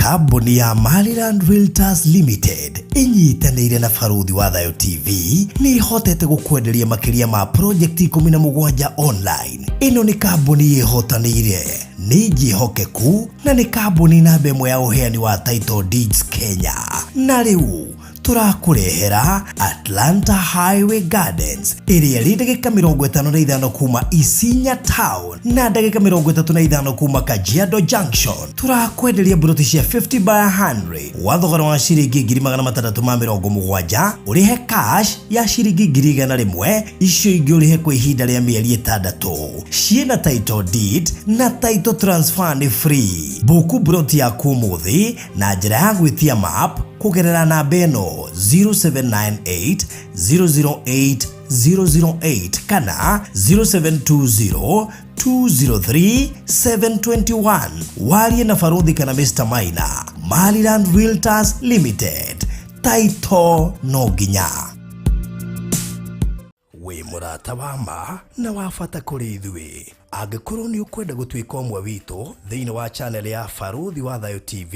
Kambuni ya Maryland Realtors Limited ĩnyitanĩire na Barũthi wa Thayũ TV nĩ ĩhotete gũkwenderia makĩria ma project 17 online. Ĩno nĩ kambuni ĩhotanĩire, nĩ njĩhokeku na nĩ kambuni namba ĩmwe ya ũheani wa title deeds Kenya. Na rĩu tũrakũrehera Atlanta Highway Gardens ĩrĩa ĩrĩ ndagĩka 55 kuma Isinya Town na ndagĩka 35 kuma Kajiado Junction. Tũrakwenderia mburoti cia 50 by 100 gwa thogora wa ciringi 670,000, ũrĩhe cash ya ciringi 100,000, icio ingĩ ũrĩhe kwa ihinda rĩa mĩeri 6. Ciĩna title deed na title transfer nĩ free. Buku mburoti yaku ũmũthĩ na njĩra ya gwĩtia map kũgerera namba ĩno 0798 008 008 kana 0720 203 721. Warie na Barũthi kana Mr. Maina. Maryland Realtors Limited. Taito no nginya. Wĩ mũrata wa ma na wa bata kũrĩ ithuĩ. Angĩkorwo nĩ ũkwenda gũtuĩka ũmwe witũ thĩinĩ wa channel ya Barũthi wa Thayũ TV,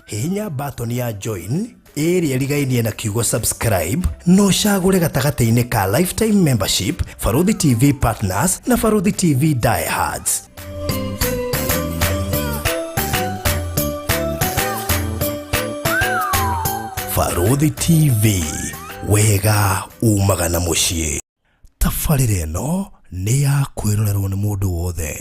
hihinya button ya join ĩrĩa ĩrigainie na kiugo subscribe na ũcagũre gatagatĩ-inĩ ka lifetime membership, Barũthi TV Partners na Barũthi TV Diehards. Barũthi TV, wega umaga na mũciĩ. Tabarĩra ĩno nĩ ya kwĩrorerwo nĩ mũndũ wothe.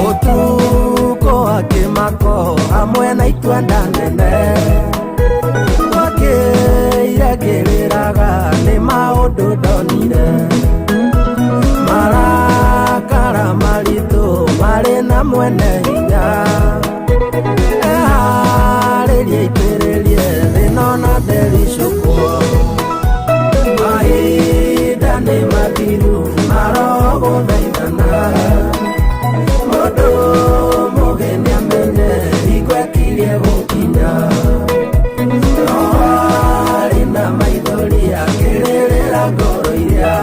Ũtukũ wa kĩmako hamwe na itua nene, twakĩire ngĩrĩraga nĩ maũndũ ndonire, marakara maritũ marĩ na mwene hinya, eharĩrie itĩrĩrie thĩna ona ndericũkwo, mahinda nĩ mathiru maroho gũthaithana, mũndũ mũgĩ nĩamenye hingo ĩkirie gũkinya, roho arĩ na maithori akĩrĩrĩra ngoro iria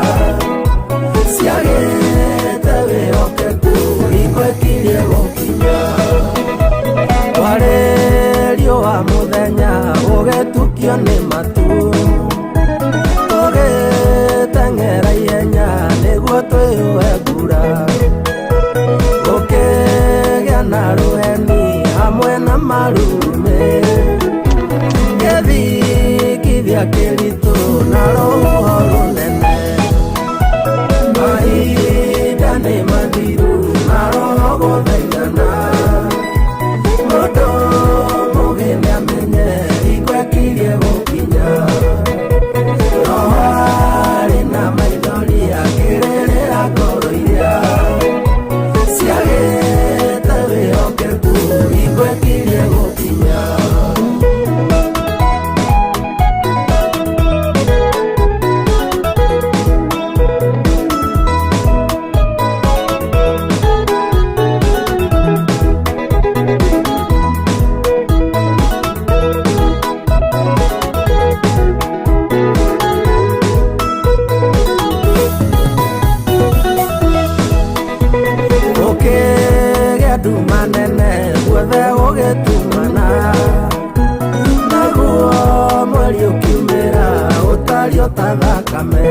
ciagĩte wĩhokeku, hingo ĩkirie gũkinya, kwarĩ riũa mũthenya ũgĩtukio nĩ matu, tũgĩteng'era ihenya nĩguo twĩyũe mbura, gũkĩgĩa na rũheni hamwe na marurumĩ, gĩthingithia kĩritũ na rũhuho rũnene, mahinda nĩ mathiru maroho gũthaithana, mũndũ mũgĩ nĩamenye hingo ĩkirie gũkinya, roho arĩ na maithori akĩrĩrĩra ngoro iria ciagĩte wĩhokeku, hingo ĩkirie gũkinya. Gũkĩgĩa nduma nene guothe gũgĩtumana, naguo mweri ũkiumĩra ũtariĩ o ta thakame,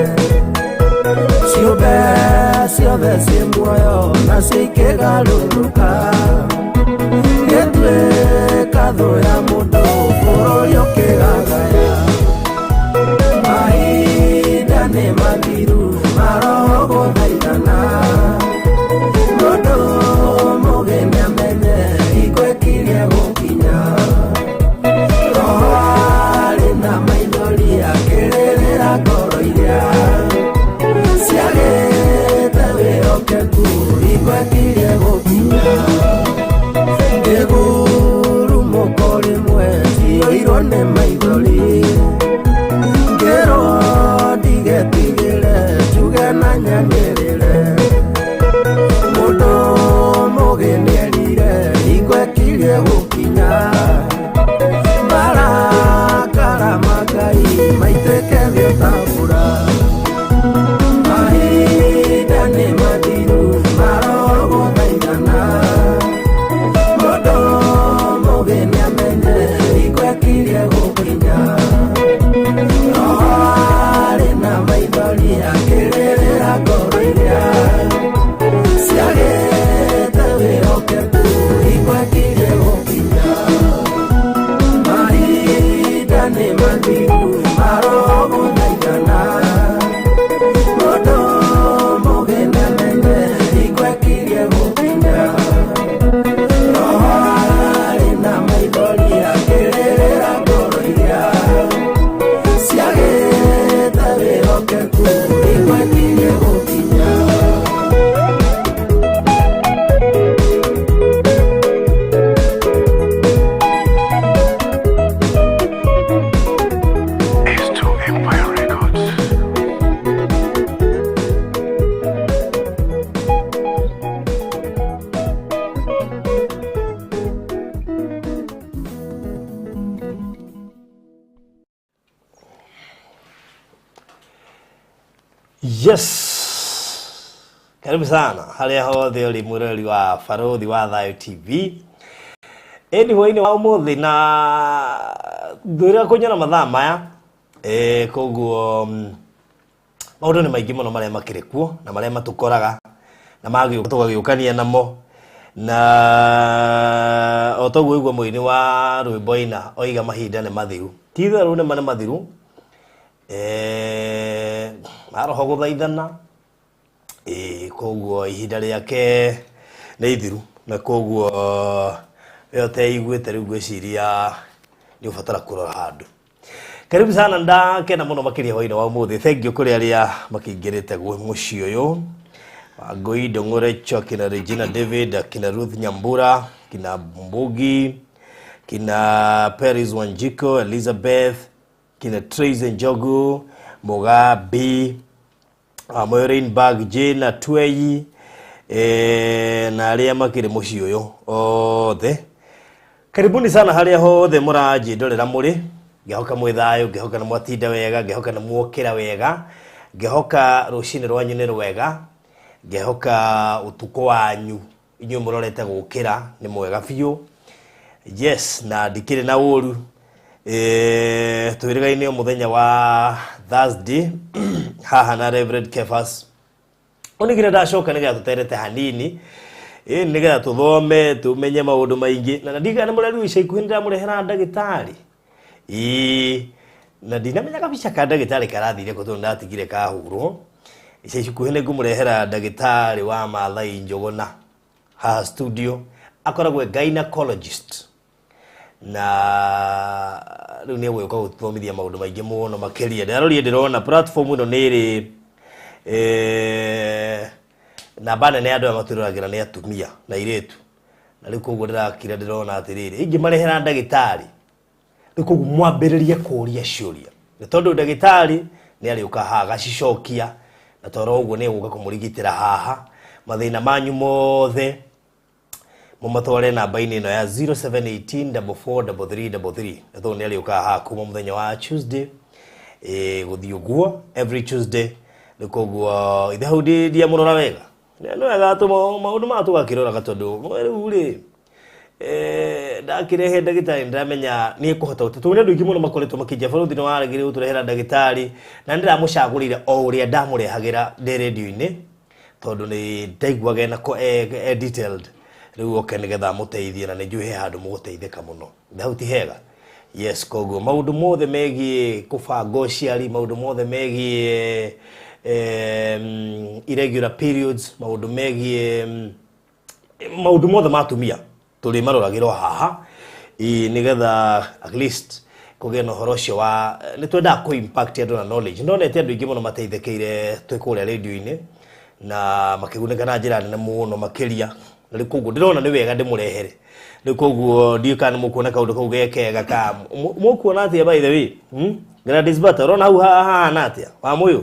ciũmbe ciothe ciĩ muoyo nacio ikĩgarũrũka, gĩtuĩka thũ ya mũndũ bũrũri ũkĩgagaya, mahinda nĩ mathiru maroho gũthaithana, mũndũ mũgĩ nĩamenye hingo ĩkirie gũkinya, roho arĩ na maithori akĩrĩrĩra ngoro iria ciagĩte wĩhokeku, hingo ĩkirie gũkinya. Yes, karibu sana harĩa hothe ũrĩ mwĩroreri wa Barũthi wa Thayũ TV. Ĩni hwainĩ wa ũmũthĩ na ngwĩra kũnyona mathaa maya, koguo maũndũ nĩ maingĩ mũno marĩa makĩrĩ kuo na marĩa matũkoraga na magĩũka tũgagĩũkania namo, na o toguo igua mũini wa rwĩmbo aina oiga mahinda nĩ mathiru, ti itherũ nĩ ma nĩ mathiru, maroho gũthaithana, koguo ihinda rĩake nĩ ithiru, na koguo we ũteiguĩte rĩu ngwĩciria nĩ ũbatara kũrora handũ. Karibu sana, ndakena mũno makĩria hwainĩ wa ũmũthĩ. Thank you kũrĩ arĩa makĩingĩrĩte mũciĩ ũyũ, Wangũi Ndũng'ũrecho, kina Regina David, kina Ruth Nyambura, kina Mbugi, kina Paris Wanjiko, Elizabeth, kina Tracy Njogu, Mugabi, Maureen Bag, Jane Atweyi, na arĩa makĩrĩ mũciĩ ũyũ othe. Karibuni sana harĩa hothe mũranjĩndorera mũrĩ, ngĩhoka mwĩ thayũ, ngĩhoka nĩ mwatinda wega, ngĩhoka nĩ mwokĩra wega, ngĩhoka rũcinĩ rwanyu nĩ rwega, ngĩhoka ũtukũ wanyu inyuĩ mũrorete gũkĩra nĩ mwega biũ. Yes, na ndikĩrĩ na ũru. Twĩrĩgaine o mũthenya wa Thursday haha na Reverend Kefas. Onigire ndacoka nĩgetha tũterete hanini, nĩgetha tũthome tũmenye maũndũ maingĩ, na ndirikana nĩ mũreriu ica ikuhĩ nĩndamũrehera ndagĩtarĩ. Na ndinamenya kabica ka ndagĩtarĩ karathire kũ tondũ ndatigire kahũrwo. Ica ikuhĩ nĩngũmũrehera ndagĩtarĩ wa Maathai Njũgũna haha studio, akoragwo e gynecologist, na rĩu nĩ egũgĩũka gũtũthomithia maũndũ maingĩ mũno makĩria. Ndĩraroria ndĩrona platform ĩno nĩ ĩrĩ namba nene ya andũ aya matwĩroragĩra nĩ atumia na airĩtu, na rĩu koguo ndĩrakira ndĩrona atĩrĩrĩ, ingĩmarehera ndagĩtarĩ rĩu koguo mwambĩrĩrie kũũria ciũria, nĩ tondũ ndagĩtarĩ nĩ arĩũka haha agacicokia, na toro ũguo nĩ egũka kũmũrigitĩra haha mathĩna manyu mothe. Mũmatware namba-inĩ ĩno ya 0718443333, na tondũ nĩ arĩũkaga haha kuma mũthenya wa Tuesday, gũthiĩ ũguo every Tuesday. Rĩu koguo ithe hau ndiamũrora wega, nĩ wega maũndũ maya tũgakĩroraga, tondũ rĩu rĩ ndakĩrehe ndagĩtarĩ ndĩramenya nĩ ekũhota gũte, tondũ nĩ andũ aingĩ mũno makoretwo makĩnjia Barũthi nĩ waregire gũtũrehera ndagĩtarĩ, na nĩ ndĩramũcagũrire o ũrĩa ndamũrehagĩra ndĩ rĩndiũ-inĩ, tondũ nĩ ndaiguaga ena detailed. Rĩu oke nĩgetha amũteithie, na nĩ njũĩ he handũ mũgũteithĩka mũno. Hau ti hega? Yes, koguo maũndũ mothe megiĩ kũbanga ũciari, maũndũ mothe megiĩ irregular periods, maũndũ megiĩ maũndũ mothe ma atumia tũrĩmaroragĩra o haha, nĩgetha at least kũgĩe na ũhoro ũcio wa nĩ twendaga kũ impact andũ na knowledge. Ndonete andũ aingĩ mũno mateithĩkĩire twĩ kũrĩa rĩndiũ-inĩ na makĩgunĩka na njĩra nene mũno makĩria, na rĩu koguo ndĩrona nĩ wega ndĩmũrehere. Rĩu koguo ndiũĩ kana nĩ mũkuona kaũndũ kau ge kega, ka mũkuona atĩa? By the way, Gladys Bata, ũrona hau hahana atĩa wa mũyũ?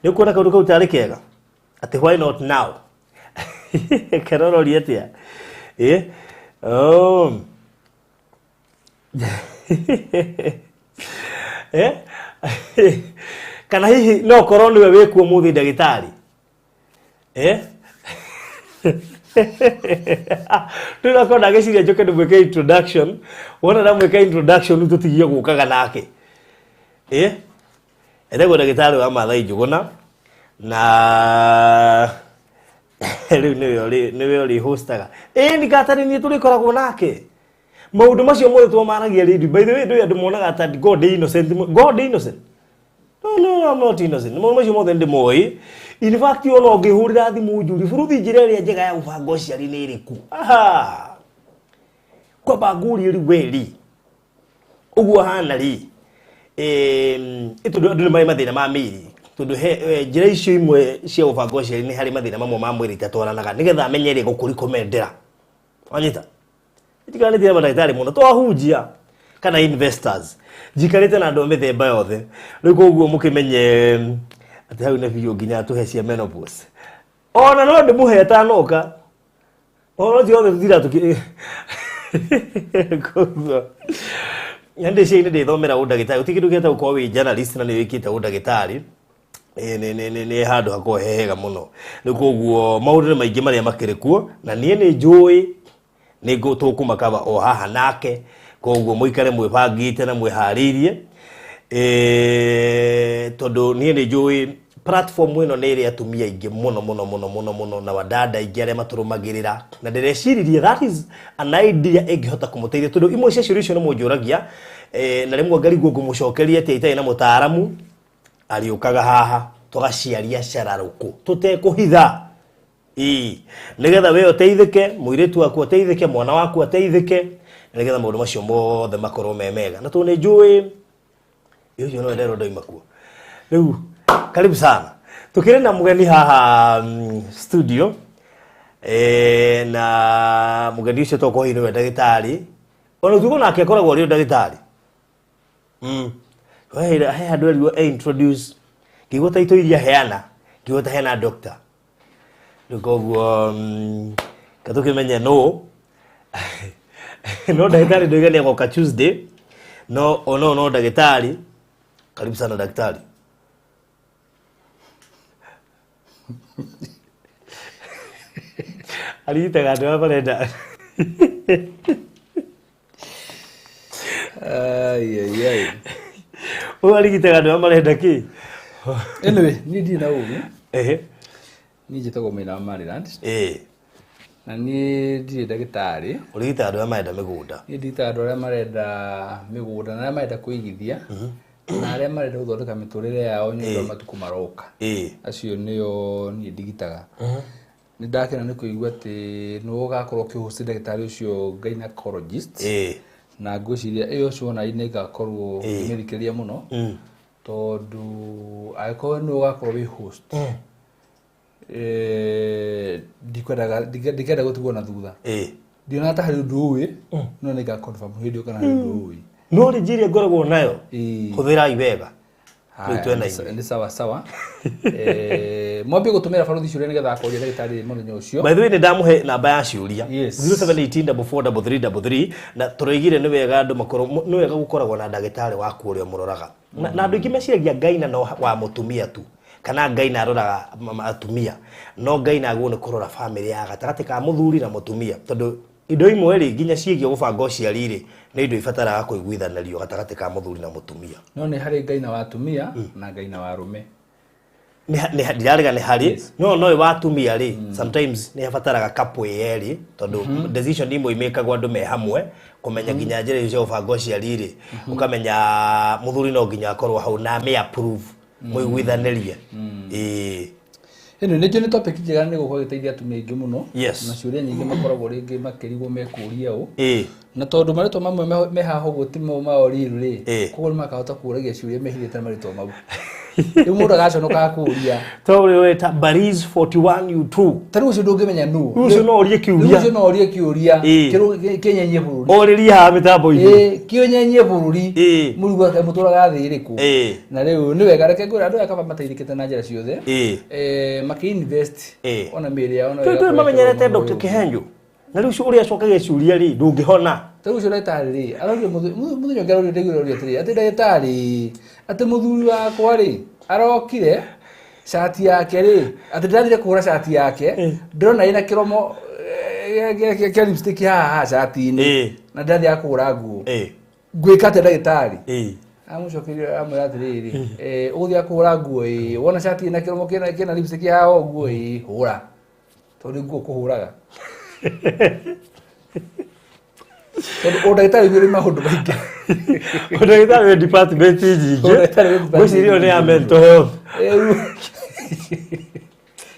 Nĩ ũkuona kaũndũ kau tarĩ kega, atĩ why not now? Kerororia atĩa? Oh. Kana hihi no korwo nĩwe wĩkuo mũthĩ ndagĩtarĩ? Rĩu nakorwo ndagĩciria njoke ndĩmwĩke introduction, wona ndamwĩka introduction tũtigie gũkaga nake. Etagwo ndagĩtarĩ wa Maathai Njũgũna, na rĩu nĩwe ũrĩ hostaga. Nĩ niĩ tũrĩkoragwo nake maũndũ macio mothe twamaragia rĩndiũ. By the way, ndũĩ andũ monaga ta God innocent, God innocent. No, no, no, I'm not innocent. Maũndũ macio mothe ndĩmoĩ. In fact, ona ũngĩhũrĩra thimũ njũrie bũrũthi njĩra ĩrĩa njega ya gũbanga ũciari nĩ ĩrĩkũ, aha, kwamba ngũrie rĩu we rĩ ũguo hana rĩ, tondũ andũ nĩ marĩ mathĩna ma mĩĩrĩ, tondũ he njĩra icio imwe cia gũbanga ũciari nĩ harĩ mathĩna mamwe ma mwĩrĩ itatwaranaga, nĩgetha amenye rĩ gũkũrecommendera. Wanyita? Itiganĩtie na mandagĩtarĩ mũno twahunjia kana investors, njikarĩte na andũ a mĩthemba yothe. Rĩu koguo mũkĩmenye atĩ hau nĩ biũ nginya tũhe cia menopause, ona no ndĩmũhe atanoka ũhoro ũcio wothe tũtira tũkĩ koguo na ndĩciria nĩ ndĩthomera ũndagĩtarĩ. Gũtirĩ kĩndũ gĩetagwo gũkorwo wĩ journalist na nĩ wĩkĩte ũndagĩtarĩ. Nĩ handũ hakoragwo he hega mũno. Rĩu koguo maũndũ nĩ maingĩ marĩa makĩrĩ kuo, na niĩ nĩ njũĩ nĩ tũkũmakaba o haha nake. Koguo mũikare mwĩbangĩte na mwĩharĩirie, tondũ niĩ nĩ njũĩ platform ĩno nĩ ĩrĩ atumia aingĩ mũno mũno mũno mũno mũno, na wadada aingĩ arĩa matũrũmagĩrĩra, na ndĩreciririe that is an idea ĩngĩhota kũmũteithia, tondũ imwe cia ciũria icio nĩ mũnjũragia, na rĩmwe ngarigwo ngũmũcokeria atĩa itarĩ na mũtaaramu. Arĩũkaga haha tũgaciaria cararũkũ tũtekũhitha, ĩĩ, nĩgetha we ũteithĩke, mũirĩtu waku ateithĩke, mwana waku ateithĩke, na nĩgetha maũndũ macio mothe makorwo me mega. Na tondũ nĩ njũĩ ũcio no nderwo ndoima kuo. Rĩu karibu sana, tukĩrĩ na mũgeni haha studio, na mũgeni ũcio tokorwo hihi nĩwe ndagĩtarĩ, ona ũtuĩka nake akoragwo arĩ o ndagĩtarĩ. He handũ erirwo e introduce, ngĩigua ta itũ iria heana, ngĩigua ta hena doctor. Rĩu koguo ka tũkĩmenye nũ. No ndagĩtarĩ ndoiga nĩ agoka Tuesday, no ono no ndagĩtarĩ. Karibu sana daktari. Arigitaga andũ arĩa marenda. Ai, ai, ai. Ũyũ arigitaga andũ arĩa marenda kĩ? Anyway, niĩ ndirĩ na ũru. Ehe. Niĩ njĩtagwo Maina wa Maryland. Na niĩ ndirĩ ndagĩtarĩ. Ũrigitaga andũ arĩa marenda mĩgũnda. Niĩ ndiritaga andũ arĩa marenda mĩgũnda na arĩa marenda kũigithia, na arĩa marenda gũthondeka mĩtũrĩre yao nĩ ũndũ wa matukũ maroka. Acio nĩo niĩ ndigitaga. Nĩ ndakena nĩ kũigua atĩ nĩwe ũgakorwo ũkĩhost ndagĩtarĩ ũcio gynecologist. Na ngwĩciria ĩyo show ona nĩ ngakorwo ngĩmĩthikĩrĩria mũno, tondũ angĩkorwo nĩwe ũgakorwo wĩ host, ndikenda gũtigwo na thutha. Ndionaga ta harĩ ũndũ ũĩ, no nĩ nga confirm hĩndĩ ĩyo kana harĩ ũndũ ũĩ. No rĩ njĩra ngoragwo nayo, hũthĩrai wega. Rĩu twena ithuĩ. Nĩ sawa sawa. Mwambie gũtũmĩra barothi ciũria nĩgetha akoria ndagĩtarĩ mũthenya ũcio. By the way, nĩ ndamũhe namba ya ciũria. Yes. 0718443333, na tũroigire nĩ wega andũ makorwo, nĩ wega gũkoragwo na ndagĩtarĩ waku ũrĩa ũmũroraga. Na andũ aingĩ meciragia Ngai na no wa mũtumia tu, kana Ngai na aroraga atumia. No Ngai na agwo nĩ kũrora famĩlĩ ya gatagatĩ ka mũthuri na mũtumia, tondũ indo imwe rĩ nginya ciĩgiĩ gũbanga ũciari rĩ, nĩ indo ibataraga kũiguithanĩrio gatagatĩ ka mũthuri na mũtumia. No nĩ harĩ Ngai na wa atumia na Ngai na wa arũme. Ndirarega nĩ harĩ, no no wa atumia rĩ, sometimes nĩ habataraga couple ĩ yerĩ, tondũ decision imwe imĩkagwo andũ me hamwe, kũmenya nginya njĩra icio cia gũbanga ũciari rĩ, ũkamenya mũthuri no nginya akorwo hau na amĩ approve, mũiguithanĩrie. Ĩĩ. Ĩno nĩ njũĩ nĩ topic njega, nĩ gũkorwo ĩgĩteithia atumia aingĩ mũno. Yes. Na ciũria nyingĩ makoragwo rĩngĩ makĩrigwo mekũria ũ. Na tondũ marĩtwa mamwe me haha ũguo ti mo ma oriru rĩ, koguo nĩ makahota kũragia ciũria mehithĩte na marĩtwa mau. Rĩu mũndũ agaconoka kũria. To ũrĩa weta Baris 41 U2. Ta rĩu ũcio ndũngĩmenya nũ. Rĩu ũcio no ũrie kĩũria. Rĩu ũcio no ũrie kĩũria. Kĩnyenyie bũrũri. Ũrĩrie haha mĩtambo-inĩ. Kĩnyenyie bũrũri. Mũrigwo kaĩ mũtũraga thĩ ĩrĩkũ? Na rĩu nĩ wega, reke ngwĩre andũ aya kaba mateithĩkĩte na njĩra ciothe. Makĩ-invest ona mĩĩrĩ yao no Tũĩ ĩgakorwo mamenyerete ĩkĩrũgama Dr. ũguo. Kĩhenjo. Na rĩu ũrĩa acokagia ciũria rĩ, ndũngĩhona. Ta rĩu ũcio ndagĩtarĩ rĩ, arauga mũthenya ũngĩ arauga ndaiguire arauga atĩrĩrĩ, atĩ ndagĩtarĩ, atĩ mũthuri wakwa rĩ, arokire cati yake rĩ, atĩ ndĩrathire kũhũra cati yake, ndĩrona ĩna kĩromo kĩa lipstick haha haha cati-inĩ, na ndĩrathiaga kũhũra nguo. Ngwĩka atĩa ndagĩtarĩ? Amũcokeria amwĩra atĩrĩrĩ, ũgũthiaga kũhũra nguo ĩ, wona cati ĩna kĩromo kĩna lipstick haha ũguo ĩ, hũra. Tondũ nguo kũhũraga. Tondũ ũndagĩtarĩ nĩ ũrĩ maũndũ maingĩ. Ũndagĩtarĩ wĩ department nyingĩ. Ũndagĩtarĩ wĩ department Ngwĩciria ĩyo nĩ ya nyingĩ. mental health.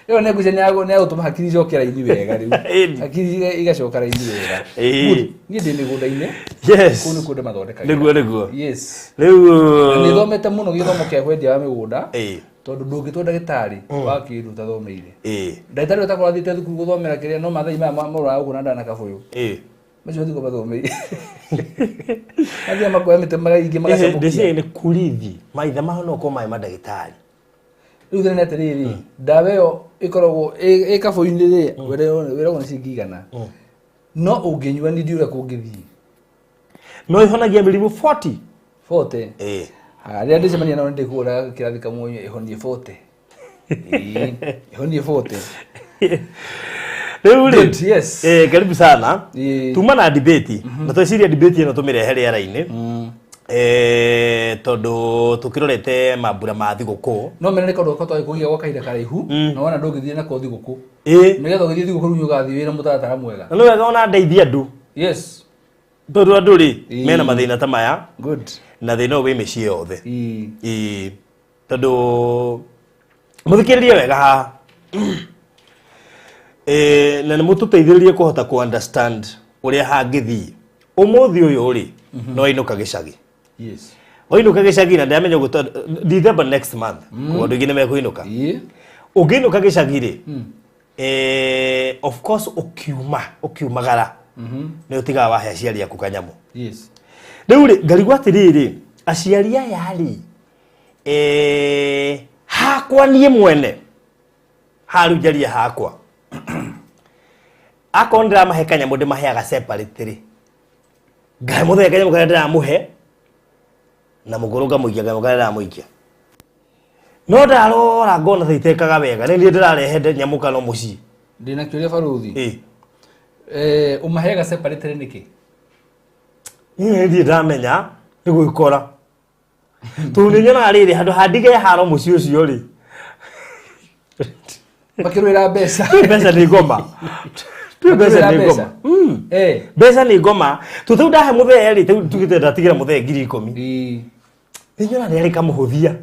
Ĩyo nĩ ngwĩciria nĩ ya gũtũma hakiri icoke raini wega rĩu. Ĩni. Hakiri igacoka raini wega. Ĩĩ. Niĩ ndĩ mĩgũnda-inĩ. Yes. Kũu nĩkuo ndĩmathondekagĩra. Nĩguo, nĩguo. Yes. Rĩu, Na nĩ thomete mũno gĩthomo kĩa wendia wa mĩgũnda. Tondũ ndũngĩtua ndagĩtarĩ wa kĩndũ ũtathomeire. Ndagĩtarĩ ũtakorwo athiĩte thukuru gũthomera kĩrĩa, no mathai maya maroraga gũkũ na nda na kabũyũ. Macio matigwo mathomeire. Mathiaga makoya mĩtĩ magaingĩ magacamũkia. Ndĩciria nĩ kurithi. Maithe mao no korwo marĩ mandagĩtarĩ. Rĩu thĩna nĩ atĩrĩrĩ, ndawa ĩyo ĩkoragwo ĩ kabũyũ-inĩ rĩ, wĩragwo nĩ ciringi 100. No ũngĩnyua nĩ ndiũĩ ũrĩa kũngĩthiĩ. No ĩhonagia mĩrimũ 40. 40? Ĩĩ. Rĩrĩa ndĩcemania nao nĩ ndĩkũgũra kĩrathi kamwe ĩhonie 40. Ĩhonie 40. Rĩu rĩ, Good, yes. Karibu sana. Ĩĩ. Tuma na debate na tweciria debate ĩno tũmĩrehe rĩera-inĩ, tondũ tũkĩrorete mambura ma thigũkũ. No mene nĩ kaũndũ gakwa kũgia gwa kahinda karaihu na wona ndũngĩthiĩ nako thigũkũ. Nĩgetha ũgĩthiĩ thigũkũ rĩu nĩ ũgathiĩ wĩna mũtaratara mwega. Na nĩ wega ona ndeithie andũ, Yes. tondũ andũ rĩ, mena mathĩna ta maya, Good. na thĩna ũyũ wĩ mĩciĩ yothe. Ĩĩ. Ĩĩ, tondũ mũthikĩrĩrie wega haha, na nĩ mũtũteithĩrĩrie kũhota kũ understand ũrĩa hangĩthiĩ ũmũthĩ ũyũ rĩ, no ainũka gĩcagi. Yes. Wainũka gĩcagi, na ndĩramenya ũguo tondũ December next month koguo andũ aingĩ nĩ mekũinũka. Ĩĩ. Ũngĩinũka gĩcagi rĩ, of course ũkiuma ũkiumagara nĩ ũtigaga wahe aciari aku kanyamũ. Yes. Rĩu rĩ, ngarigwo atĩrĩrĩ, aciari aya rĩ, hakwa niĩ mwene haru njarie hakwa, akorwo ndĩramahe kanyamũ ndĩmaheaga separate rĩ, ngahe mũthenya kanyamũ karĩa ndĩramũhe na mũkũrũ ngamũikia kanyamũ karĩa ndĩramũikia, no ndarora ngona ta itekaga wega nĩ niĩ ndĩrarehe nyamũkano mũciĩ. Ndĩna kĩũria, barũthi. Ĩ. Ũmaheaga separate nĩkĩ? Niĩ nĩ ndamenya nĩ gwĩkora tondũ nĩ nyonaga rĩrĩ handũ handige haro mũciĩ ũcio rĩ. Makĩrũĩra mbeca. Mbeca nĩ ngoma. Twĩ mbeca nĩ ngoma. Mbeca nĩ ngoma tũ tau ndahe mũthee rĩ, tau tugĩte ndatigĩra mũthee 10,000. Ĩĩ. Nĩ nyona nĩ arĩ kamũhũthia,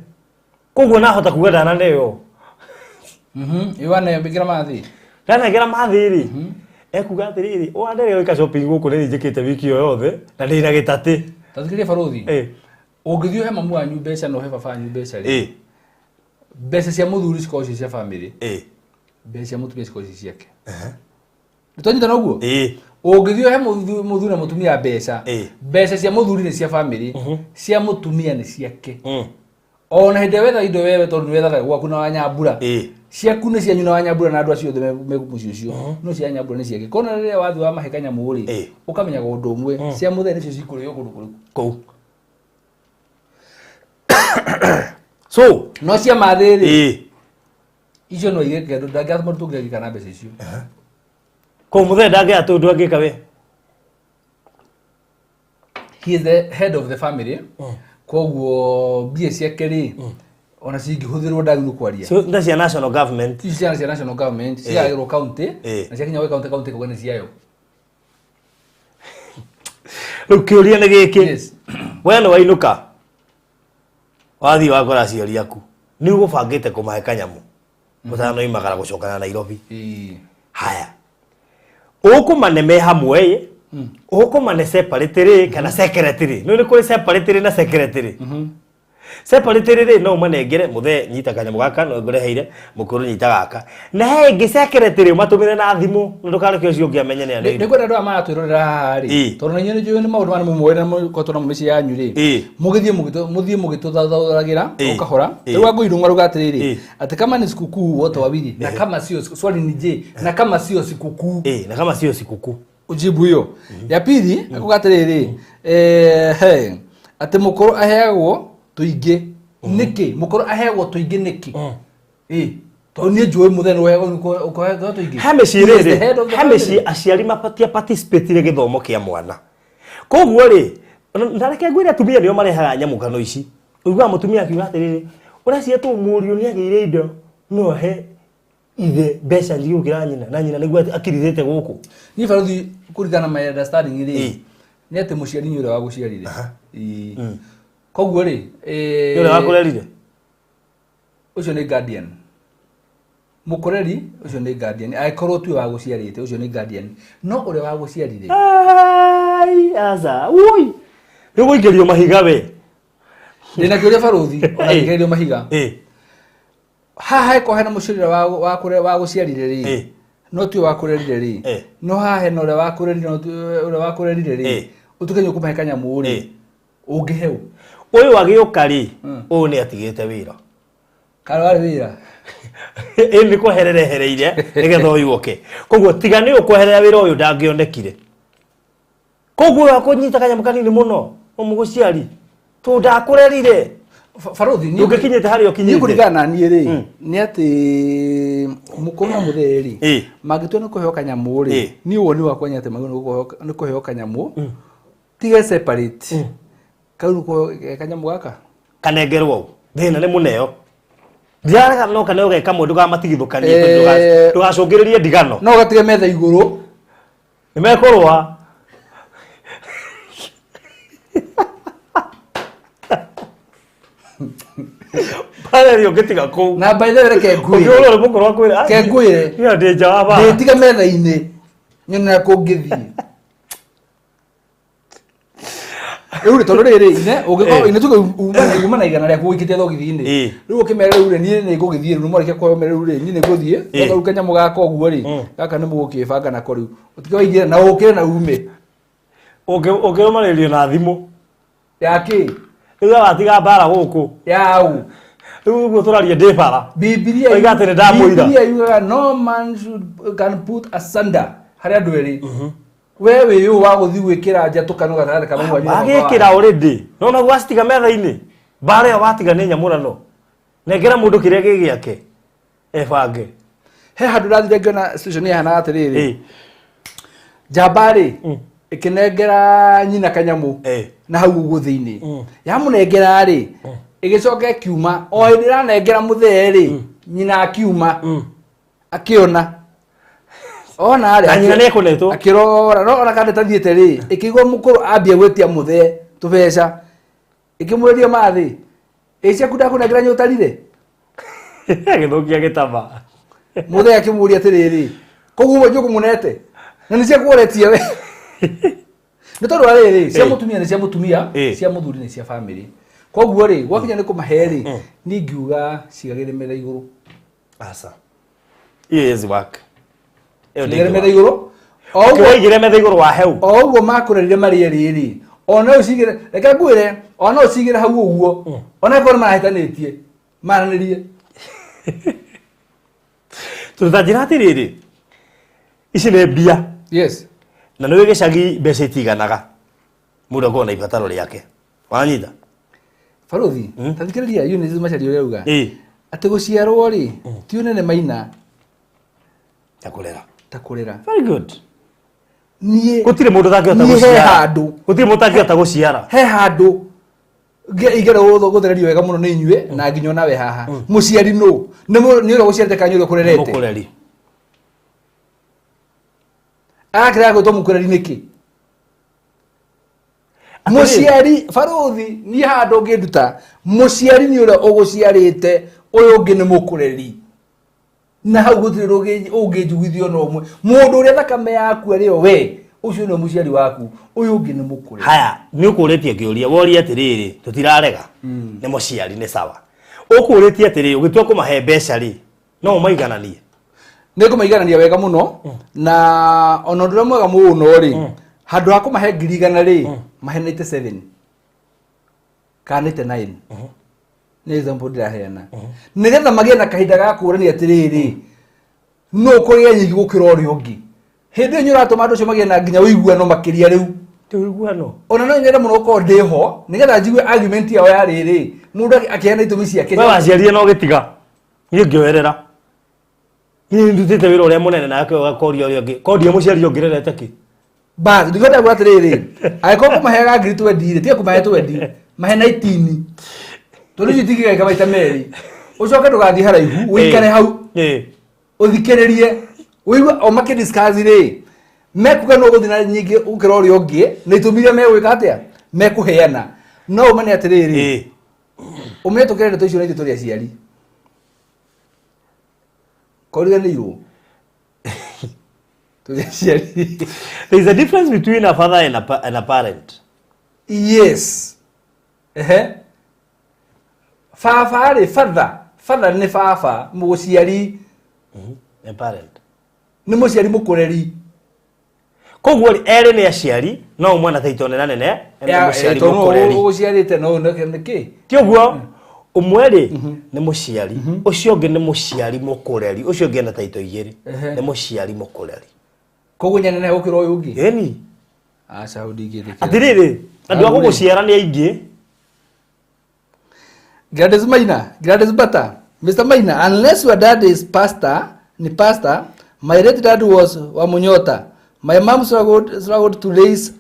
koguo nahota kuga ndananeo. Ĩ waneo mbĩkĩra mathĩ. Ndanengera mathĩ rĩ, ekuga atĩrĩrĩ, wandere gwĩka shopping gũkũ nĩ njĩkĩte wiki ĩyo yothe na ndĩna gĩtatĩ. Tathikĩrĩria, barũthi. Ũngĩthiĩ ũhe mamu wanyu mbeca na ũhe baba wanyu mbeca rĩ, mbeca cia mũthuri cikoragwo ciĩ cia bamĩrĩ, mbeca cia mũtumia cikoragwo ciĩ ciake. Nĩtwanyitana ũguo? Ĩ. Ũngĩthiĩ ũhe mũthuri na mũtumia mbeca, mbeca cia mũthuri nĩ cia bamĩrĩ, cia mũtumia nĩ ciake. Ona hĩndĩ ĩrĩa wetha indo wewe, tondũ nĩ wethaga gwaku na wanyambura, ciaku nĩ cianyu na wanyambura na andũ acio othe me mũciĩ ũcio, no cia nyambura nĩ ciake. Kona rĩrĩa wathiĩ wamahe kanyamũ rĩ, ũkamenyaga ũndũ ũmwe, cia mũthee nĩcio cikũrĩo kũndũ kũrĩkũ. Kũu so. No cia mathĩ rĩ, icio no igĩke ndangĩatũma tũngĩagĩka na mbeca icio. Kũu mũthee ndangĩaga tũndũ angĩka we. He is the head of the family, koguo mbia ciake rĩ, ona cingĩhũthĩrwo ndagĩrĩirwo kwaria. So nda cia national government. Ici ciana cia national government cigagĩrwo county, na ciakinya gwĩ county, county ĩkauga nĩ ciayo. Rĩu kĩũria nĩ gĩkĩ. Yes. We nĩ wainũka wathiĩ wakora aciari aku nĩ ũgũbangĩte kũmahe kanyamũ mũtanoimagara gũcokana Nairobi. Haya, ũkũmane me hamwe ĩ, ũkũmane separate rĩ kana secretly? Nĩ kũrĩ separate rĩ na secretly. Separate rĩ, no ũmanengere mũthee, nyita kanyamũ gaka no ngũreheire, mũkũrũ nyita gaka, na he ĩngĩ secretly ũmatũmĩre na thimũ na ndũkareke ũcio ũngĩ amenye nĩ Nĩ kwenda andũ aya maratwĩrorera haha rĩ, tondũ na inyuĩ nĩ njũĩ nĩ maũndũ maya nĩ mũmoĩ na mũkoretwo namo mĩciĩ yanyu rĩ, mũgĩthiĩ mũthiĩ mũgĩtũthathaũragĩra o kahora. Rĩu Wangũi aruga atĩrĩrĩ, atĩ kama ni sikukuu wote wawili, na kama sio, swali ni je, na kama sio sikukuu? Ĩ, na kama sio sikukuu. Ujibu hiyo ya pili. Akuga atĩrĩrĩ, he atĩ mũkũrũ aheagwo tũingĩ nĩkĩ? Mũkũrũ aheagwo tũingĩ nĩkĩ? Ĩ, tondũ niĩ njũĩ mũthenya ũkũheagwo tũingĩ. He mĩciĩ He is the rĩrĩ, head of the he mĩciĩ family. aciari mabatia participate gĩthomo kĩa mwana, koguo rĩ, na reke ngwĩre, atumia nĩo marehaga nyamũkano ici. Ũiguaga mũtumia akiuga atĩrĩrĩ, ũreciria tũ mũriũ nĩ agĩire indo no ahe ithe mbeca nyingĩ gũkĩra nyina, na nyina nĩguo akirithĩte gũkũ. Niĩ, barũthi, kũringana na my understanding rĩ, nĩ atĩ mũciari nĩ ũrĩa wagũciarire. Ĩĩ. Koguo rĩ, Nĩ ũrĩa wakũrerire. Ũcio nĩ guardian. Mũkũreri ũcio nĩ guardian, angĩkorwo tuwe wagũciarĩte, ũcio nĩ guardian, no ũrĩa wagũciarire. Ai, aca ui, nĩ gũikĩrio mahiga we. Ndĩna kĩũria, barũthi, ona ngĩgerio mahiga. Haha heko hena mũciari ũrĩa wagũciarire rĩ, no tiwe wakũrerire rĩ, no haha hena ũrĩa wakũrerire, no tiwe ũrĩa wakũrerire rĩ, ũtuĩke nĩ ũkũmahe kanyamũ rĩ, ũngĩhe ũ? Ũyũ agĩũka rĩ, ũyũ nĩ atigĩte wĩra. Kana warĩ wĩra? Ĩ, nĩ kweherera ehereire nĩgetha ũyũ oke, koguo tiga nĩ ũkweherera wĩra ũyũ ndangĩonekire, koguo ũyũ akũnyita kanyamũ kanini mũno ũmũgũciari tondũ ndakũrerire. Barothi niĩ- Ndũngĩkinyĩte harĩa niĩ ũkinyĩte. kũringana na niĩ rĩ, nĩ atĩ mũkũrũ na mũthee rĩ, mangĩtua nĩ kũheo kanyamũ rĩ, niĩ woni wakwa nĩ atĩ magĩrĩirwo nĩ kũheo kanyamũ tige separate kau nĩ kũheo kanyamũ gaka Kanengerwo u thĩna nĩ mũneo, ndirarega, no kaneo ge kamwe, ndũgamatigithũkanie tondũ ndũgacũngĩrĩrie ndigano. No gatige metha igũrũ. Nĩ mekũrũa. Mbara ĩrĩa ũngĩtiga kũu. Na by the way, reke ngwĩre. Ũngĩũrwo nĩ mũkũrũ akwĩra, Reke ngwĩre. "Niĩ ndĩ nja wa bara." Ndĩtiga metha-inĩ nyone kũngĩthiĩ rĩu rĩ, tondũ rĩrĩ ine ũngĩkorwo ine tuge uma na 100 rĩaku ũikĩtie thogithi-inĩ, rĩu ũkĩmera rĩu rĩ, niĩ nĩ ngũgĩthiĩ rĩu, mwarĩkia kũheo mere rĩu rĩ, niĩ nĩ ngũthiĩ. Rĩu kanyamũ gaka ũguo rĩ, gaka nĩ mũgũkĩbanga nako rĩu, ũtige waingĩra na ũkĩre na ume. Ũngĩrũmanĩrĩrio na thimũ. Yakĩ? Rĩu watiga mbara gũkũ. Yau? Rĩu ũguo tũraria ndĩ bara. Bibilia Oiga atĩ nĩ ndamũira. Bibilia yugaga no man should, can put asunder harĩ andũ erĩ. We wĩ ũũ wa gũthiĩ gwĩkĩra njatũkano gatagatĩ ka mamu wanyu na baba Wagĩkĩra wanyu. Already no naguo wacitiga metha-inĩ, mbara ĩyo watiga nĩ nyamũrano. Nengera mũndũ kĩrĩa gĩ gĩake ebange. He handũ ndathire ngĩona situation yahanaga atĩrĩrĩ, njamba rĩ ĩkĩnengera nyina kanyamũ na hau ũguo thĩinĩ yamũnengera rĩ, ĩgĩcoka ĩkiuma. O hĩndĩ ĩranengera mũthee rĩ, nyina akiuma akĩona ona rĩ, Na nyina nĩekũnetwo. Akĩrora no ona kana tathiĩte rĩ, ĩkĩigua mũkũrũ ambia gwĩtia mũthee tũbeca, ĩkĩmũrĩria mathĩ ĩ ciaku ndakũnengera nyũtarire. Agĩthũkia gĩtama. Mũthee akĩmũria atĩrĩrĩ, koguo ũguo njũkũmũnete na nĩ ciaku ũretie we? Nĩ tondũ wa rĩrĩ, cia mũtumia nĩ cia mũtumia, cia mũthuri nĩ cia bamĩrĩ. Koguo rĩ, gwakinya nĩ kũmahe rĩ, niĩ ingiuga cigagĩre metha igũrũ. Aca, iyo is work. Ĩyo Cigagĩre ndĩngĩ metha work. igũrũ o ũguo. Ũkĩwaigĩre metha igũrũ wa heu. O ũguo makũrerire marĩ erĩ rĩ, ona ũcigĩre, reke ngwĩre, ona ũcigĩre hau ũguo, ona akorwo nĩ marahĩtanĩtie, maranĩrie. Tondũ ta njĩra atĩrĩrĩ, ici nĩ mbia. Na nĩ gĩcagi mbeca itiganaga, mũndũ akorwo na ibataro rĩake, wanyita? Barothi, ta thikĩrĩria Eunice Macharia ũrĩa auga atĩ gũciarwo rĩ ti ũnene maina ta kũrera. Ta kũrera. Very good. Niĩ Gũtirĩ mũndũ ũtangĩhota niĩ he gũciara. handũ. Gũtirĩ mũndũ ũtangĩhota gũciara. He handũ igera gũthererio wega mũno nĩ inyuĩ na nginya onawe haha. Mũciari nũ? Nĩ nĩ ũrĩa ũgũciarĩte kana nĩ ũrĩa ũkũrerete? Mũkũreri. Arakĩrega gwĩtwo mũkũreri nĩkĩ? Mũciari, barothi, niĩ haha ndũngĩnduta. Mũciari nĩ ũrĩa ũgũciarĩte, ũyũ ũngĩ nĩ mũkũreri. Na hau gũtirĩ ũngĩnjugithio na ũmwe. Mũndũ ũrĩa thakame yaku arĩ o we, ũcio nĩwe mũciari waku, ũyũ ũngĩ nĩ mũkũreri. Haya, nĩ ũkũrĩtie kĩũria, woria atĩrĩrĩ, tũtirarega nĩ mũciari, nĩ sawa. Ũkũrĩtie atĩrĩrĩ, ũgĩtua kũmahe mbeca rĩ, no ũmaigananie? Nĩ ngũmaiganania wega mũno, na ona ũndũ ũrĩa mwega mũno rĩ, handũ ha kũmahe 100,000 rĩ, mahe 97 kana 99, nĩ example ndĩraheana, nĩgetha magĩe na kahinda ga kũũrania atĩrĩrĩ, nũ ũkũgĩa nyingĩ gũkĩra ũrĩa ũngĩ. Hĩndĩ ĩyo nĩ ũratũma andũ acio magĩe na nginya ũiguano makĩria rĩu. Ti ũiguano. Ona no nyende mũno gũkorwo ndĩ ho nĩgetha njigue argument yao ya rĩrĩ, mũndũ akĩheana itũmi ciake. We waciarire na ũgĩtiga, niĩ ngĩoerera, niĩ ndutĩte wĩra ũrĩa mũnene, nake ũgakoria ũrĩa ũngĩ ko ndiĩ mũciari ũngĩrerete kĩ. Bas, ndingĩenda kuga atĩrĩrĩ, angĩkorwo kũmaheaga 20,000 rĩ, tiga kũmahe 20, mahe 19, tondũ icio itingĩgaĩka maita merĩ. Ũcoke ndũgathiĩ haraihu, ũikare hau ũthikĩrĩrie, ũigue o makĩdiscuss rĩ, mekuga nũ ũgũthiĩ na nyingĩ gũkĩra ũrĩa ũngĩ, na itũmi iria megwĩka atĩa mekũheana. No ũmene atĩrĩrĩ, ũmenye tũkĩre ndeto icio na ithuĩ tũrĩ aciari koriganĩirwo tũrĩ aciari. There is a difference between a father and a parent. Yes, ehe, baba rĩ, father, father nĩ baba mũciari. A parent. Nĩ mũciari mũkũreri. Koguo rĩ, erĩ nĩ aciari, no ũmwe na taito nene nene nĩ mũciari tondũ mũkũreri. Ũgũciarĩte no nĩkĩ? Ti ũguo? Ũmwe rĩ nĩ mũciari, ũcio ũngĩ nĩ mũciari mũkũreri. Ũcio ũngĩ ena taito igĩrĩ. Nĩ mũciari mũkũreri. Koguo nyanene gũkĩra ũyũ ũngĩ? Ĩni. Aca, hau ndingĩtĩkĩra. Atĩrĩrĩ, andũ a Hau rĩ. gũgũciara nĩ aingĩ. Gladys Maina, Gladys Bata, Mr. Maina, unless your dad is pastor, ni pastor, my late dad was wa Munyota. My mom struggled to raise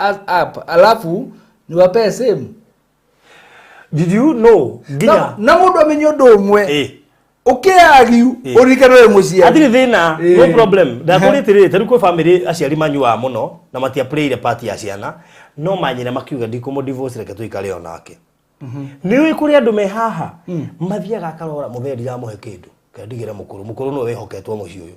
us up. Alafu niwapee same. Did you know nginya Na mũndũ amenye ũndũ ũmwe. Eh. Ũkĩagiu Eh. ũririkane wĩ mũciari. Hatirĩ thĩna, no Eh. problem. Ndakũrĩ atĩrĩrĩ, ta rĩu kwĩ family aciari manyuaga mũno na matiaplayire part ya ciana, no manyina makiuga ndikũmũ divorce reke tũikare o nake. Nĩ ũĩ kũrĩ andũ me haha mathiaga akarora mũthee ndiramũhe kĩndũ kendigĩre mũkũrũ, mũkũrũ nĩwe wĩhoketwo mũciĩ ũyũ.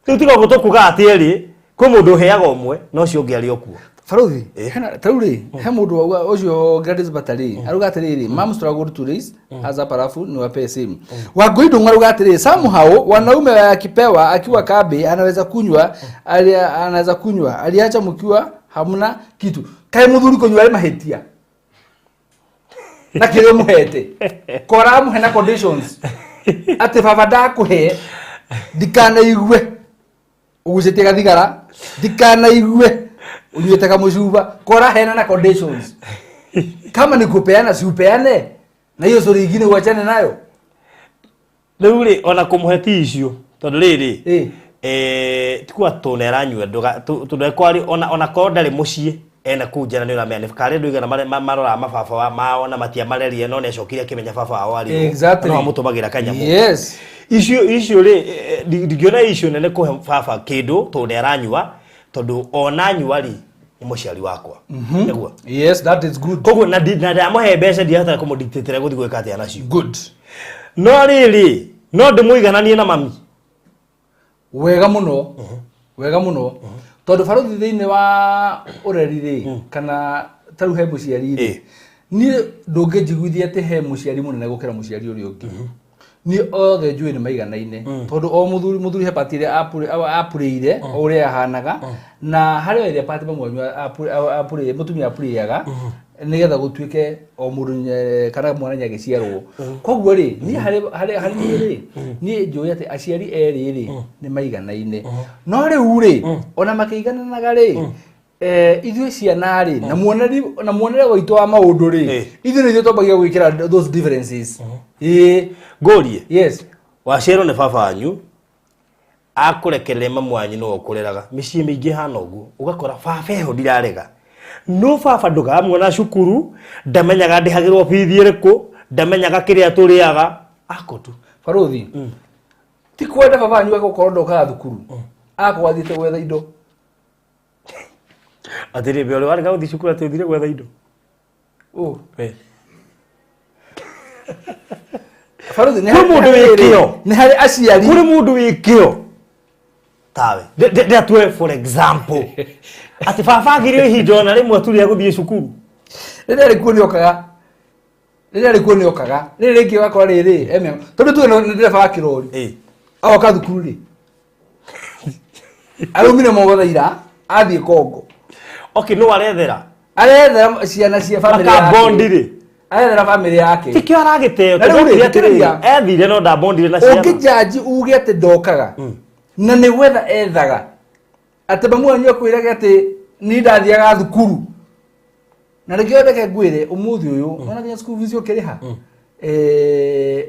Rĩu tiga ũguo tũkuga atĩ erĩ, kwĩ mũndũ ũheaga ũmwe na ũcio ũngĩ arĩ o kuo. Baruthi, Eh. hena ta rĩu rĩ, he mũndũ wauga ũcio Gladys Bata rĩ, arauga atĩrĩrĩ, mom struggled to raise us up alafu niwapee same. Wangui Ndung'u arauga atĩrĩrĩ, somehow wanaume akipewa akiwa kambi anaweza kunywa, anaweza kunywa, aliacha mkiwa hamna kitu. Kaĩ mũthuri kũnyua arĩ mahĩtia? Na kĩrĩa ũmũhete. Kora amũhe na conditions. Atĩ baba ndakũhe ndikanaigue ugucĩtie gathigara ndikanaigue unyuĩte kamũcuba kora hena na conditions kama ni kupeana si upeane na hiyo story ingine uachane nayo. Rĩu rĩ, ona kũmũhe ti icio, tondũ rĩrĩ, Eh. ti kuga tondũ nĩ aranyua tondũ ekwarĩ ona korwo ndarĩ mũciĩ ena kũu nja na nĩ ũramenya nĩ karĩ andũ aigana maroraga mababa mao na matiamarerire no nĩ acokire akĩmenya baba wao arĩ ũ. Exactly. No amũtũmagĩra kanyamũ. Yes. Icio rĩ, ndingĩona icio nene kũhe baba kĩndũ tondũ nĩ aranyua, tondũ ona anyua rĩ, nĩ mũciari wakwa. Nĩguo? Yes, that is good. Koguo na ndamũhe mbeca ndiahota kũmũdictatĩra gũthiĩ gwĩka atĩa nacio. Good. No rĩrĩ, no ndĩmũigananie na mami. Wega mũno. Wega mũno. Tondũ baruthi thĩinĩ wa ũreri rĩ, kana ta rĩu he mũciari rĩ, niĩ ndũngĩnjiguithia atĩ he mũciari mũnene gũkĩra mũciari ũrĩa ũngĩ. Niĩ othe njũĩ nĩ maiganaine. Tondũ o mũthuri he part ĩrĩa apurĩire, o ũrĩa ahanaga, na harĩ o ĩrĩa part mamu wanyu apurĩire, mũtumia apurĩaga, nĩgetha gũtuĩke o mũndũ kana mwana nĩagĩciarwo. Koguo rĩ, niĩ harĩ niĩ rĩ, niĩ njũĩ atĩ aciari erĩ rĩ, nĩ maiganaine. No rĩu rĩ, ona makĩigananaga rĩ, ithuĩ ciana rĩ, na muonere witũ wa maũndũ rĩ, ithuĩ nĩ ithuĩ twambagia gwĩkĩra those differences. Ĩĩ. Ngũrie. Yes. Waciarwo nĩ baba wanyu, akũrekereria mamu wanyu nĩwe ũkũreraga. Mĩciĩ mĩingĩ ĩhana ũguo, ũgakora baba eho ndirarega. No baba ndũkamuona cukuru, ndamenyaga ndĩhagĩrwo bithi ĩrĩkũ, ndamenyaga kĩrĩa tũrĩaga, ako tu. Baruthi, ti kwenda baba wanyu agũkorwo ndokaga thukuru, akorwo athiĩte gwetha indo. Atĩrĩ, we ũrĩ warega gũthiĩ cukuru atĩ ũthire gwetha indo? Ũ. We. Baruthi, nĩ Kwĩ mũndũ wĩ kĩo. nĩ harĩ aciari. Kũrĩ mũndũ wĩ kĩo. Tawe. Ndĩratue for example. Atĩ baba agĩrĩire ihinda ona rĩmwe tu rĩa gũthiĩ cukuru. Rĩrĩa arĩ kuo nĩokaga. Rĩrĩa arĩ kuo nĩokaga. Rĩrĩ rĩngĩ ũgakora rĩrĩ, e mĩhango. Tondũ tuge nĩ ndereba wa kĩrori. Agoka thukuru rĩ. Araumire Mombatha ira, athiĩ Kongo. Okay, nũ arethera? Arethera ciana cia family yake. Makabondi rĩ. Arethera family yake. Tikio aragĩteo, Na rĩu rĩ, tondũ atĩrĩrĩ, thikĩrĩria. ethire no ndabondire na ciana. Ũngĩjaji uge atĩ ndokaga, na nĩ gwetha ethaga, atĩ mamu wanyu akwĩrage atĩ niĩ ndathiaga thukuru. Na rĩngĩ reke ngwĩre ũmũthĩ ũyũ, wona nginya school fees ũkĩrĩha,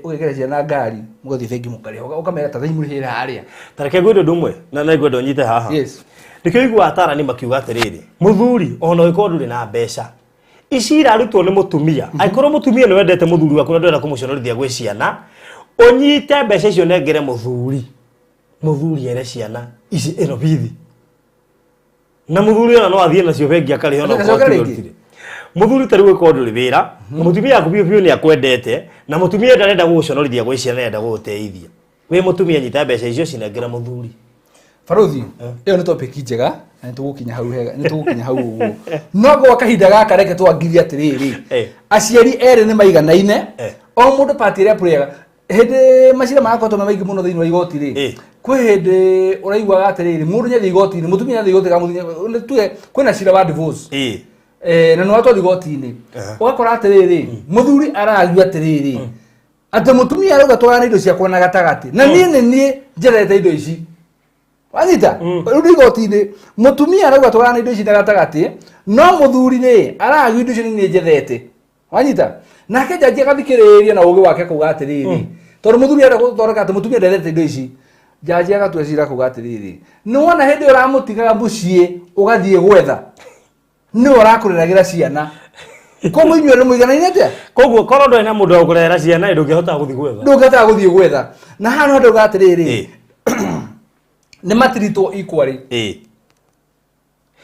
ũgekĩra ciana ngari, mũgathiĩ bengi mũkarĩha, ũkamera ta thai mũrĩhĩre harĩa. Ta reke ngwĩre ũndũ ũmwe, na nĩ ngwenda ũnyite haha. Yes. Nĩkĩo ũiguaga atarani makiuga atĩrĩrĩ, mũthuri ona ũngĩkorwo ndũrĩ na mbeca, ici irarutwo nĩ mũtumia. Angĩkorwo mũtumia nĩ wendete mũthuri waku na ndũrenda kũmũconorithia gwĩ ciana, ũnyite mbeca icio nengere mũthuri. Mũthuri ere ciana ici ĩno bithi. Na mũthuri ona no athiĩ nacio bengi akarĩha ona Acoke okorwo tiwe rĩngĩ. ũrutire. Mũthuri ta rĩu ũkorwo ndũrĩ wĩra, mũtumia waku biũ biũ nĩ akwendete, na mũtumia ndarenda gũgũconorithia gwĩ ciana, arenda gũgũteithia. Wĩ mũtumia nyita mbeca icio cinengere mũthuri. Baruthi, ĩyo nĩ topic njega, na nĩ tũgũkinya hau hega, nĩ tũgũkinya hau ũguo. No gwa kahinda gaka reke twangirie atĩrĩrĩ, aciari erĩ nĩ maiganaine, o mũndũ part ĩrĩa apũrĩaga. Hĩndĩ macira marakoretwo me maingĩ mũno thĩinĩ wa igoti rĩ, kwĩ hĩndĩ ũraiguaga atĩrĩrĩ, mũndũ nĩathiĩ igoti-inĩ, mũtumia nĩathiĩ igoti-inĩ kana mũthuri nĩ tuge kwĩna cira wa divorce. Na nĩ watwarwo igoti-inĩ. Ũgakora atĩrĩrĩ, mũthuri ararua atĩrĩrĩ, atĩ mũtumia arauga twarane indo ciakwa na gatagatĩ, na niĩ nĩ niĩ njerete indo ici. Wanyita? Rĩu ndĩ igoti-inĩ, mũtumia arauga twarane indo ici na gatagatĩ, no mũthuri rĩ, ararua indo icio nĩ niĩ njethete. Wanyita nake jaji agathikĩrĩria na ũgĩ wake kuga atĩrĩrĩ, tondũ mũthuri enda gũthondeka atĩ mũtumia ndendete indo ici, jaji agatua cira kuga atĩrĩrĩ, nĩwona hĩndĩ ĩyo ũramũtigaga mũciĩ ũgathiĩ gwetha, nĩwe ũrakũreragĩra ciana, koguo inyuĩ nĩ mũiganaine atĩa? Koguo korwo ndwarĩ na mũndũ wa gũkũrehera ciana, ndũngĩhota gũthiĩ gwetha. Ndũngĩhotaga gũthiĩ gwetha. Na haha no ndauga atĩrĩrĩ, nĩ matiritwo equally.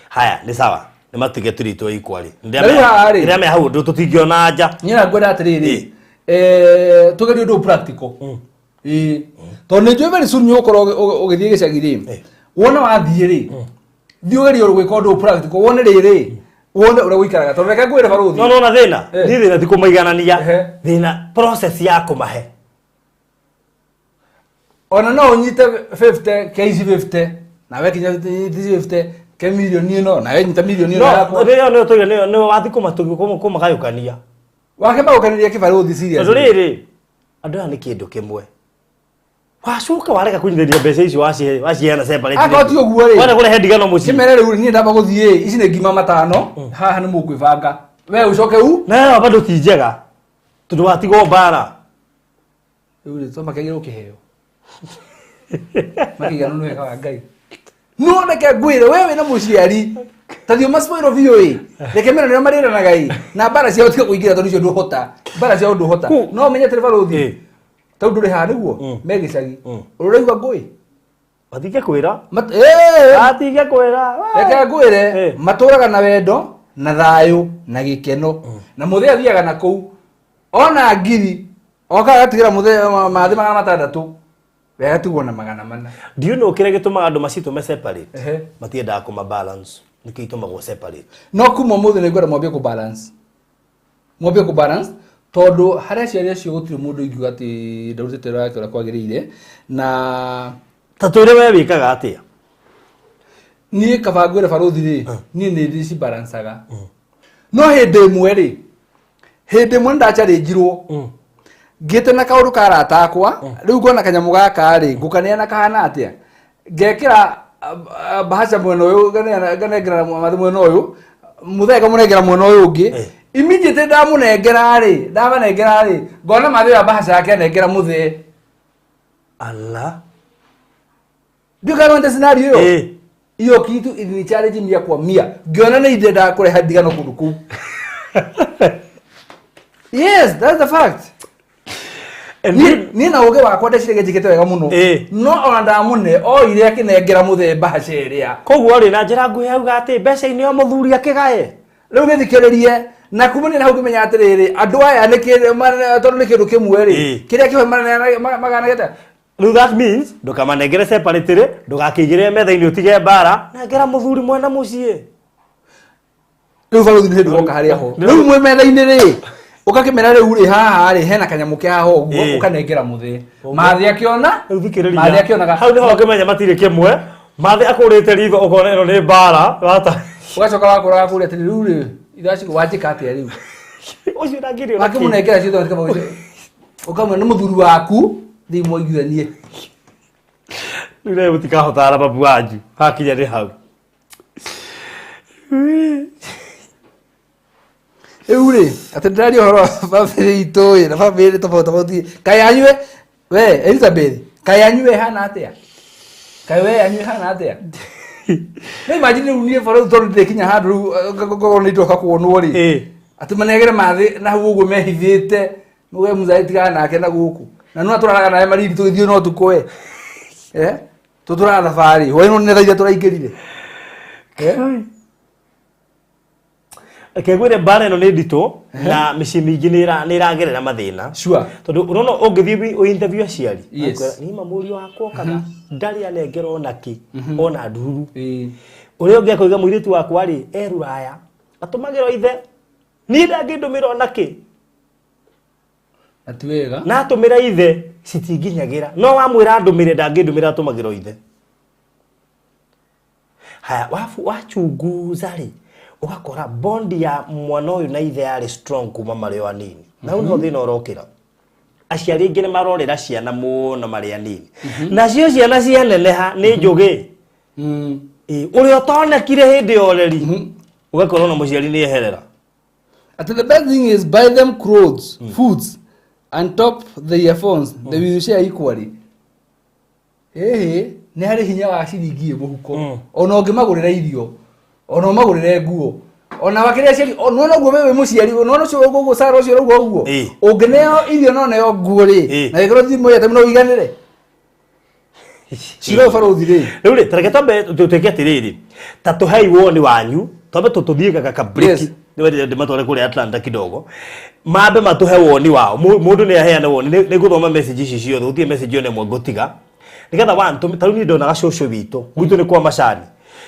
Haya, nĩ sawa, nĩ matige tũritwo equally. Na rĩu haha rĩ- Rĩrĩa me hau ũndũ tũtingĩona nja. Niĩ na ngwenda atĩrĩrĩ, tũgerie ũndũ practical. Ĩĩ, tondũ nĩ njũĩ very soon nĩ ũgũkorwo ũgĩthiĩ gĩcagi rĩ. Wona wathiĩ rĩ, thiĩ ũgerie gwĩka ũndũ practical, wone rĩrĩ, wone ũrĩa gũikaraga, tondũ reke ngwĩre, barũthi. No nona thĩna, niĩ thĩna ti kũmaiganania, thĩna process ya kũmahe. Ona no ũnyite 50 ke ici 50, nawe kinya ici 50 ke milioni ĩno, nawe nyita milioni ĩno No yakwa. rĩrĩa nĩyo tũiga nĩyo wathi kũmagayũkania. Wake magũkanirie kĩbarũthi, serious. Tondũ rĩrĩ, andũ aya nĩ kĩndũ kĩmwe, wacoka warega kũnyithĩria mbeca icio, wacihe, waciheana separate. Akorwo ti ũguo rĩ, wenda kũrehe ndigano mũciĩ. Kĩmere rĩu niĩ ndamba gũthiĩ, ici nĩ ngima matano haha, nĩ mũkwĩbanga, we ũcoke u. Na ĩyo bado ti njega, tondũ watigwo mbara. Rĩu rĩ, to makĩagĩrĩrwo kĩheo makĩigana nĩ wega wa Ngai. No reke ngwĩre, we wĩna mũciari ta thiĩ ũmaspoilo biũ ĩ, reke mena nĩo marĩranaga ĩ, na mbara ciao tiga kũingĩra, tondũ icio ndũhota, mbara ciao ndũhota. No ũmenye atĩrĩ, barũthi, tau ndũrĩ haha nĩguo me gĩcagi ũraigua ngũĩ. Matige kwĩra. Matige kwĩra. Reke ngwĩre, matũraga na wendo na thayũ na gĩkeno, na mũthee athiaga na kũu ona ngiri oka agatigĩra mũthee mathĩ 600, we agatigwo na 400. Do you know kĩrĩa gĩtũmaga andũ macitũme separate? Matiendaga kũma balance, nĩkĩo itũmagwo separate. No kuma ũmũthĩ nĩ ngwenda mwambie kũ balance, mwambie kũ balance, tondũ harĩ aciari acio gũtirĩ mũndũ ingiuga atĩ ndarutĩte wĩra wake ũrĩa kwagĩrĩire na Ta twĩre we wĩkaga atĩa? Niĩ kaba ngwĩre, barũthi rĩ, niĩ nĩ ndĩcibalancaga, no hĩndĩ ĩmwe rĩ, hĩndĩ ĩmwe nĩndacharĩnjirwo ngĩte na kaũndũ ka arata akwa. Rĩu ngona kanyamũ gaka rĩ, ngũkaneana kahana atĩa, ngekĩra bahasha mwena ũyũ, nganengera mathi mwena ũyũ, mũthee ngamũnengera mwena ũyũ ũngĩ. Immediately ndamũnengera rĩ, ndamanengera rĩ, ngona mathi ya bahasha yake anengera mũthee. Ala. Ndio kana scenario hiyo, hiyo kitu ilini challenge mia kwa mia, ngiona nĩ ndendaga kũreha ndigano kũndũ kũu. Yes, that's the fact. Niĩ na ũgĩ wakwa ndeciragia njĩkĩte wega mũno, no ona ndamũne oire akĩnengera mũthee bahasha ĩrĩa. Koguo rĩ, na njĩra nguhĩ auga atĩ mbeca inĩ o mũthuri akĩgaye. Rĩu gĩthikĩrĩrie, na kumania na hau ngĩmenya atĩrĩrĩ, andũ aya nĩ tondũ nĩ kĩndũ kĩmwe rĩ, kĩrĩa kĩmwe maganagĩte. Rĩu that means ndũkamanengere separate rĩ, ndũgakĩigĩrĩre metha-inĩ, ũtige mbara, nengera mũthuri mwena mũciĩ. Rĩu barũthi, nĩ hĩndĩ woka harĩa ho rĩu mwĩ metha-inĩ rĩ, ũgakĩmera rĩu rĩ, haha rĩ hena kanyamũ ke haha ũguo, ũkanengera mũthee mathĩ akĩona. Rĩu thikĩrĩria. Mathĩ akĩonaga. Hau nĩho ũngĩmenya matirĩ kĩmwe. Mathĩ akũrĩte ritho, ũkona ĩno nĩ mbara wata. Ũgacoka wakũraga kũrĩa atĩrĩ, rĩu rĩ, ithaciko wanjĩka atĩa rĩu? Ũcio ndangĩrĩ ona kĩ. Wakĩmũnengera ciothe, ũkamwĩra nĩ mũthuri waku, thiĩ mwaiguithanie. Rĩu nawe mũtikahotana na babu wanyu hakinya nĩ hau. Rĩu rĩ, atĩ ndĩraria ũhoro wa bamĩrĩ itũ ĩ, na bamĩrĩ tofauti tofauti, kaĩ yanyu we Elizabeth, kaĩ yanyu we ĩhana atĩa? Kaĩ we yanyu ĩhana atĩa? No imagine rĩu niĩ bara rĩu, tondũ ndĩkinya handũ rĩu ngorwo nĩ ndoka kuonwo rĩ, atĩ manegere mathĩ na hau ũguo mehithĩte, we mũzai tigana nake na gũkũ, na no tũraraga nawe marindi tũgĩthiĩ no tukũ we, eh, tũtũraga thabarĩ hwaĩ-inĩ nĩ thaa iria tũraingĩrire, eh. Reke ngwĩre, mbara ĩno nĩ nditũ na mĩciĩ mĩingĩ nĩ ĩragerera mathĩna. Tondũ ũrona ũngĩthiĩ ũ interview aciari, akwĩra, "Niĩ ma mũriũ wakwa okaga ndarĩ anengera ona kĩ, ona ndururu." Ũrĩa ũngĩ akoiga, "Mũirĩtu wakwa rĩ, e rũraya, atũmagĩrwo ithe, niĩ ndangĩndũmĩra ona kĩ." Na ti wega. Na atũmĩra ithe citinginyagĩra, no wamwĩra ndũmĩre ndangĩndũmĩra, atũmagĩrwo ithe. Haya, wabu wachunguza rĩ, ũgakora bond ya mwana ũyũ na ithe yarĩ strong kuma marĩ o anini, na hau nĩho thĩna ũrokĩra. Aciari aingĩ nĩ marorera ciana mũno marĩ anini, nacio ciana cianeneha nĩ njũgĩ. Ĩ, ũrĩa ũtonekire hĩndĩ ya ũreri, ũgakora ona mũciari nĩ eherera. Atĩ the best thing is buy them clothes, foods and top their phones. They will share equally. Ĩhĩ, nĩ harĩ hinya wa ciringi ĩ mũhuko. Ona ũngĩmagũrĩra irio, ona ũmagũrĩre nguo, ona wakĩrĩa aciari, nĩwona ũguo we wĩ mũciari, nĩwona ũcio ũguo Sarah ũcio ũrauga ũguo. Ũngĩneo irio no neo nguo rĩ, na gĩkorwo thimũ ĩyo no ũiganĩre. Cira ũbarũthi rĩ. Rĩu rĩ, tareke twambe tũtuĩke atĩrĩrĩ, ta tũhei woni wanyu, twambe tũthiĩ gaka break. Nĩwendete ndĩmatware kũrĩa Atlanta kidogo. Mambe matũhe woni wao. Mũndũ nĩ aheane woni. Nĩ ngũthoma message ici ciothe, gũtirĩ message ona ĩmwe ngũtiga. Nĩgetha one, ta rĩu niĩ ndonaga cũcũ witũ, gwitũ nĩ kwa macani.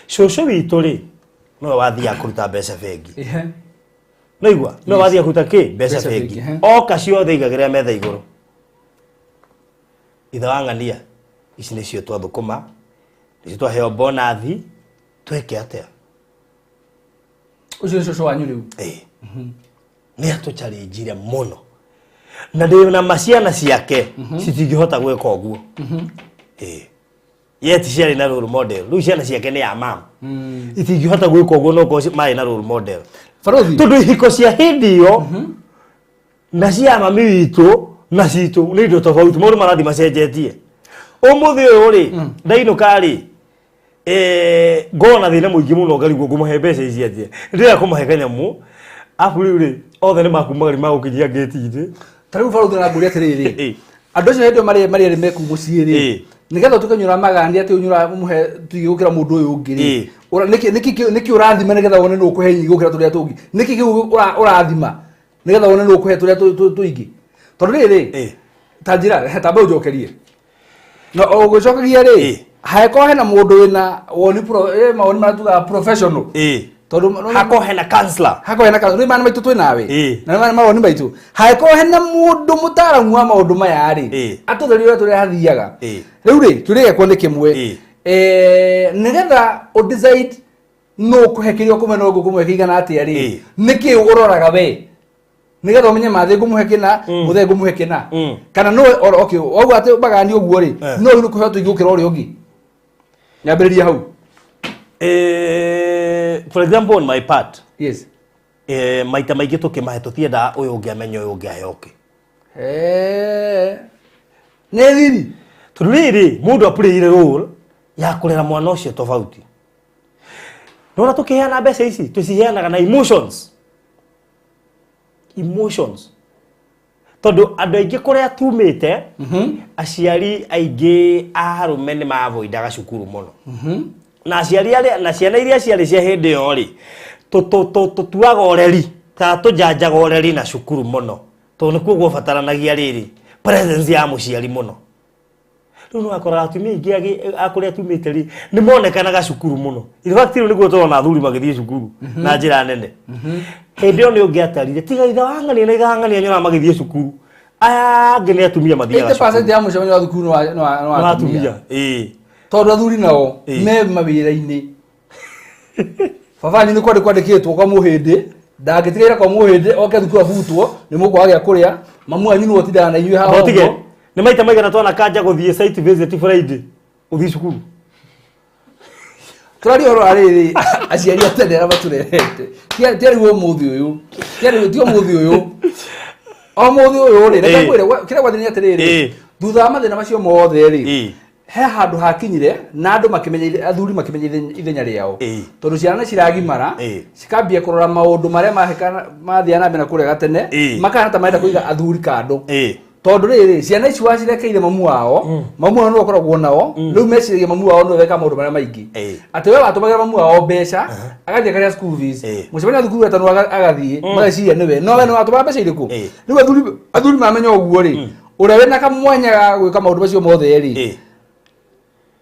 Cũcũ witũ rĩ, nowe wathiaga kũruta mbeca bengi. Nĩwaigua? Nowe wathiaga kũruta kĩ? Mbeca bengi. Oka ciothe aigagĩrĩra metha igũrũ. Ithe wa ng'ania, ici nĩcio twathũkũma, nĩcio twaheo bonathi, twĩke atĩa? Ũcio nĩ cũcũ wanyu rĩu? Ĩĩ. Nĩ atũchallengeire mũno. Na ndĩ na maciana ciake citingĩhota gwĩka ũguo. Ĩĩ. Yet ciarĩ na role model. Rĩu ciana ciake nĩ ya mam. Itingĩhota gwĩka ũguo no korwo marĩ na role model. Barũthi. Tondũ ihiko cia hĩndĩ ĩyo na cia mami witũ na citũ nĩ indo tofauti, maũndũ marathiĩ macenjetie. Ũmũthĩ ũyũ rĩ, ndainũka rĩ, ngorwo na thĩna mũingĩ mũno ngarigwo ngũmũhe mbeca ici atĩa. Ndĩrenda kũmahe kanyamũ, arabu rĩu rĩ, othe nĩ makumagari magũkinyia ngĩti-inĩ. Ta rĩu barũthi arangũria atĩrĩrĩ, andũ acio hĩndĩ ĩyo marĩ erĩ meku mũciĩ rĩ, nĩgetha ũtuĩke nĩ ũramagania atĩ ũnyua ũramũhe tũingĩ gũkĩra mũndũ ũyũ ũngĩ rĩ, nĩkĩ ũrathima nĩgetha wone nũ ũkũhe nyingĩ gũkĩra tũrĩa tũngĩ? Nĩkĩ kĩu ũrathima nĩgetha wone nũ ũkũhe tũrĩa tũingĩ? Tondũ rĩrĩ, ta njĩra, ta mbe ũnjokerie. Na ũgĩcokagia rĩ, hangĩkorwo hena mũndũ wĩna woni mawoni marĩa tugaga professional. Tondũ hakorwo hena counselor. Hakorwo hena counselor. Rĩu maya maitũ twĩ nawe. Na maya mawoni maitũ. Hangĩkorwo hena mũndũ mũtaaramu wa maũndũ maya rĩ, atũtherie ũrĩa tũrĩa hathiaga. Rĩu rĩ, kĩũria gĩakwa nĩ kĩmwe. Nĩgetha ũ decide nũ ũkũhe kĩrĩa ũkũmũhe na ũngĩ ũkũmũhe kĩigana atĩa rĩ, nĩkĩ ũroraga we? Nĩgetha ũmenye mathĩ ngũmũhe kĩna, mũthee ngũmũhe kĩna. Kana no okay, wauga atĩ magani ũguo rĩ, no rĩu nĩkũheo tũingĩ gũkĩra ũrĩa ũngĩ. Nyambĩrĩria hau. For example on my part. Yes. Maita maingĩ tũkĩmahe tũtiendaga ũyũ ũngĩ amenye ũyũ ũngĩ aheo kĩ. Nĩ thiri. Tondũ rĩrĩ, mũndũ apurĩire role ya kũrera mwana ũcio tofauti. Nona tũkĩheana mbeca ici, tũciheanaga na emotions. Emotions. Tondũ andũ aingĩ kũrĩa tumĩte, aciari aingĩ a arũme nĩ mavoidaga cukuru mũno. Na aciari arĩa, na ciana iria ciarĩ cia hĩndĩ ĩyo rĩ, tũtuaga ũreri, kana tũjanjaga ũreri na cukuru mũno. Tondũ nĩkuo gwabataranagia rĩrĩ, presence ya mũciari mũno. Rĩu nĩ wakoraga atumia aingĩ a kũrĩa tumĩte rĩ, nĩ monekanaga cukuru mũno. In fact, rĩu nĩguo tũrona athuri magĩthiĩ cukuru na njĩra nene. Hĩndĩ ĩyo nĩ ũngĩatarire, tiga ithe wa ng'ania na ithe wa ng'ania nyonaga magĩthiĩ cukuru. Aya angĩ nĩ atumia mathiaga cukuru. 80% ya mũcemanio wa thukuru nĩ wa atumia. Tondũ athuri nao me mawĩra-inĩ. Baba wanyu nĩ kwandĩkĩtwo kwa mũhĩndĩ, ndangĩtigĩra kwa mũhĩndĩ oke thukuru abutwo nĩ mũkwaga gĩa kũrĩa, mamu wanyu nĩwe ũtindaga na inyuĩ haha Otige, ũguo. nĩ maita maigana twanakanja gũthiĩ site visit Friday ũthiĩ cukuru. Tũraria ũhoro wa rĩrĩ, aciari a tene arĩa matũrerete. Ti rĩu ũmũthĩ ũyũ. Ti ũmũthĩ ũyũ. Ũmũthĩ ũyũ rĩ, reke ngwĩre, kĩrĩa gwathiĩ nĩ atĩrĩrĩ, thutha wa mathĩna macio mothe rĩ, he handũ hakinyire na andũ makĩmenya athuri makĩmenya ithenya rĩao. Tondũ ciana nĩ ciragimara, cikambia kũrora maũndũ marĩa mathiaga na mbere na kũrĩa gatene, makahana ta marenda kũiga athuri kando. Tondũ rĩrĩ, ciana ici wacirekeire mamu wao, mamu wao nĩwe ũkoragwo nao, rĩu meciragia mamu wao nĩwe wekaga maũndũ marĩa maingĩ. Atĩ we watũmagĩra mamu wao mbeca, agathiĩ akarĩha school fees, mũcemanio wa thukuru wetanwo agathiĩ, mageciria nĩwe. No we nĩwe watũmaga mbeca irĩkũ? Rĩu athuri mamenya ũguo rĩ, ũrĩa wĩna kamwanya ga gwĩka maũndũ macio mothe rĩ,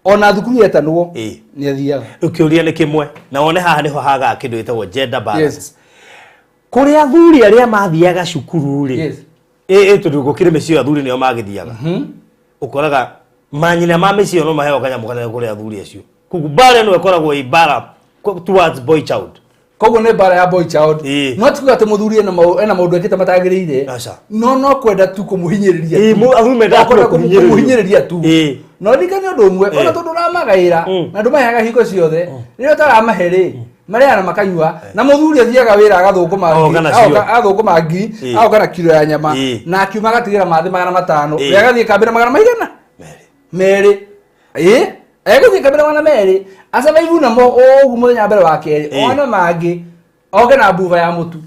ona thukuru yetanwo, nĩ athiaga. Rĩu kĩũria nĩ kĩmwe, na wone haha nĩho hagaga kĩndũ gĩtagwo gender balance. Kũrĩ athuri arĩa mathiaga cukuru rĩ, tondũ gũkĩrĩ mĩciĩ ĩyo athuri nĩo magĩthiaga. Ũkoraga manyina ma mĩciĩ ĩyo no maheo kanyamũ kanene kũrĩ athuri acio. Koguo mbara ĩno ĩkoragwo ĩ mbara towards boy child. Koguo nĩ mbara ya boy child. No ti kuga atĩ mũthuri ena maũndũ ekĩte matagĩrĩire. No no kwenda tu kũmũhinyĩrĩria tu. Athuri mendaga Kwenda kũhinyĩrĩrio. kũmũhinyĩrĩria tu. No ririkane ũndũ ũmwe, ona tondũ ũramagaĩra, na ndũmaheaga hingo ciothe, rĩrĩa ũtaramahe rĩ, Marĩaga na makanyua na mũthuri athiaga wĩra agathũkũma Agoka ngiri- nacio. agathũkũma ngiri agoka na kiro ya nyama na akiuma agatigĩra mathĩ 500 we agathiĩ kambĩ na magana maigana Merĩ. merĩ ĩ egũthiĩ kambĩ na magana merĩ acabaibu namo ũguo mũthenya wa mbere wa kerĩ one mangĩ oke na mbuba ya mũtu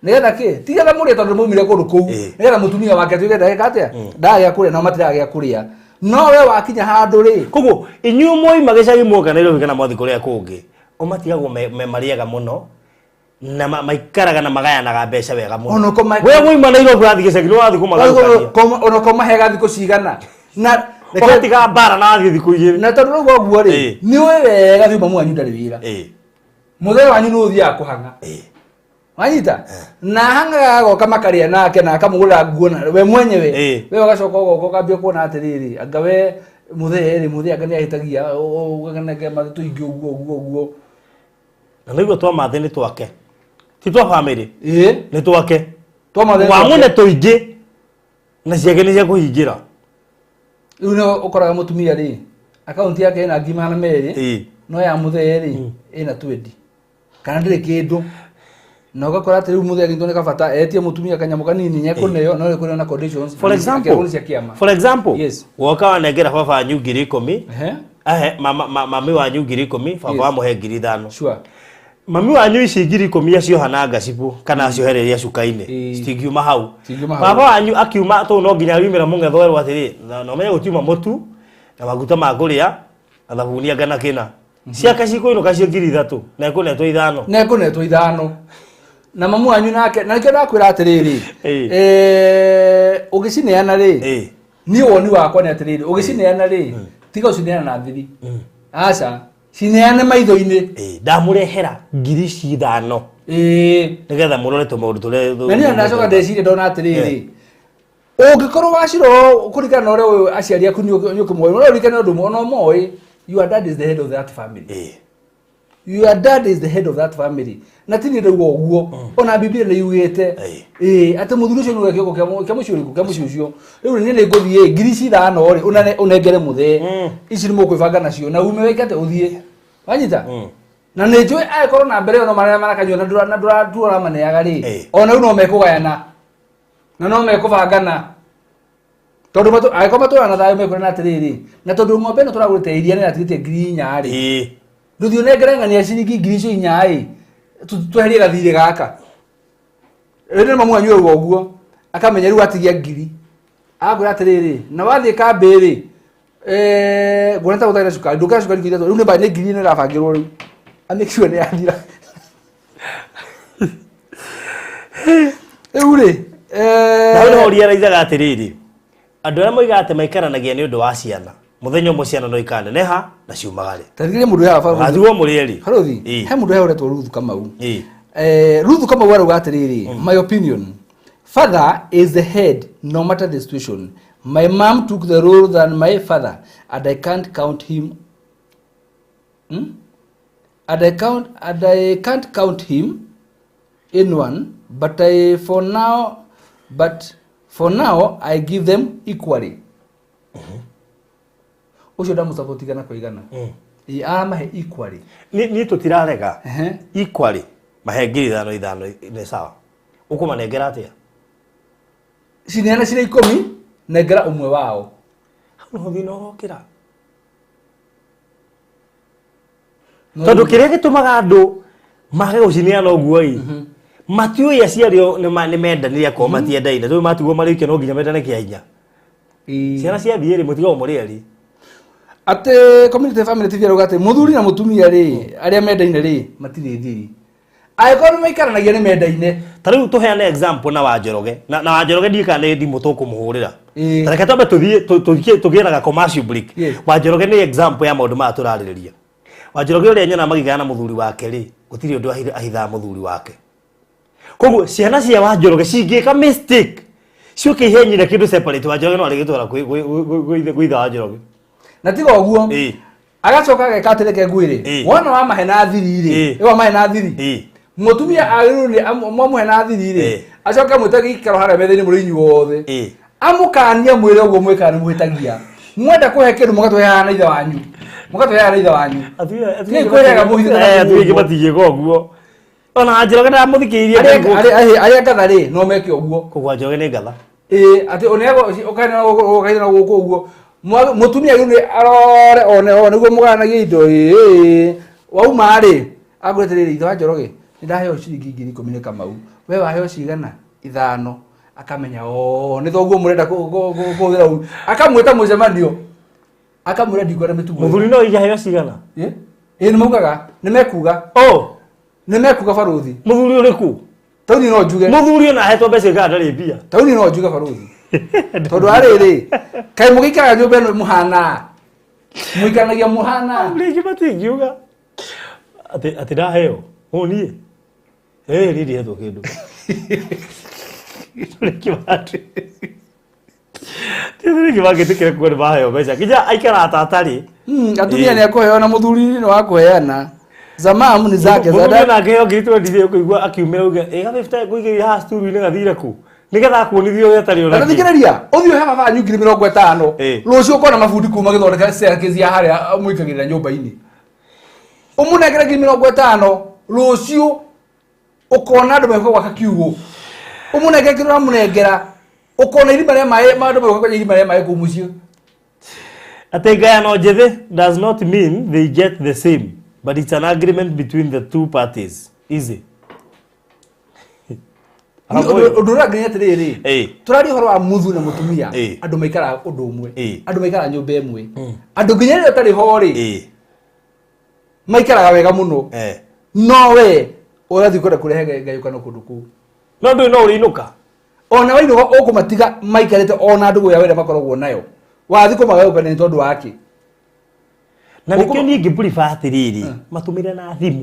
nĩgetha kĩ tigetha mũrĩe tondũ maumire kũndũ kũu nĩgetha mũtumia wake atuĩke ndagĩka atĩa ndagĩa kũrĩa nao matiragĩa kũrĩa no we wakinya handũ rĩ Koguo inyuĩ mwoima gĩcagi mwoka Nairobi kana mwathiĩ kũrĩa kũngĩ, o matigagwo me marĩaga mũno na maikaraga na magayanaga mbeca wega mũno. Ona ko We woima Nairobi wathiĩ gĩcagi nĩ wathiĩ kũmagarũkania. Ona ko mahega thikũ cigana na Ũgatiga mbara na wathiĩ thikũ igĩrĩ. Na tondũ rĩu ũguo rĩ nĩ ũĩ wega biũ mamu wanyu ndarĩ wĩra. Mũthee wanyu nĩ ũthiaga kũhang'a. Wanyita na hang'aga agoka makarĩa nake na akamũgũrĩra nguo na we mwenyewe we ũgacoka ũgoka ũkambia kuona atĩrĩrĩ anga we mũthee rĩ mũthee anga nĩ ahĩtagia ũganenge mathĩ tũingĩ ũguo ũguo ũguo. Na nĩguo twa mathĩ nĩ twake ti twa bamĩrĩ nĩ twake Twa mathĩ nĩ wa twake. mũne tũingĩ na ciake nĩ cia kũhingĩra. Rĩu nĩ ũkoraga mũtumia rĩ akaunti yake ĩna ngiri 200 no ya mũthee rĩ ĩna 20 kana ndĩrĩ kĩndũ na ũgakora atĩ rĩu mũthee agĩtwo nĩ kabata etie mũtumia kanyamũ kanini nyekũneo no ĩkũneo na conditions For example, akĩrwo nĩ cia kĩama. For example, Yes. woka wanengera baba wanyu 10,000 Ehe. ahe mami wanyu 10,000 baba Yes. wamũhe 5,000. Sure. Mami wanyu ici 10,000 acioha na ngacibũ kana aciohereria cuka-inĩ citingiuma hau. Citingiuma hau. Baba wanyu akiuma tũu no nginya yumĩra mũng'etho werwo atĩrĩ na ũmenye gũtiuma mũtu na maguta ma kũrĩa na thabuni anga na kĩna. Ciake cikũinũka cio 3,000 na ĩkũnetwo 5. Na ĩkũnetwo 5. Na mamu wanyu nake na nĩkĩo ndakwĩra atĩrĩrĩ ũgĩcineana rĩ niĩ woni wakwa nĩ atĩrĩrĩ ũgĩcineana rĩ tiga ũcineana na thiri aca cineane maitho-inĩ. Ndamũrehera ngiri ici 5 nĩgetha mũrore tũmaũndũ tũrĩa Na niĩ ndacoka ndeciria ndona atĩrĩrĩ ũngĩkorwo wacirora kũringana na ũrĩa ũyũ aciari aku nĩ ũkĩmoĩ no ũririkane ũndũ ũmwe ona ũmoĩ your dad is the head of that family. Your dad is the head of that family. Na ti niĩ ndauga ũguo ona Biblia nĩ yugĩte atĩ mũthuri ũcio nĩwe kĩongo kĩa mũciĩ ũrĩkũ kĩa mũciĩ ũcio rĩu niĩ nĩ ngũthiĩ ngiri ici 5 rĩ ũnengere mũthee ici nĩ mũkwĩbanga nacio na ume wĩke atĩ ũthiĩ wanyita na nĩ njũĩ angĩkorwo na mbere ĩyo no marĩa marakanyua na ndũramaneaga rĩ ona rĩu no mekũgayana na no mekũbangana tondũ angĩkorwo matũraga na thayũ mekwĩrana atĩrĩrĩ na tondũ ng'ombe ĩno tũragũrĩte iria nĩ ĩratigĩtie 4,000 rĩ ndũthiĩ ũnengere ng'ania ciringi ngiri icio 4 ĩ tweherie gathirĩ gaka rĩu nĩ mamu wanyu auga ũguo akamenya rĩu atigia ngiri agakwĩra atĩrĩrĩ na wathiĩ kambĩ rĩ nguona ta gũtarĩ na cukari ndũkĩra cukari 3,000 rĩu nĩ ngiri ĩno ĩrabangĩrwo rĩu amake sure nĩ yathira rĩu rĩ Na hau nĩho ũriaraizaga atĩrĩrĩ andũ arĩa moigaga atĩ maikaranagia nĩ ũndũ wa ciana mũthenya ũmwe ciana no ikaneneha na ciumagare tarigĩrĩria mũndũ haha barũthi. Gatigwo mũrĩ erĩ. Barũthi, he mũndũ haha ũretwo Ruth Kamau. Ruth Kamau arauga atĩrĩrĩ my opinion father is the head no matter the situation. My mom took the role than my father and I can't count him. And I can't count him in one, but for now I give them equally. Ũcio ndamũsupport igana kwa igana. Ĩ, aramahe equally. Niĩ tũtirarega. Equally mahe 5,000 5 nĩ sawa. Ũkũmanengera atĩa? Cineana cirĩ 10 nengera ũmwe wao. Hau nĩho thĩna ũrokĩra. Tondũ kĩrĩa gĩtũmaga andũ mage gũcineana ũguo ĩ matiũĩ aciari o nĩ mendanire akorwo matiendaine tondũ matigwo marĩ ike no nginya mendane kĩa hinya. Ciana ciathiĩ rĩ mũtigagwo mũrĩ erĩ. Atĩ community family TV arauga atĩ mũthuri na mũtumia rĩ arĩa mendaine rĩ matirĩ thiri. Angĩkorwo nĩ maikaranagia nĩ mendaine. Ta rĩu tũheane example na Wanjoroge. Na Wanjoroge ndiũĩ kana nĩ thimũ tũkũmũhũrĩra. Ta reke twambe tũthiĩ tũgĩe na ga commercial break. Wanjoroge nĩ example ya maũndũ maya tũrarĩrĩria. Wanjoroge ũrĩa nyona magĩgana na mũthuri wake rĩ gũtirĩ ũndũ ahithaga mũthuri wake. Koguo ciana cia Wanjoroge cingĩka mistake ciũke ihe nyina kĩndũ separate Wanjoroge no arĩgĩtwara gwĩ ithe Wanjoroge. Na tiga ũguo agacoka ageka atĩ reke ngwĩre wona wamahe na thiri rĩ ĩ wamahe na thiri mũtumia agĩrĩirwo nĩ mwamũhe na thiri rĩ acoke amwĩte gĩikaro harĩa metha-inĩ mũrĩ inyuothe amũkanie mwĩre ũguo mwĩkaga nĩ mũhĩtagia. Mwenda kũhe kĩndũ mũgatũheaga na ithe wanyu. Mũgatũheaga na ithe wanyu. Tigai kwĩrega mũhithĩte na Atumia kũu. matingĩka ũguo. Ona Njoroge ndamũthikĩrĩirie. Arĩa ngatha rĩ no meke ũguo. Kũgwa Njoroge nĩ ngatha. Ĩĩ atĩ ũneagwo ũkaina ũkaina gũkũ ũguo. Mũtumia rĩu nĩ arore one o nĩguo mũgayanagia indo ĩĩ. Wauma rĩ akwĩra atĩrĩrĩ ithe wa Njoroge nĩ ndaheo ciringi 10,000 nĩ Kamau. We waheo cigana? 5. Akamenya o nĩ thoguo mũrenda kũhũthĩra ũru. Akamwĩta mũcemanio. Akamwĩra ndikwenda mĩtugo. Mũthuri no oige aheo cigana? Ĩ nĩ maugaga nĩ mekuga. Oh. Nĩ mekuga barũthi. Mũthuri ũrĩkũ? Tauni no njuge. Mũthuri ona ahetwo mbeca ikaga ndarĩ mbia. Tauni no njuge barũthi. Tondũ arĩrĩ kaĩ mũgĩikaraga nyũmba ĩno mũhana. Mũikaranagia mũhana. Rĩngĩ matingiuga atĩ ndaheo. Ũũ niĩ. Eh niĩ ndihetwo kĩndũ. Rĩngĩ mati. Rĩngĩ mangĩtĩkĩra kuga nĩ maheo mbeca. Nginya aikaraga ta atarĩ. Atumia nĩ akũheo na mũthuri nĩ wa kũheana. Zamamu ni zake Mũthuri zada. ona angĩheo 20,000 ũkũigua akiumĩra uge ĩ ga 50 ngũigĩrĩra haha sturu-inĩ gathire kũ. Nĩgetha akuonithie ũrĩa atarĩ Na ona kĩ. thikĩrĩria ũthiĩ ũhe baba wanyu 50,000 Ĩ. rũciũ ũkona mabundi kuma gĩthondeka staircase ya harĩa mũikagĩrĩra nyũmba-inĩ. Ũmũnengere 50,000 rũciũ ũkona andũ megũka gwaka kiugũ. Ũmũnengere kĩrĩa ũramũnengera ũkona irima rĩa maĩ andũ megũka kwenja irima rĩa maĩ kũu mũciĩ. Atĩ ngayano njĩthĩ does not mean they get the same, but it's an agreement between the two parties. Easy. Ũndũ ũrĩa nginya atĩrĩrĩ Ĩ. tũraria ũhoro wa mũthuri na mũtumia Ĩ. andũ maikaraga ũndũ ũmwe Ĩ. andũ maikaraga nyũmba ĩmwe andũ nginya rĩrĩa ũtarĩ ho rĩ Ĩ. maikaraga wega mũno Eh. no we ũrathiĩ kwenda kũrehe ngayũkano kũndũ kũu No ndũĩ no ũrĩinũka. Ona wainũka ũkũmatiga maikarĩte ona ndũgũ yao ĩrĩa makoragwo nayo wathiĩ kũmagayũkania nĩ tondũ wa kĩ? Na nĩkĩo niĩ ngĩ prefer atĩrĩrĩ matũmĩre na thimũ.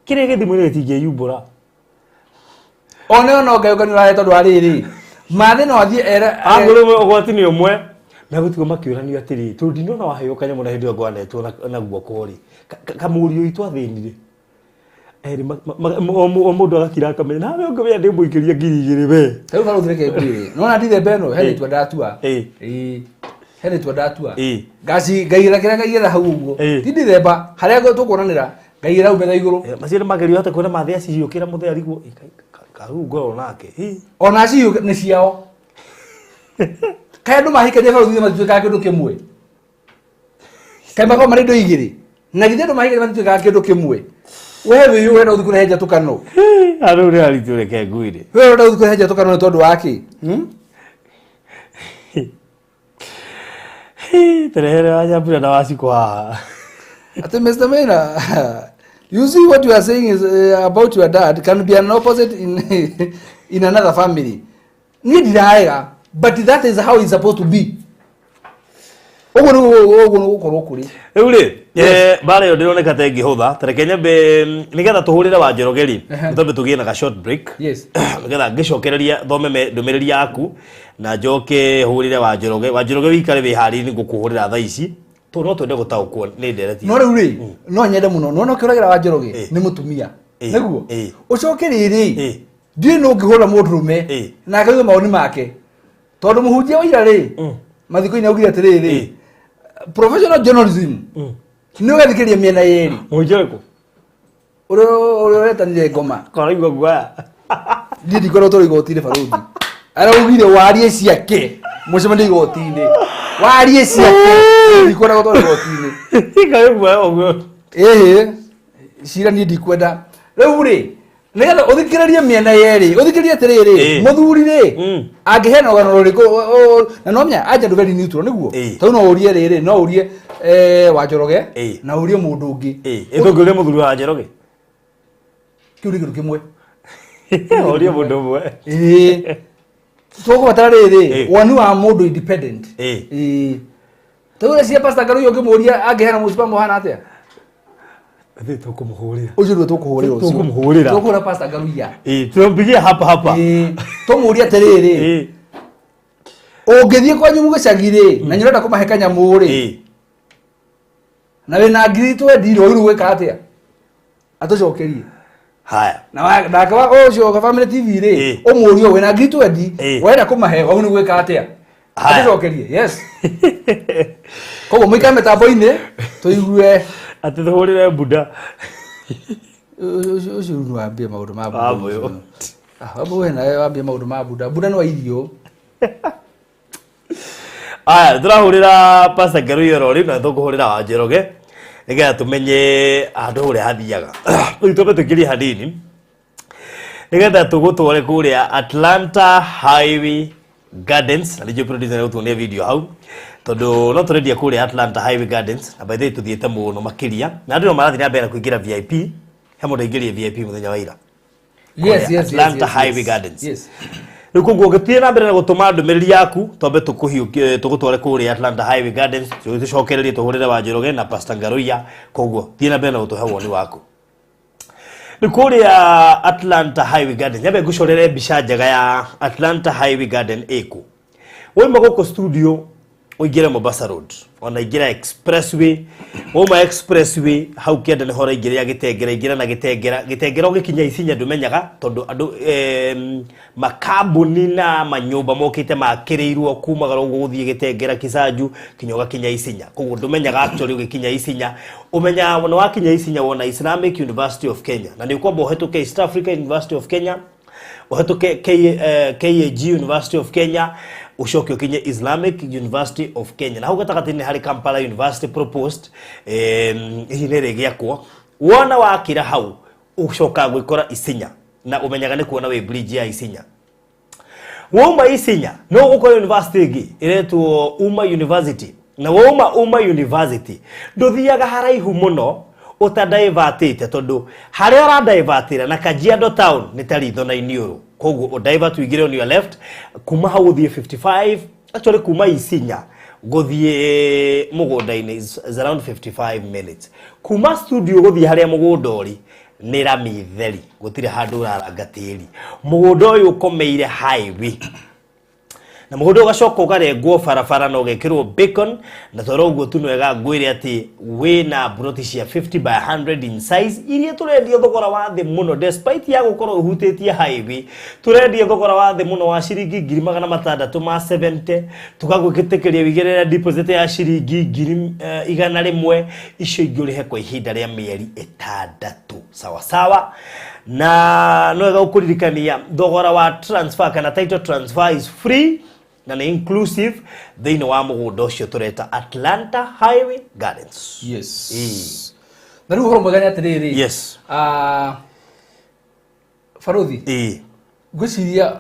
Kĩrĩa gĩ thimũ-inĩ gĩtingĩyumbũra. Ona ĩyo no ngayũkanio ũrahe tondũ wa rĩrĩ mathĩ no athiĩ ere Angũrũ ũgwati nĩ ũmwe megũtigwo makĩũranio atĩrĩrĩ tondũ ndinona waheo kanyamũ na hĩndĩ ĩyo ngwanetwo na guoko rĩ kamũriũ witũ athĩnire erĩ o mũndũ agakira akamenya nawe ũngĩmenya ndĩmũikĩria 2,000 we. Rĩu barũthi reke ngwĩre nona ndithemba ĩno he rĩtwa ndatua. Ĩ. Ĩ. He rĩtwa ndatua. Ĩ. Ngaci ngaigĩra kĩrĩa ngaigĩra hau ũguo. Ĩ. Ti ndithemba harĩa tũkuonanĩra ngaigĩra hau metha igũrũ. Macio nĩ magerio hata kuona mathĩ acihiũkĩra mũthee arigwo karĩu ngorwo nake. Ĩ. Ona acihiũ nĩ ciao. Kaĩ andũ mahikania barũthi matituĩkaga kĩndũ kĩmwe. Kaĩ makoragwo marĩ indo igĩrĩ. Na githĩ andũ mahikania matituĩkaga kĩndũ kĩmwe. We wĩ ũrenda gũthiĩ kũrehe njatũkano. Andũ nĩ aritũ reke ngwĩre. We ũrenda gũthiĩ kũrehe njatũkano nĩ tondũ wa kĩ? Terehere wa Nyambura na Wacikũ haha. Ati Mr. Maina, you see what you are saying is about your dad can be an opposite in another family. Niĩ ndirarega, but that is how it's supposed to be. Ũguo nĩguo ũguo nĩguo gũkorwo kũrĩ. Rĩu rĩ, mbara ĩyo ndĩroneka ta ĩngĩhũtha, ta reke nyambe nĩgetha tũhũrĩre wa Njoroge rĩ, nĩ twambe tũgĩe na ga short break. Yes. Nĩgetha ngĩcokereria thome ndũmĩrĩri yaku na njoke hũrĩre wa Njoroge. Wa Njoroge wĩikare wĩharĩirie ngũkũhũrĩra thaa ici. Tondũ no twende gũtaũkwo nĩ ndereti. No rĩu rĩ, no nyende mũno. Nĩwona ũkĩũragĩra wa Njoroge nĩ mũtumia. Nĩguo? Ũcoke rĩrĩ, ndiũĩ nũ ũngĩhũra mũndũrũme na akauga mawoni make. Tondũ mũhunjia wa ira rĩ, mathiko-inĩ augire atĩrĩrĩ, professional journalism nĩ ũgathikĩrĩria mĩena yerĩ. Mũhunjia ũrĩkũ? Ũrĩa ũretanire ngoma. Karaigua guoya. Niĩ ndikorwo tũrĩ igoti-inĩ barũthi. Araugire warie ciake mũcemanio igoti-inĩ. Warie ciake ndikwenda gũtwarwo igoti-inĩ. Kaĩ guoya ũguo. Ĩhĩ, cira niĩ ndikwenda. Rĩu rĩ, nĩgetha ũthikĩrĩrie mĩena yerĩ, ũthikĩrĩrie atĩrĩrĩ, mũthuri rĩ, angĩheana rũgano rũrĩkũ, na no menya anja ndũ very neutral nĩguo. Tondũ no ũrie rĩrĩ, no ũrie wa Njoroge na ũrie mũndũ ũngĩ. Ĩ tũngĩũria mũthuri wa Njoroge? Kĩu nĩ kĩndũ kĩmwe. Ũrie mũndũ ũmwe. Ĩĩ. Tũgũbatara rĩrĩ, woni wa mũndũ independent. Ĩĩ. Tondũ ũreciria Pastor Ngaruiya ũngĩmũria angĩheana mũcimamo ũhana atĩa? Ithuĩ tũkũmũhũrĩra. Ũcio nĩwe tũkũhũrĩra ũcio. Tũkũmũhũrĩra. Tũkũhũra Pastor Ngaruiya. Ĩĩ, tũmpigie hapa hapa. Ĩĩ. Tũmũrie atĩrĩrĩ. Ũngĩthiĩ kwanyu gĩcagi rĩ, na nĩ ũrenda kũmahe kanyamũ rĩ. Na wĩna 20,000 rĩ, ũrĩ gwĩka atĩa? Atũcokerie. Haya. Na nake wa ũcio wa Family TV rĩ, ũmũrie wĩna 20,000, ũrenda kũmahe, wau nĩ gwĩka atĩa? Haya. Atũcokerie, yes. Koguo mũikare mĩtambo-inĩ tũigue. Atĩ tũhũrĩre Buda. Ũcio rĩu nĩ wambie maũndũ ma Wa Buda mbũyũ. ũcio. Ah, we nawe wambie maũndũ ma Buda. Buda nĩ wa irio. Aya, tũrahũrĩra Pastor Ngaruiya oro rĩu na tũkũhũrĩra wa Njoroge nĩgetha tũmenye handũ ũrĩa hathiaga. Rĩu twambe tũingĩrie hanini nĩgetha tũgũtware kũrĩa Atlanta Highway Gardens, na nĩnjũĩ producer nĩegũtuonia video hau, tondũ no tũrendia kũrĩa Atlanta Highway Gardens, na by the way tũthiĩte mũno makĩria, na andũ no marathiĩ na mbere na kũingĩra VIP. He mũndũ aingĩrire VIP mũthenya wa ira. Yes, Kũrĩa yes. Atlanta Highway Gardens. Rĩu koguo ũngĩthiĩ na mbere na gũtũma ndũmĩrĩri yaku, twambe tũkũhiũkie tũgũtware kũrĩa Atlanta Highway Gardens, tũcokererie tũhũrĩre wa Njoroge na Pastor Ngaruiya. Koguo thiĩ na mbere na gũtũhe woni waku. Rĩu kũrĩa Atlanta Highway Gardens, nyambe ngũcorere mbica njega ya Atlanta Highway Garden ĩkũ. Wauma gũkũ studio ũingĩre Mombasa Road, ona ingĩra expressway, wauma expressway hau kĩanda nĩho ũraingĩrĩra Gĩtengera, ingĩra na Gĩtengera. Gĩtengera ũgĩkinya Isinya ndũmenyaga tondũ andũ makambuni na manyũmba mokĩte makĩrĩirwo kumagara ũguo gũthiĩ Gĩtengera Kisanju kinya ũgakinya Isinya. Koguo ndũmenyaga actually ũgĩkinya Isinya, ũmenyaga nĩ wakinya Isinya wona Islamic University of Kenya, na nĩ ũkwamba ũhetũke East Africa University of Kenya, ũhetũke KAG University of Kenya, ũcoke ũkinye Islamic University of Kenya, na hau gatagatĩ-inĩ harĩ Kampala University proposed, hihi nĩ ĩrĩgĩakwo. Wona wakĩra hau ũcokaga gwĩkora Isinya, na ũmenyaga nĩ kuona wĩ bridge ya Isinya. Wauma Isinya no ũgũkora university ĩngĩ ĩretwo Uma University, na wauma Uma University ndũthiaga haraihu mũno ũtadivertĩte, tondũ harĩa ũradivertĩra na Kajiado town nĩ ta ritho na iniũrũ. Koguo ũdivert ũingĩre on your left, kuma hau ũthiĩ 55, actually kuma Isinya gũthiĩ mũgũnda-inĩ is around 55 minutes. Kuma studio gũthiĩ harĩa mũgũnda ũrĩ nĩ rami theri, gũtirĩ handũ ũraranga tĩri. Mũgũnda ũyũ ũkomeire highway, na mũgũnda ũgacoka ũkarengwo barabara na ũgekĩrwo bacon, na toro ũguo tu nwega ngwĩre atĩ wĩna broti cia 50 by 100 in size iria tũrendia thogora wa thĩ mũno, despite ya gũkorwo ũhutĩtie highway, tũrendia thogora wa thĩ mũno wa ciringi ngiri magana matandatũ ma 70, tũgagwĩtĩkĩria wĩigĩrĩre deposit ya ciringi ngiri 100, icio ingĩ ũrĩhe kwa ihinda rĩa mĩeri 6 sawa sawa. Na no wega gũkũririkania thogora wa transfer kana title transfer is free na nĩ inclusive thĩinĩ wa mũgũnda ũcio tũreta Atlanta Highway Gardens. Yes. Ĩĩ. Na rĩu ũhoro mwega nĩ atĩrĩrĩ. Yes. Baruthi. Ĩĩ. Ngwĩciria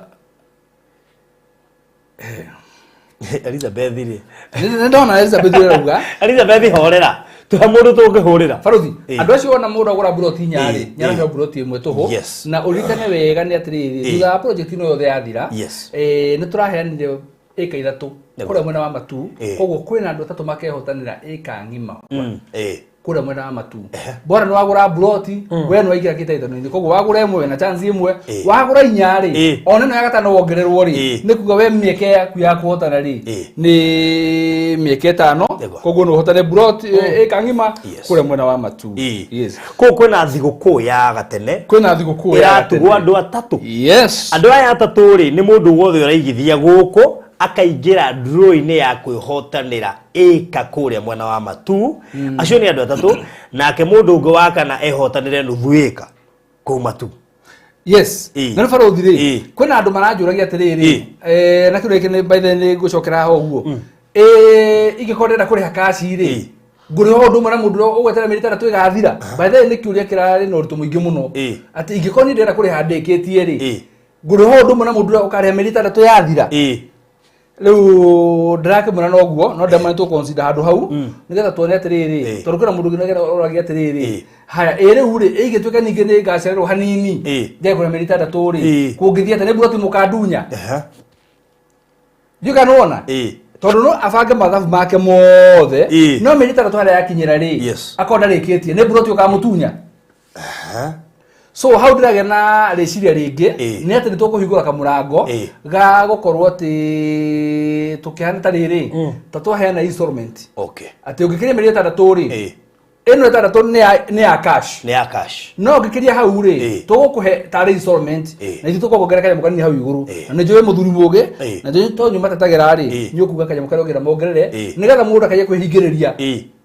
Elizabeth rĩ. Nĩ ndona Elizabeth ũrauga. Elizabeth horera. Tuhe mũndũ tũngĩhũrĩra. Baruthi, Ĩĩ. andũ acio wona mũndũ agũra buroti inya rĩ, Ĩĩ, nĩaraheo ĩĩ. buroti ĩmwe tũhũ. Yes. Na ũririkane wega nĩ atĩrĩrĩ, Ĩĩ. thutha wa project ĩno yothe yathira, Yes. nĩ tũraheanire ĩka 3 Nĩguo. kũrĩa mwena wa Matuu. Ĩĩ. Koguo kwĩna andũ 3 makehotanĩra ĩka ng'ima. Ĩĩ. Kũrĩa mwena wa Matuu. Bora nĩ wagũra buroti, we nĩ waingĩra kĩtaitano-inĩ. Koguo wagũra ĩmwe wĩna chance ĩmwe, Ĩĩ. wagũra inya rĩ, Ĩĩ. ona ĩno ya gatano wongererwo rĩ, Ĩĩ. nĩ kuga we mĩeke yaku ya kũhotana rĩ, Ĩĩ. nĩ mĩeke 5. Nĩguo. Koguo no ũhotane buroti ĩka ng'ima Yes. kũrĩa mwena wa Matuu. Ĩĩ. Yes. Kũu kwĩna thigũkũ ya gatene. Kwĩna thigũkũ ya Ĩratugwo gatene. andũ 3. Yes. Andũ aya 3 rĩ, nĩ mũndũ wothe ũraigithia gũkũ akaingĩra draw-inĩ ya kwĩhotanĩra ĩka kũrĩa mwena wa Matuu. Acio nĩ andũ 3, nake mũndũ ũngĩ wa kana ehotanĩre nuthu ĩka kũu Matuu. Yes. Ĩĩ. Na rĩu barothi rĩ, Ĩĩ. kwĩna andũ maranjũragia atĩrĩrĩ, Ĩĩ. na kĩndũ gĩkĩ nĩ by the way nĩ ngũcokera haha ũguo. Ingĩkorwo ndĩrenda kũrĩha kaci rĩ, Ĩĩ. ngũrĩha ũndũ ũmwe na mũndũ ũrĩa ũgweterera mĩeri 6 ĩgathira. By the way nĩ kĩũria kĩrarĩ na ũritũ mũingĩ mũno. Ĩĩ. Atĩ ingĩkorwo niĩ ndĩrenda kũrĩha ndĩkĩtie rĩ, Ĩĩ. ngũrĩha ũndũ ũmwe na mũndũ ũrĩa ũkarĩha mĩeri 6 yathira. Ĩĩ. Rĩu ndĩrakĩmwĩra noguo, no ndĩramwĩra nĩtũconsider handũ hau, nĩgetha tuone atĩrĩrĩ, Ĩĩ. tondũ kwĩna mũndũ ũngĩ ũragia atĩrĩrĩ, Ĩĩ. haya, ĩ rĩu rĩ, ĩngĩtuĩka ningĩ nĩ ngacererwo hanini, Ĩĩ. njage kũrĩha mĩeri 6 rĩ, Ĩĩ. kũngĩthiĩ atĩa, nĩ buroti mũkandunya? Ehe. Ndiũĩ kana nĩwona? Ĩĩ. Tondũ no abange mathabu make mothe, Ĩĩ. no mĩeri 6 harĩa yakinyĩra rĩ, Yes. akorwo ndarĩkĩtie, nĩ buroti ũkamũtunya? Aha. So hau ndĩragĩa na rĩciria rĩngĩ, Ĩĩ. nĩ atĩ nĩtũkũhingũra kamũrango Ĩĩ. ga gũkorwo atĩ tũkĩhana ta rĩrĩ, ta twaheana installment. Okay. Atĩ ũngĩkinyia mĩeri 6 rĩ, Ĩĩ. Ĩno ĩtandatũ nĩ ya cash. Nĩ ya cash. No ngĩkĩria hau rĩ, tũgũkũhe tarĩ installment na ithuĩ tũkuongerera kanyamũ kanini hau igũrũ. Na nĩ njũĩ mũthuri mũgĩ na njũĩ to nyuma tetagĩra rĩ, nĩ ũkuga kanyamũ karĩa ũngĩenda mongerere nĩgetha mũndũ akaige kwĩhingĩrĩria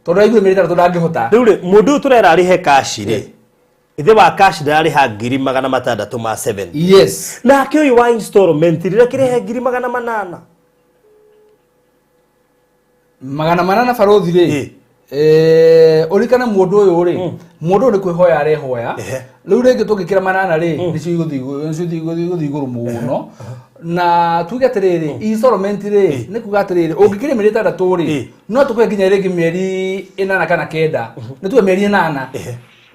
tondũ aiguire mĩeri ĩtandatũ ndangĩhota. Rĩu rĩ, mũndũ ũyũ tũrera arĩhe cash rĩ, ithe wa cash ndararĩha 670,000. Yes. Nake ũyũ wa installment rĩrĩa kĩrehe 800,000. 800 barothi rĩ, ũririkane mũndũ ũyũ rĩ, mũndũ ũyũ nĩ kwĩhoya arehoya. Rĩu rĩngĩ tũngĩkĩra 800 rĩ, nĩcio igũthiĩ igũrũ mũno. Na tuge atĩrĩrĩ, installment rĩ, nĩ kuga atĩrĩrĩ, ũngĩkĩria mĩeri 6 rĩ, no tũkũhe nginya rĩngĩ mĩeri 8 kana 9. Nĩ tuge mĩeri 8.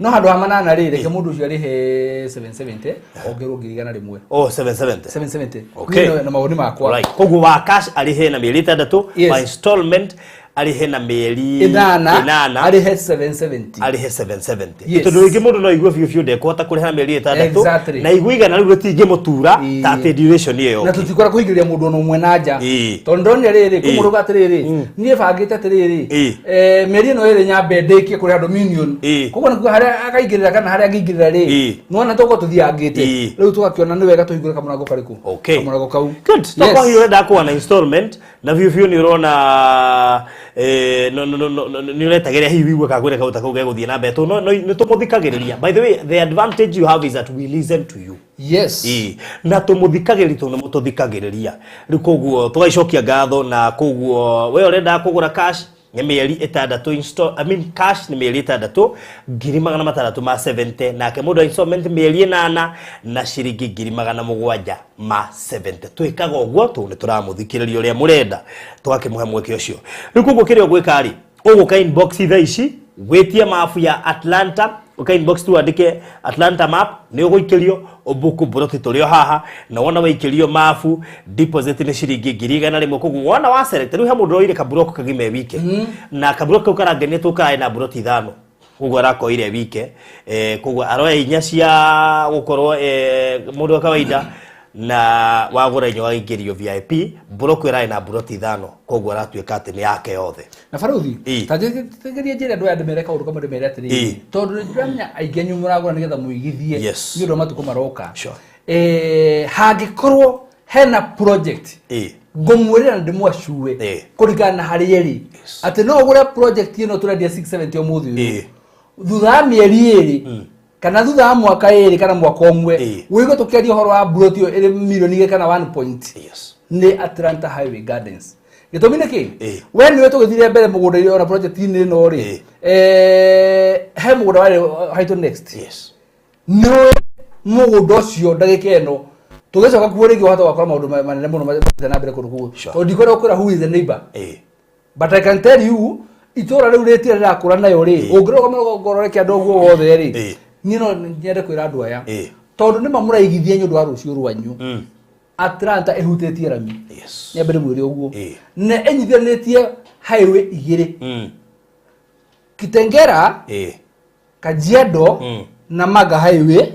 No handũ ha 800 rĩ, reke mũndũ ũcio arĩhe 770, ongerwo 100,000. Oh, 770. 770. Okay. Na mawoni makwa. Right. Koguo wa cash arĩhe na mĩeri 6, wa installment arĩhe na mĩeri 8 arĩhe 770. Arĩhe 770. Yes. Tondũ rĩngĩ mũndũ no aigue biũ biũ ndekũhota kũrĩha na mĩeri 6. Exactly. Na igue igana rĩu rĩtingĩmũtura ta atĩ duration ĩyo. Na tũtikwenda kũhingĩrĩria mũndũ ona ũmwe na nja. Tondũ ndonire rĩrĩ, kwĩ mũndũ uga atĩrĩrĩ, niĩ bangĩte atĩrĩrĩ, mĩeri ĩno ĩrĩ nyambe ndĩkie kũrĩha Dominion. Koguo nĩ kuga harĩa akaingĩrĩra kana harĩa angĩingĩrĩra rĩ, nĩwona tũgũkorwo tũthiangĩte. Rĩu tũgakĩona nĩ wega tũhingũre kamũrango karĩkũ? Okay. Kamũrango kau. Good. Tokorwo hihi ũrenda kuona na installment na biũ biũ nĩ ũrona nĩ ũretagĩrĩra hihi wigue kagwĩre kau ta kau gegũthiĩ na mbere. Tondũ nĩ tũmũthikagĩrĩria. By the way, the advantage you have is that we listen to you. Yes. Na tũmũthikagĩrĩria tondũ nĩ mũtũthikagĩrĩria. Rĩu koguo tũgaicokia ngatho na koguo we ũrenda kũgũra cash nĩ mĩeri 6 install, I mean cash nĩ mĩeri 6 670,000, nake mũndũ wa installment mĩeri 8 na ciringi 770,000. Twĩkaga ũguo tondũ nĩ tũramũthikĩrĩria ũrĩa mũrenda, tũgakĩmũhe mweke ũcio. Rĩu koguo kĩrĩa ũgwĩka rĩ, ũgũka inbox thaa ici wĩtie mabu ya Atlanta, ũka inbox tu wandĩke Atlanta map, nĩ ũgũikĩrio ũbuku mburoti tũrĩ o haha, na wona waikĩrio mabu deposit nĩ ciringi 100,000. Koguo wona wa select, rĩu he mũndũ ũroire kaburoko kagima e wike, na kaburoko kau karangenia tũkarĩ na mburoti 5, koguo arakoire wike, koguo aroya inya cia gũkorwo mũndũ wa kawaida, na wagũra inya ũgaingĩrio VIP, mburoko ĩrarĩ na mburoti 5, koguo aratuĩka atĩ nĩ yake yothe. Na barothi, ta njĩtĩkĩrie njĩre andũ aya ndĩmere kaũndũ kamwe ndĩmere atĩrĩrĩ, tondũ nĩ ndĩramenya aingĩ anyu mũragũra nĩgetha mũigithie nĩ ũndũ wa matukũ maroka. Hangĩkorwo hena project ngũmwĩrĩra na ndĩmwacue kũringana na harĩa ĩrĩ, atĩ no ũgũre project ĩno tũrendia 670 ũmũthĩ ũyũ, thutha wa mĩeri 2 kana thutha wa mwaka 2 kana mwaka ũmwe wĩigue tũkĩaria ũhoro wa mburoti ĩyo ĩrĩ mirioni 2 kana 1 point. Nĩ Atlanta Highway Gardens. Gĩtũmi nĩ kĩ? We nĩwe tũgĩthire mbere mũgũnda-inĩ ona project-inĩ ĩno rĩ, he mũgũnda warĩ haitũ next. Nĩwe mũgũnda ũcio ndagĩka ĩno tũgĩcoka kuo rĩngĩ wahota gũkora maũndũ manene mũno mathiĩte na mbere kũndũ kũu. Tondũ ndikwenda gũkwĩra who is the neighbor. But I can tell you, itũra rĩu rĩtira rĩrakũra nayo rĩ, ũngĩrũgama ũrore kĩanda ũguo wothe rĩ, niĩ no nyende kwĩra andũ aya, tondũ nĩma mũraigithia nĩ ũndũ wa rũciũ rwanyu. Atlanta ĩhutĩtie rami. Nyambe ndĩmwĩre ũguo. Na ĩnyitithanĩtie highway 2. Kitengela, Kajiado, na Maga Highway,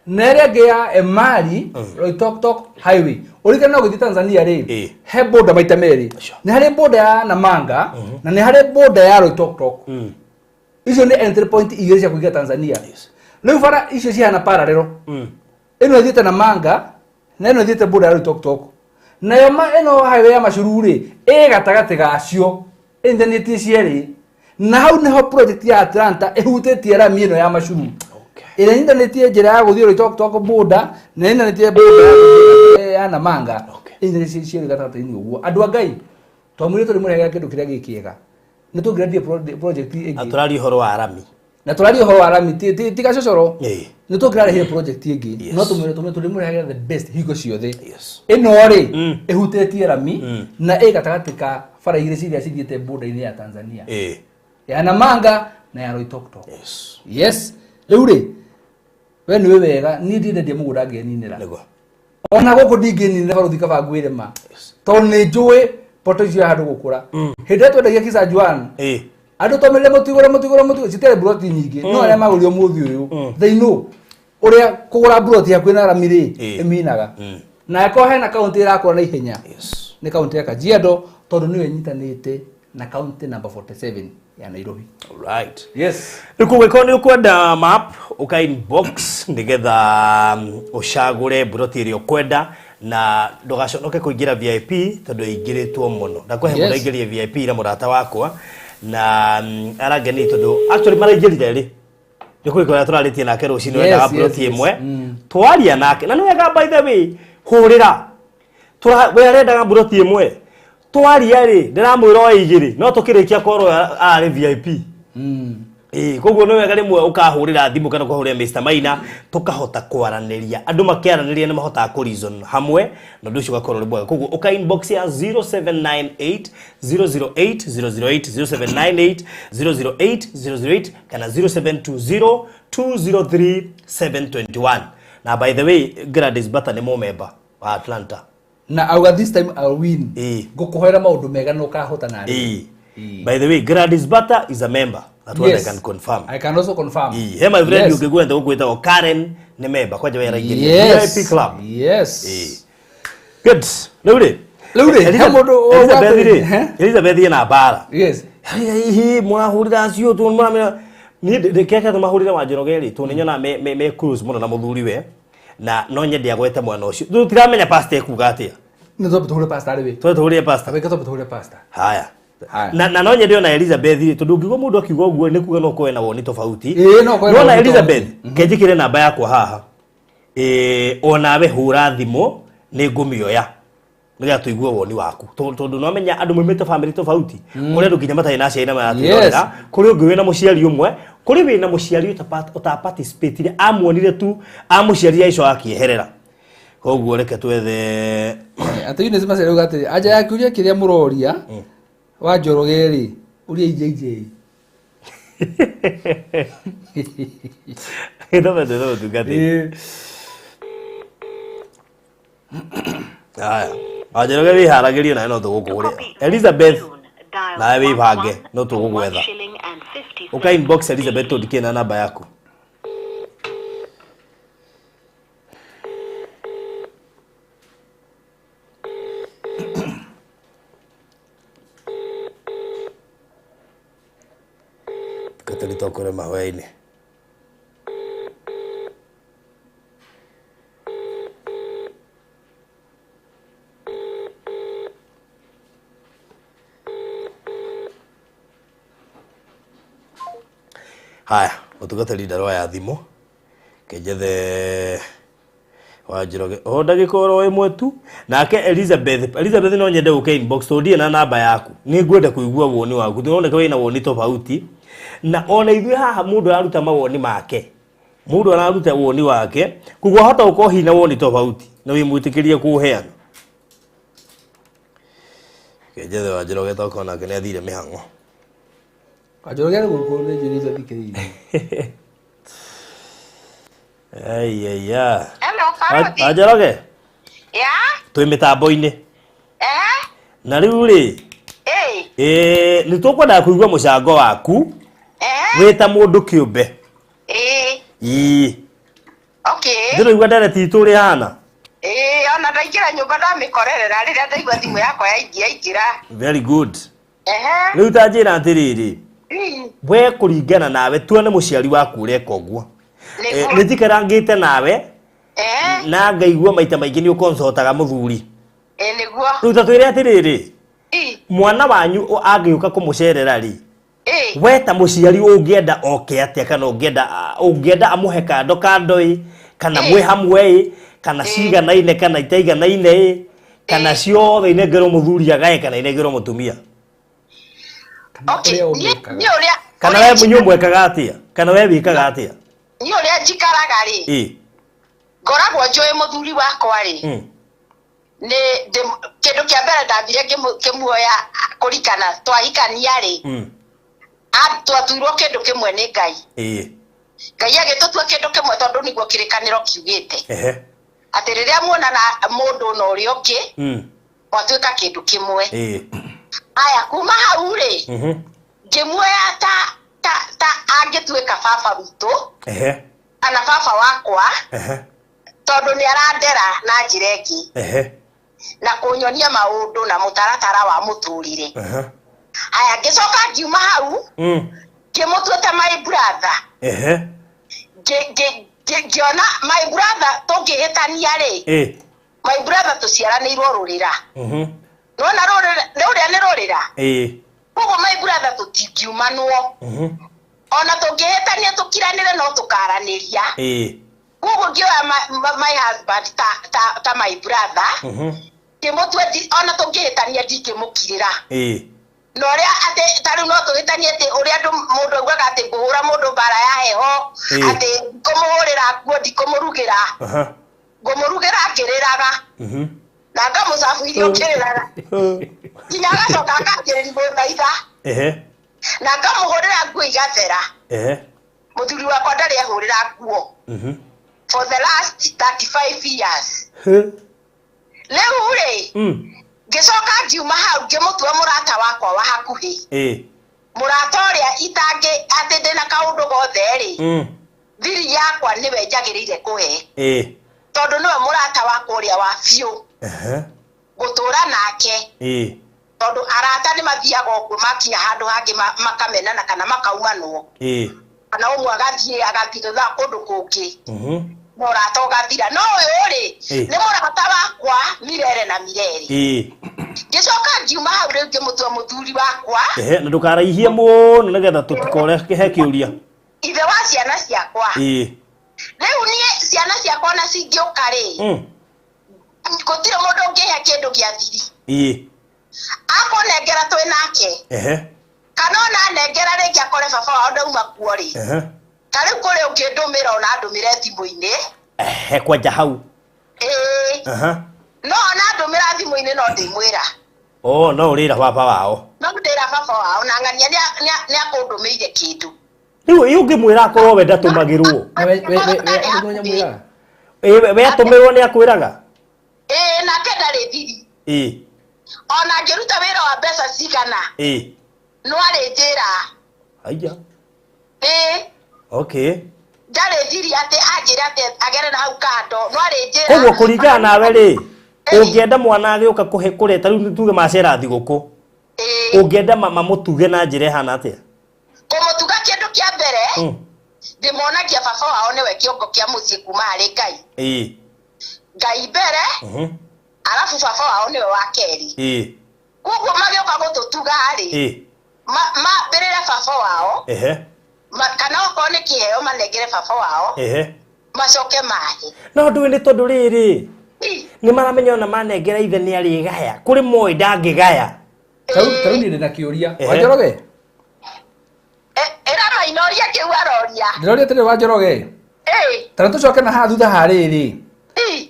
na ĩrĩa ĩngĩ ya Emali, Loitoktok Highway. Ũririkane no gũthiĩ Tanzania rĩ, he border maita merĩ. Nĩ harĩ border ya Namanga, na nĩ harĩ border ya Loitoktok. Icio nĩ entry point 2 cia kũingĩra Tanzania. Rĩu bara icio cihana parallel. Ĩno ĩthiĩte Namanga, na ĩno ĩthiĩte border ya Loitoktok. Nayo ĩno highway ya Machuru rĩ, ĩ gatagatĩ gacio, ĩnyitithanĩtie cierĩ. Na hau nĩho project ya Atlanta ĩhutĩtie rami ĩno ya Machuru. Ĩrĩa ĩnyitithanĩtie njĩra ya gũthiĩ Loitoktok border, na ĩnyitithanĩtie border ya Namanga. Ĩnyitithanĩtie cierĩ gatagatĩ-inĩ ũguo. Andũ a Ngai, twamwĩrire tũrĩmũrehagĩra kĩndũ kĩrĩa gĩ kĩega. Nĩ tũngĩrendia project ĩngĩ. Na tũraria ũhoro wa rami. Na tũraria ũhoro wa rami, ti gacocoro. Nĩ tũngĩrarehire project ĩngĩ. No tũmwĩre tũrĩmũrehagĩra the best hingo ciothe. Ĩno rĩ, ĩhutĩtie rami, na ĩ gatagatĩ ka bara igĩrĩ ciria cithiĩte border-inĩ ya Tanzania. Ya Namanga na ya Loitoktok. Yes. Rĩu rĩ, we nĩũĩ wega, niĩ ndindendia mũgũnda ngeninĩra. Ona gũkũ ndingĩninĩra barothi kaba ngwĩre ma. Tondũ nĩ njũĩ poto icio handũ gũkũra. Hĩndĩ ĩrĩa twendagia Kisa Juan, andũ twamerire mũtigũre, mũtigũre, mũtigũre, citiarĩ mburoti nyingĩ. No arĩa magũrire ũmũthĩ ũyũ, they know ũrĩa kũgũra mburoti hakuhĩ na rami rĩ, ĩminaga. Na angĩkorwo hena kaũntĩ ĩrakũra na ihenya, nĩ kaũntĩ ya Kajiado, tondũ nĩyo ĩnyitanĩte Na county number 47 ya Nairobi. Alright. Yes. Rĩu kũngĩkorwo nĩ ũkwenda map, ũka inbox nĩgetha ũcagũre mburoti ĩrĩa ũkwenda na ndũgaconoke kũingĩra VIP tondũ ĩingĩrĩtwo mũno. Ndakũhe mũndũ aingĩrie VIP ira mũrata wakwa na arangenirie tondũ actually maraingĩrire rĩ nĩ kũrĩ tũrarĩtie nake rũcinĩ wendaga mburoti ĩmwe twaria nake na nĩ wega by the way hũrĩra we arendaga mburoti ĩmwe twaria rĩ ndĩramwĩra o igĩrĩ no tũkĩrĩkia korwo arĩ VIP. Ĩĩ, koguo nĩ wega rĩmwe ũkahũrĩra thimũ kana ũkahũrĩra Mr. Maina tũkahota kwaranĩria andũ makĩaranĩria nĩ mahotaga kũ reason hamwe na ũndũ ũcio ũgakorwo ũrĩ mwega. Koguo ũka inbox ya 0798 008 008 0798 008 008 kana 0720 203 721. Na by the way Gladys Bata nĩ mũmemba wa Atlanta. Na auga this time I'll win. Ĩĩ. Ngũkũhoera maũndũ mega na ũkahota nani. Ĩĩ. By the way Gladys Bata is a member. That one I can confirm. I can also confirm. Ĩĩ. He my friend Yes. ũngĩgwenda gũkwĩtagwo Karen nĩ member kwanja we araingĩria Yes. VIP club. Yes. Ĩĩ. Good. Rĩu rĩ. Rĩu rĩ, he mũndũ Elizabeth ũgwatĩ- rĩ. He? Elizabeth ena mbara. Yes. Hihi mũrahũrĩra acio tu mũramenya niĩ ndĩkeke tũmahũrĩre wa Njoroge rĩ tondũ nĩnyonaga me close mũno na mũthuri we na no nyende agwete mwana ũcio. Tũtiramenya pastor ekuga atĩa. Nĩ twambe tũhũre pastor rĩ. Twende tũhũrĩre pastor. Reke twambe tũhũre pastor. Haya. Haya. Na no nyende ona Elizabeth rĩ tondũ ũngĩigua mũndũ akiuga ũguo nĩ kuga no ũkorwo na woni tofauti. Ĩĩ, no ũkorwo na Nĩwona woni Elizabeth kenjĩkĩre namba yakwa haha. Ĩĩ onawe hũra thimũ nĩ ngũmĩoya nĩgetha tũigue woni waku tondũ nĩwamenya andũ maumĩte bamĩrĩ tofauti kũrĩ andũ nginya matarĩ na aciari na maratwĩrorera kũrĩ ũngĩ wĩna mũciari ũmwe kũrĩ wĩna mũciari ũtaparticipatire amuonire tu amũciarire agĩcoka akĩeherera koguo reke twethe Atĩ Eunice Macharia auga atĩrĩ anja ya kĩũria kĩrĩa mũroria wa Njoroge rĩ ũria IJJ. Gĩthome twethe mũtungatĩri. Haya. Wanjoroge wĩharagĩrie nawe no tũgũkũhũrĩra. Elizabeth nawe wĩbange no tũgũgwetha. Ũka inbox Elizabeth tondũ ndikĩrĩ na namba yaku. Katari tokore mahoya-inĩ. Haya, mũtungatĩri ndarũa thimũ kenjethe wa Njoroge o ndagĩka oro ĩmwe tu nake Elizabeth Elizabeth no nyende ũke inbox tondũ ndirĩ na namba yaku nĩ ngwenda kũigua woni waku tũroneka wĩna woni tofauti na ona ithuĩ haha mũndũ araruta mawoni make mũndũ araruta woni wake koguo ahota gũkorwo hihi na woni tofauti na wĩmwĩtĩkĩrie kũũheana. Kenjethe wa Njoroge tokorwo nake nĩ athire mĩhang'o. Wanjoroge arĩ gũkũ nĩ njũrĩte thikĩrĩirie. Ai ai ya. Hello, Parodi. Wanjoroge Ya? twĩ mĩtambo-inĩ Eh? na rĩu rĩ Eh? ĩĩ nĩ tũkwendaga kũigua mũcango waku Eh? wĩ ta mũndũ kĩũmbe. Eh? Ĩĩ Okay. ndĩraigua ndereti itũ ũrĩa ĩhana. Eh, ona ndaingĩra nyũmba ndamĩkorerera rĩrĩa ndaigua thimũ yakwa yaingia ingĩra. Very good. Ehe. Rĩu ta njĩra atĩrĩrĩ Mm. we kũringana nawe tuone mũciari waku ũreka ũguo Nĩguo. nĩ njikarangĩte nawe Eh? na ngaigua maita maingĩ nĩ ũkonsultaga mũthuri. Eh, nĩguo. Rĩu ta twĩre atĩrĩrĩ Eh. mwana wanyu angĩũka kũmũcerera rĩ Eh. we ta mũciari ũngĩenda oke atĩa kana ũngĩenda ũngĩenda amũhe kando kando ĩ kana mwĩ hamwe ĩ kana ciganaine kana itaiganaine ĩ kana ciothe inengerwo mũthuri agae kana inengerwo mũtumia Kana Okay. ũrĩa Niĩ ũmwĩkaga. niĩ ũrĩa kana we inyuĩ mwekaga atĩa kana we wĩkaga atĩa niĩ ũrĩa njikaraga rĩ ĩ ngoragwo njũĩ mũthuri wakwa rĩ nĩ kĩndũ kĩa mbere ndambire ngĩmuoya kũrikana twahikania rĩ twatuirwo kĩndũ kĩmwe nĩ Ngai. Ĩ Ngai agĩtũtua kĩndũ kĩmwe tondũ nĩguo kĩrĩkanĩro kiugĩte ehe atĩ rĩrĩa muonana mũndũ na ũrĩa ũngĩ mwatuĩka kĩndũ kĩmwe. Ĩ Aya kuma hau rĩ ngĩmuoya ta angĩtuĩka baba witũ ehe kana baba wakwa ehe tondũ nĩ arandera na njĩra ĩngĩ ehe na kũnyonia maũndũ na mũtaratara wa mũtũrĩre. Ehe. Haya, ngĩcoka ngiuma hau, ngĩmũtua ta my brother. Ngĩona my brother tũngĩhĩtania rĩ, my brother tũciaranĩirwo rũrĩra. Nĩwona rũrĩra rũrĩa nĩ rũrĩra. Koguo my brother tũtingiumanwo. Ona tũngĩhĩtania tũkiranĩre no tũkaranĩria. Koguo ngĩoya my husband ta my brother, ngĩmũtua ona tũngĩhĩtania ndingĩmũkirĩra. Na ũrĩa atĩ ta rĩu no tũhĩtanie atĩ ũrĩa andũ mũndũ augaga atĩ ngũhũra mũndũ mbara ya heho, atĩ ngũmũhũrĩra nguo ndikũmũrugĩra. Ngũmũrugĩra ngĩrĩraga. Na ngamũcabu irio ngĩrĩraga. Nginya agacoka akanjĩrĩria gũthaitha. Na ngamũhũrĩra nguo igathera. Mũthuri wakwa ndarĩ ehũrĩra nguo. For the last 35 years. Rĩu rĩ, ngĩcoka ngiuma hau ngĩmũtua mũrata wakwa wa hakuhĩ. Mũrata ũrĩa itangĩ atĩ ndĩna kaũndũ gothe rĩ, thiri yakwa nĩwe njagĩrĩire kũhe. Tondũ nĩwe mũrata wakwa ũrĩa wa biũ. Gũtũra nake. Tondũ arata nĩ mathiaga ũguo makinya handũ hangĩ makamenana kana makaumanwo. Kana ũmwe agathiĩ agathirĩra kũndũ kũngĩ. Mũrata ũgathira. No ũyũ rĩ, nĩ mũrata wakwa mirere na mirere. Ngĩcoka ngiuma hau rĩu ngĩmũtua mũthuri wakwa. Na ndũkaraihie mũno nĩgetha tũtikore he kĩũria. Ithe wa ciana ciakwa. Rĩu niĩ ciana ciakwa ona cingĩũka rĩ, gũtirĩ mũndũ ũngĩhe kĩndũ gĩa thiri. Akũnengera twĩ nake. Kana ona anengera rĩngĩ akore baba wao ndauma kuo rĩ. Ta rĩu kũrĩ ũngĩndũmĩra ona ndũmĩre thimũ-inĩ. Kwanja hau. No ona ndũmĩra thimũ-inĩ no ndĩmwĩra. Oh, no ũrĩra baba wao. No ndĩra baba wao na ng'ania nĩ akũndũmĩire kĩndũ. Rĩu ĩ ũngĩmwĩra akorwo we ndatũmagĩrwo. Na we we We atũmĩrwo nĩ akwĩraga? Nake ndarĩ thiri. Ona angĩruta wĩra wa mbeca cigana. No arĩnjĩra. Aya. Okay. Ndarĩ thiri atĩ anjĩre atĩ agere na hau kando, no arĩnjĩra. Koguo kũringana nawe rĩ, ũngĩenda mwana agĩũka kũhe kũreta rĩu tuge macera thigũkũ. Ũngĩenda mamũtuge na njĩra ĩhana atĩa? Kũmũtuga kĩndũ kĩa mbere, ndĩmonagia baba wao nĩwe kĩongo kĩa mũciĩ kuma harĩ Ngai. Ngai mbere, arabu baba wao nĩwe wa kerĩ. Koguo magĩũka gũtũtuga rĩ, mambĩrĩre baba wao, kana okorwo nĩ kĩheo manengere baba wao, macoke mahe. No ndũĩ nĩ tondũ rĩrĩ, nĩ maramenya ona manengera ithe nĩ arĩgaya. Kũrĩ moĩ ndangĩgaya. Tarĩu niĩ ndĩna kĩũria. Wanjoroge? Ĩra mainoria kĩu aroria. Ndĩroria atĩrĩrĩ Wanjoroge. Ta rĩu tũcoke na haha thutha ha rĩrĩ.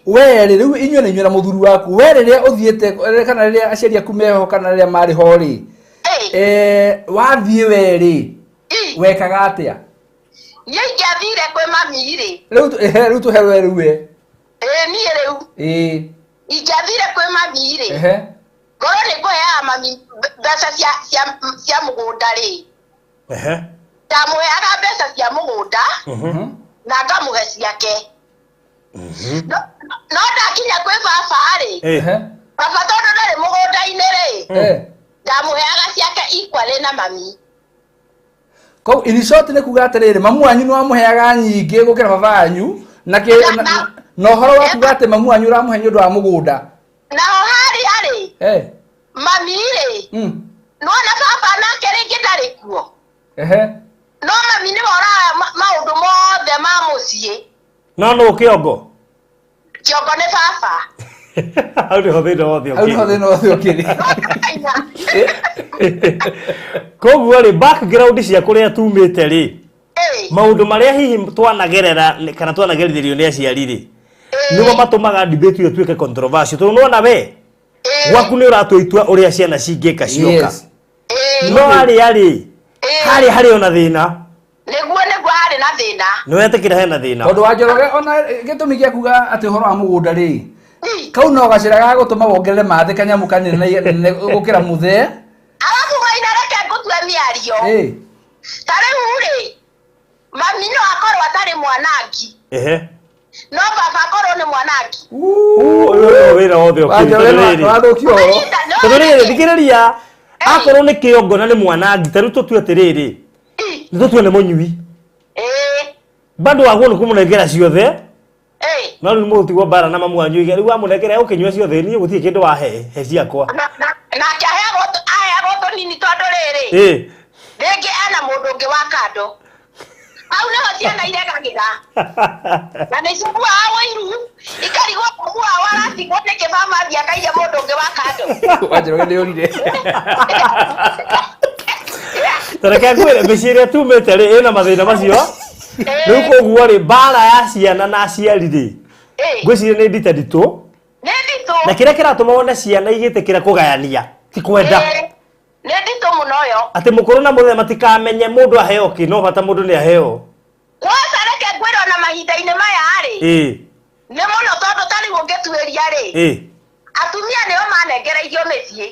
We rĩ, rĩu inyuĩ nĩ inyuĩ na mũthuri waku. We rĩrĩa ũthiĩte, kana rĩrĩa aciari aku meho kana rĩrĩa marĩ ho rĩ, wathiĩ we rĩ, wekaga atĩa? Niĩ ingĩathire kwĩ mami rĩ. Rĩu tũhe we rĩu we. Niĩ rĩu. Ingĩathire kwĩ mami rĩ. Ngorwo nĩ ngũheaga mami mbeca cia mũgũnda rĩ. Ndamũheaga mbeca cia mũgũnda, na ngamũhe ciake. No ndakinya kwĩ baba rĩ, baba tondũ ndarĩ mũgũnda-inĩ rĩ, ndamũheaga ciake equally na mami. Koguo in short nĩ kuga atĩrĩrĩ, mamu wanyu nĩ wamũheaga nyingĩ gũkĩra baba wanyu, na na ũhoro wa kuga atĩ mamu wanyu ũramũhe nĩ ũndũ wa mũgũnda. Naho harĩa rĩ, mami rĩ, nĩwona baba nake rĩngĩ ndarĩ kuo. No mami nĩwe ũraya maũndũ mothe ma mũciĩ. No nũ kĩongo? Kĩongo nĩ baba. Hau nĩho thĩna wothe Hau nĩho ũkĩrĩ. thĩna wothe ũkĩrĩ. Koguo rĩ, background cia kũrĩa tumĩte rĩ, maũndũ marĩa hihi twanagerera kana twanagerithĩrio nĩ aciari rĩ, nĩmo matũmaga debate ĩyo ĩtuĩke controversial. Tondũ nĩwona we, gwaku nĩ ũratua itua ũrĩa ciana cingĩka cioka. No harĩa rĩ, harĩa harĩ ona thĩna. Nĩguo, nĩguo harĩ na thĩna. Nĩ wetĩkĩra hena thĩna. Tondũ wa Njoroge ona gĩtũmi gĩa kuga atĩ ũhoro wa mũgũnda rĩ, kau no gacĩra ga gũtũma wongerere mathĩ kanyamũ kanene gũkĩra mũthee. Arabu maina reke ngũtue mĩario. Ta rĩu rĩ, mami no akorwo atarĩ mwanangi. No baba akorwo nĩ mwanangi. Ũyũ nĩwe wĩra wothe ũkĩrĩ, Wanjoroge tondũ rĩrĩ. wathũkia ũhoro. Tondũ rĩrĩ, thikĩrĩria. Akorwo nĩ kĩongo na nĩ mwanangi ta rĩu tũtue atĩrĩrĩ, nĩ tũtue nĩ mũnyui, bado wagwo nĩ kũmũnengera ciothe. No rĩu mũgũtigwo mbara na mamu wanyu rĩu wamũnengera ũkĩnyua ciothe, niĩ gũtirĩ kĩndũ wahe he ciakwa. Nake aheagwo tũnini tondũ rĩrĩ, rĩngĩ ena mũndũ ũngĩ wa kando hau nĩho ciana iregagĩra na nĩ ciguaga ũiru, ikarigwo mamu wao aratigwo nĩkĩ, mama athiĩ akaiya mũndũ ũngĩ wa kando. Wanjoroge nĩ ũrire. Tareke ngwĩre, mĩciĩ ĩrĩa tumĩte rĩ ĩna mathĩna macio. Rĩu koguo rĩ, mbara ya ciana na aciari rĩ, ngwĩciria nĩ nditanditũ. Nĩ nditũ. Na kĩrĩa kĩratũma wone ciana igĩtĩkĩra kũgayania ti kwenda. Nĩ nditũ mũno yo. Atĩ mũkũrũ na mũthee matikamenye mũndũ aheo kĩ, no bata mũndũ nĩ aheo. Kwanza reke ngwĩre, ona mahinda-inĩ maya rĩ, nĩ mũno, tondũ ta rĩu ũngĩtuĩria rĩ, atumia nĩo manengereirio mĩciĩ.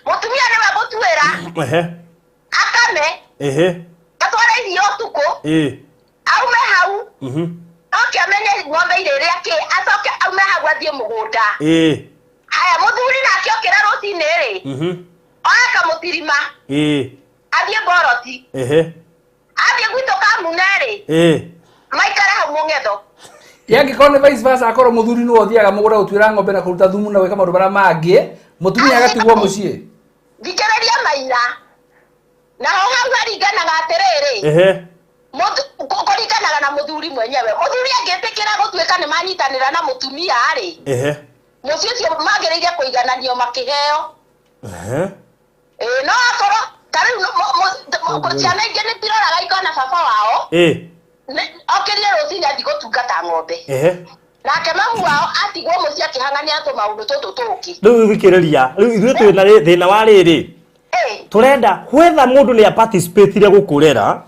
Mũtumia nĩwe gũtuĩra, akame, atware irio ũtukũ, aume hau, oke amenye ng'ombe irĩrĩa kĩ, acoke aume hau athiĩ mũgũnda. Haya, mũthuri nake okĩra rũcinĩ rĩ, oe kamũtirima, athiĩ mboroti, athiĩ gwitũ kamune rĩ, maikare hau mũng'etho. Yangĩkorwo nĩ vice versa, akorwo mũthuri nĩwe ũthiaga mũgũnda gũtuĩra ng'ombe na kũruta thumu na gwĩka maũndũ marĩa mangĩ, mũtumia agatigwo mũciĩ. Thikĩrĩria Maina, naho hau haringanaga atĩrĩrĩ, kũringanaga na mũthuri mwenyewe. Mũthuri angĩtĩkĩra gũtuĩka nĩ manyitanĩra na mũtumia rĩ, mũciĩ ũcio magĩrĩire kũigananio makĩheo. Ĩĩ, no akorwo ta rĩu ciana ingĩ nĩ ciroraga ikona baba wao okĩrire rũcinĩ athiĩ gũtungata ng'ombe, nake mamu wao atigwo mũciĩ akĩhang'ania tũmaũndũ tũtũ tũngĩ. Rĩu thikĩrĩria, rĩu ithuĩ twĩ na thĩna wa rĩrĩ, tũrenda whether mũndũ nĩ aparticipatire gũkũrera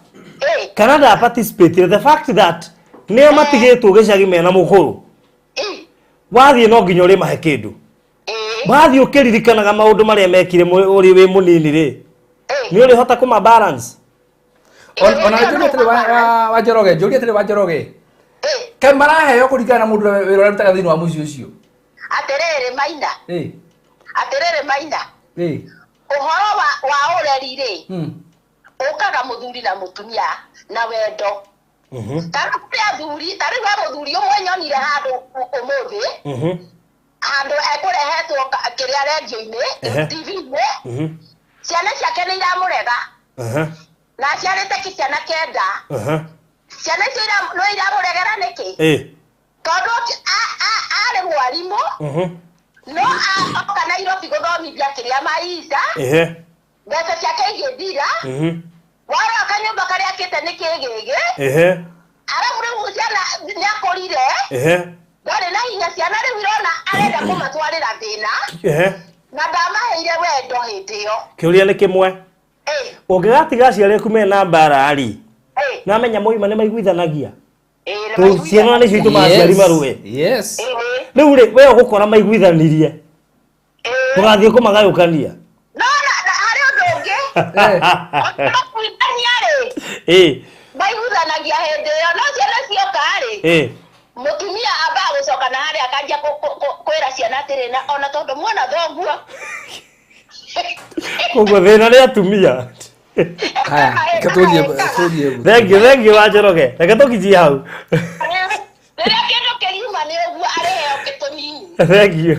kana nda participatire, the fact that nĩo matigĩtwo gĩcagi mena mũkũrũ, wathiĩ no nginya ũrĩmahe kĩndũ. Wathiĩ ũkĩririkanaga maũndũ marĩa mekire ũrĩ wĩ mũnini rĩ, nĩ ũrĩhota kũma balance. Ona njũrie atĩrĩ, wa Njoroge, njũrie atĩrĩ, wa Njoroge, kaĩ maraheo kũringana na mũndũ ũrĩa wĩra ũrĩa arutaga thĩinĩ wa mũciĩ ũcio? Atĩrĩrĩ Maina, atĩrĩrĩ Maina, ũhoro wa ũreri rĩ, ũkaga mũthuri na mũtumia na wendo. Ta rĩu kũrĩ athuri, ta rĩu he mũthuri ũmwe nyonire handũ ũmũthĩ, handũ ekũrehetwo kĩrĩa rendio-inĩ, TV-inĩ. Ciana ciake nĩ iramũrega, na aciarĩte ki ciana 9. Ciana icio no iramũregera nĩkĩ? Tondũ arĩ mwarimũ, no oka Nairobi gũthomithia kĩrĩa maica, mbeca ciake igĩthira. Warora kanyũmba karĩa akĩte nĩ kĩgĩgĩ. Arabu rĩu ciana nĩ akũrire, ndarĩ na hinya. Ciana rĩu irona arenda kũmatwarĩra thĩna, na ndamaheire wendo hĩndĩ ĩyo. Kĩũria nĩ kĩmwe. Ũngĩgatiga aciari aku mena mbara rĩ, namenya moima nĩ maiguithanagia. Ĩ, nĩ Tondũ ciana nĩcio itũmaga aciari marũe. Rĩu rĩ, we ũgũkora maiguithanirie, tũgathiĩ kũmagayũkania. No na harĩ ũndũ ũngĩ, maiguithania rĩ, maiguithanagia hĩndĩ ĩyo, no ciana cioka rĩ, mũtumia ambaga gũcoka na harĩa akanjia kwĩra ciana atĩrĩ, na ona tondũ muona thoguo. Koguo thĩna nĩ atumia. Haya, reke tũthiĩ. Thank you, thank you, Wanjoroge. Reke tũkinyie hau. Rĩrĩa kĩndũ kĩriuma nĩ ũguo, arĩheo kĩtũnini. Thank you.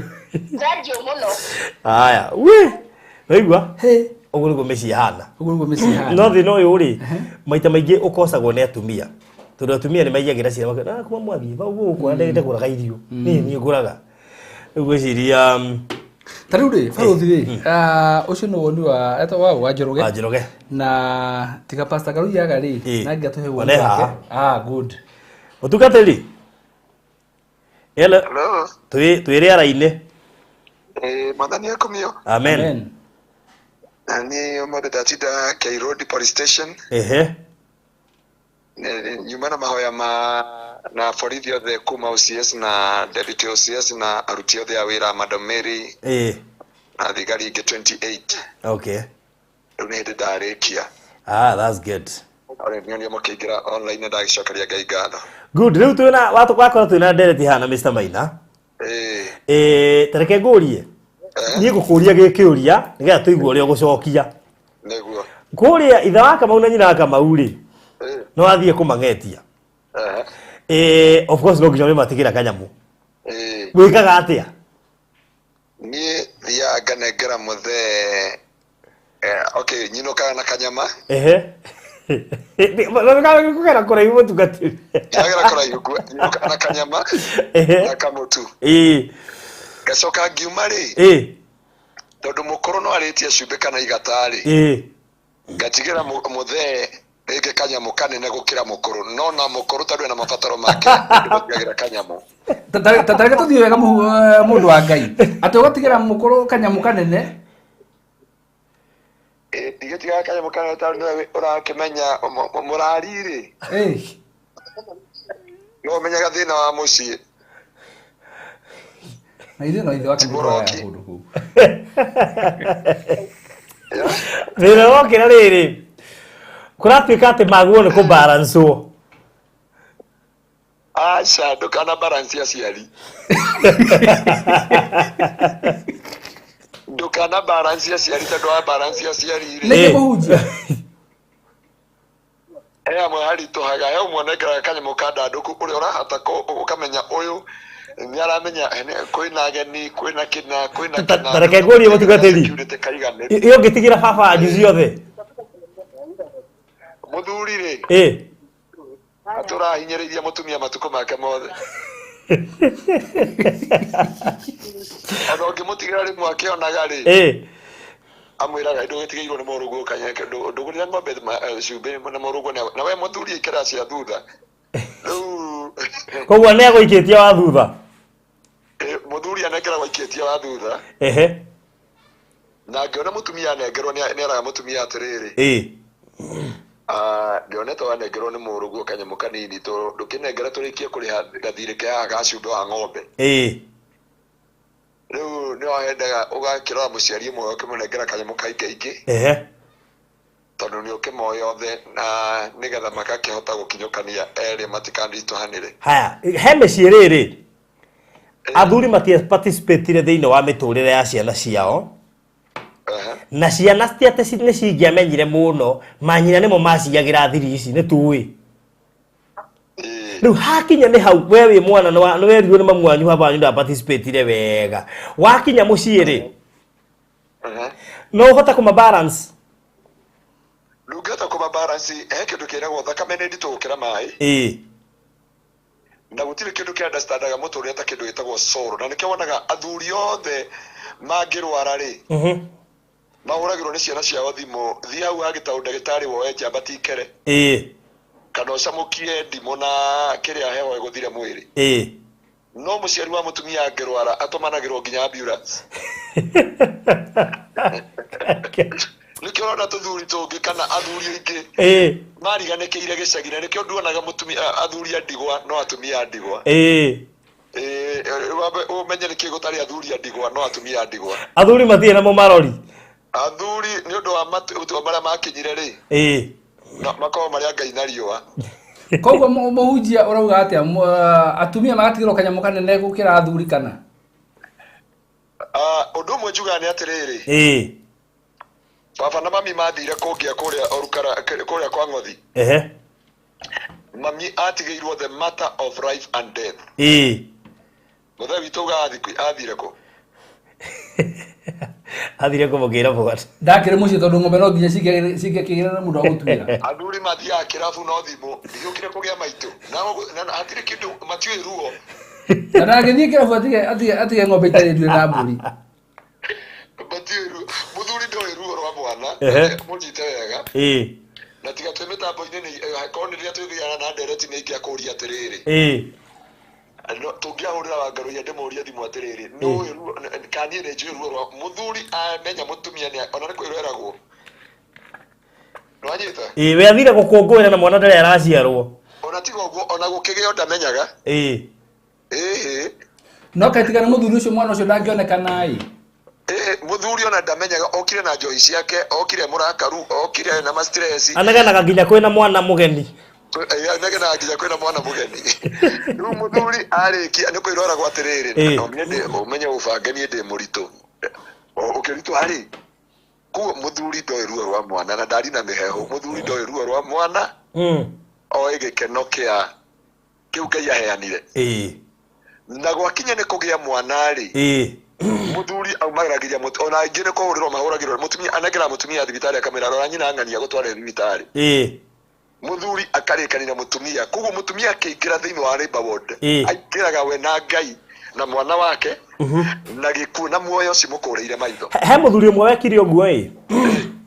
Thank you mũno. Haya, wi waigua? Hey. Ũguo nĩguo mĩciĩ ĩhana. Ũguo nĩguo mĩciĩ ĩhana. No thĩna ũyũ rĩ, maita maingĩ ũkosagwo nĩ atumia, tondũ atumia nĩ maiyagĩra ciana makauga, "Ah, kuma mwathiĩ vau gũkũ ndagĩte kũraga irio, niĩ ngũraga." Rĩu ngwĩciria Ta rĩu rĩ, barothi rĩ, ah, ũcio nĩ woni wa etagwo wa Wanjoroge. Wanjoroge. Na tiga Pastor Karuiaga rĩ, na ngatũhe woni One wake. haha. Ah, good. Mũtungatĩri. Hello. Hello. Twĩ rĩera-inĩ. Mwathani akumio. Amen. Amen. Na niĩ ũmũthĩ ndatinda K Road Police Station. Nyuma na mahoya ma na borithi othe kuma OCS na deputy OCS na aruti othe a wĩra, Madam Mary, na thigari ingĩ 28. Rĩu nĩ hĩndĩ ndarĩkia. Ah, that's good. Nyonia mũkĩingĩra online, ndagĩcokeria Ngai ngatho. Good. Rĩu twĩna watũ wakora twĩna ndereti haha na Mr. Maina. Ta reke ngũrie. Niĩ ngũkũria gĩkĩũria nĩgetha tũigue ũrĩa ũgũcokia. Nĩguo. Kũrĩa ithe wa Kamau na nyina wa Kamau rĩ, no athiĩ kũmang'etia. Of course no nginya ũrĩmatigĩra kanyamũ. Wĩkaga atĩa? Niĩ thiaga nganengera mũthee, okay, nyinũkaga na kanyama. Ehe. Kũgera kũraihu mũtungatĩri. Ndagera kũraihu, nyinũkaga na kanyama na kamũtu. Ngacoka ngiuma rĩ, tondũ mũkũrũ no arĩtie cumbĩ kana igata rĩ, ngatigĩra mũthee rĩngĩ kanyamũ kanene gũkĩra mũkũrũ, no na mũkũrũ tondũ ena mabataro make ndĩmũtigagĩra kanyamũ. Tareke tũthiĩ wega mũndũ wa Ngai, atĩ ũgatigĩra mũkũrũ kanyamũ kanene. Ndigĩtigaga kanyamũ kanene tondũ nĩwe ũrakĩmenya mũrari rĩ. No ũmenyaga thĩna wa mũciĩ. Na ithuĩ no ithe wake nĩ Mũroki. kũndũ kũu. Thĩna wokĩra rĩrĩ, kũratuĩka atĩ maguo nĩ kũbalancwo. Aca, ndũkana balance aciari. Ndũkana balance aciari tondũ wa balance aciari rĩ. Nĩkĩ mũhunjia? He amwe haritũhaga, he ũmwe anengeraga kanyamũ kandandũku ũrĩa ũrahota ũkamenya ũyũ nĩ aramenya kwĩna ageni, kwĩna kĩna, kwĩna kĩna. Ta reke ngũrie mũtungatĩri. Security kaiganĩru. Ĩ ũngĩtigĩra baba wanyu ciothe? Mũthuri rĩ. Atũrahinyĩrĩirie mũtumia matukũ make mothe. Ona ũngĩmũtigĩra rĩmwe akĩonaga rĩ. Amwĩraga ndũgĩtigĩirwo nĩ mũrũguo kanyeke, ndũgũrĩre ng'ombe cumbĩ na mũrũguo na we mũthuri aikara cia thutha. Rĩu Koguo nĩ agũikĩtie wa thutha. Mũthuri anengeragwo aikĩtie wa thutha. Na angĩona mũtumia anengerwo nĩ araga mũtumia atĩrĩrĩ. Ndionete wanengerwo nĩ mũrũguo kanyamũ kanini, ndũkĩnengera tũrĩkie kũrĩha gathirĩ ke haha ga cumbĩ wa ng'ombe. Rĩu nĩ wahendaga ũgakĩrora mũciari ũmwe ũkĩmũnengera kanyamũ kaingĩ-ingĩ. Tondũ nĩ ũkĩmoĩ othe na nĩgetha magakĩhota gũkinyũkania erĩ matikanritũhanĩre. Haya, he mĩciĩ rĩrĩ, athuri matiaparticipatire thĩinĩ wa mĩtũrĩre ya ciana ciao. Na ciana ti atĩ nĩ cingĩamenyire mũno, manyina nĩmo maciagĩra thiri ici, nĩ tũĩ. Rĩu hakinya nĩ hau, we wĩ mwana, nĩ werirwo nĩ mamu wanyu baba wanyu ndaparticipatire wega. Wakinya mũciĩ rĩ, no ũhote kũma balance? Ndũngĩhota kũma balance, he kĩndũ kĩragwo thakame nĩ nditũ gũkĩra maĩ. Na gũtirĩ kĩndũ kĩa understandaga mũtũrĩre ta kĩndũ gĩtagwo soul. Na nĩkĩo wonaga athuri othe mangĩrwara rĩ, mahũragĩrwo nĩ ciana ciao thimũ, thiĩ hau hagĩtaũ ndagĩtarĩ woe njamba tikere. Kana ũcamũkie ndimũ na kĩrĩa heho ĩgũthire mwĩrĩ. No mũciari wa mũtumia angĩrwara atũmanagĩrwo nginya ambulance. Nĩkĩo ũrona tũthuri tũngĩ kana athuri aingĩ mariganĩkĩire gĩcagi, na nĩkĩo nduonaga mũtumia athuri a ndigwa no atumia a ndigwa. Ũmenye nĩkĩ gũtarĩ athuri a ndigwa no atumia a ndigwa. Athuri matirĩ na mũmarori. Athuri nĩ ũndũ wa marĩa makinyire rĩ. No, makorwo marĩ a Ngai na riũa. Koguo mũhunjia ũrauga atĩa? Atumia magatigĩrwo kanyamũ kanene gũkĩra athuri kana? Ũndũ ũmwe njugaga nĩ atĩrĩrĩ. Baba na mami mathire kũngĩa kũrĩa Orukara, kũrĩa kwa Ng'othi. Mami atigĩirwo the matter of life and death. Mũthee witũ ugaga athire kũ? Athire kũmũkĩra mũgate. Ndakĩrĩ mũciĩ tondũ ng'ombe no nginya cingĩakĩgĩra na mũndũ wa gũtuĩra. Athuri mathiaga kĩrabu no thimũ, ndigĩũkire kũgĩa maitũ. Na hatirĩ kĩndũ, matiũĩ ruo. Na ndangĩthiĩ kĩrabu atige ng'ombe itarĩ nduĩre na mbũri. Matiũĩ ruo. Mũthuri ndoĩ ruo rwa mwana. Mũnyite wega. Na tiga twĩ mĩtambo-inĩ nĩ korwo nĩ rĩrĩa twĩthiaga na ndereti nĩ ingĩakũria atĩrĩrĩ. No, tũngĩahũrĩra Wangarũiya ndĩmũrie thimũ atĩrĩrĩ, nĩ ũĩ ruo, kana niĩ nĩ njũĩ ruo rwa mũthuri amenya mũtumia nĩ, ona nĩ kwĩrwo eragwo. Nĩwanyita? We athire gũkũngũĩra na mwana ndarĩ araciarwo. Ona tiga ũguo, ona gũkĩgĩo ndamenyaga. No kaĩ tiga nĩ mũthuri ũcio mwana ũcio ndangĩonekana ĩ? Mũthuri ona ndamenyaga, okire na njohi ciake, okire mũrakaru, okire na ma stress. Anegenaga nginya kwĩna mwana mũgeni. Anegenaga nginya kwĩna mwana mũgeni. Rĩu mũthuri arĩkia nĩ kwĩroragwo atĩrĩrĩ, no niĩ ndĩ, ũmenye ũbange niĩ ndĩ mũritũ. Ũkĩritũha rĩ, koguo mũthuri ndoĩ ruo rwa mwana na ndari na mĩheehũ. Mũthuri ndoĩ ruo rwa mwana, oĩ gĩkeno kĩa kĩu Ngai aheanire. Na gwakinya nĩ kũgĩa mwana rĩ, mũthuri aumagĩragia ona aingĩ nĩ kũhũrĩrwo mahũragĩrwo mũtumia, anengeraga mũtumia thibitarĩ akamwĩra rora nyina ng'ania gũtware thibitarĩ. Mũthuri akarĩkanĩra mũtumia, koguo mũtumia akĩingĩra thĩinĩ wa labour ward, aingĩraga we na Ngai na mwana wake na gĩkuũ na muoyo cimũkũrĩire maitho. He mũthuri ũmwe wekire ũguo ĩ,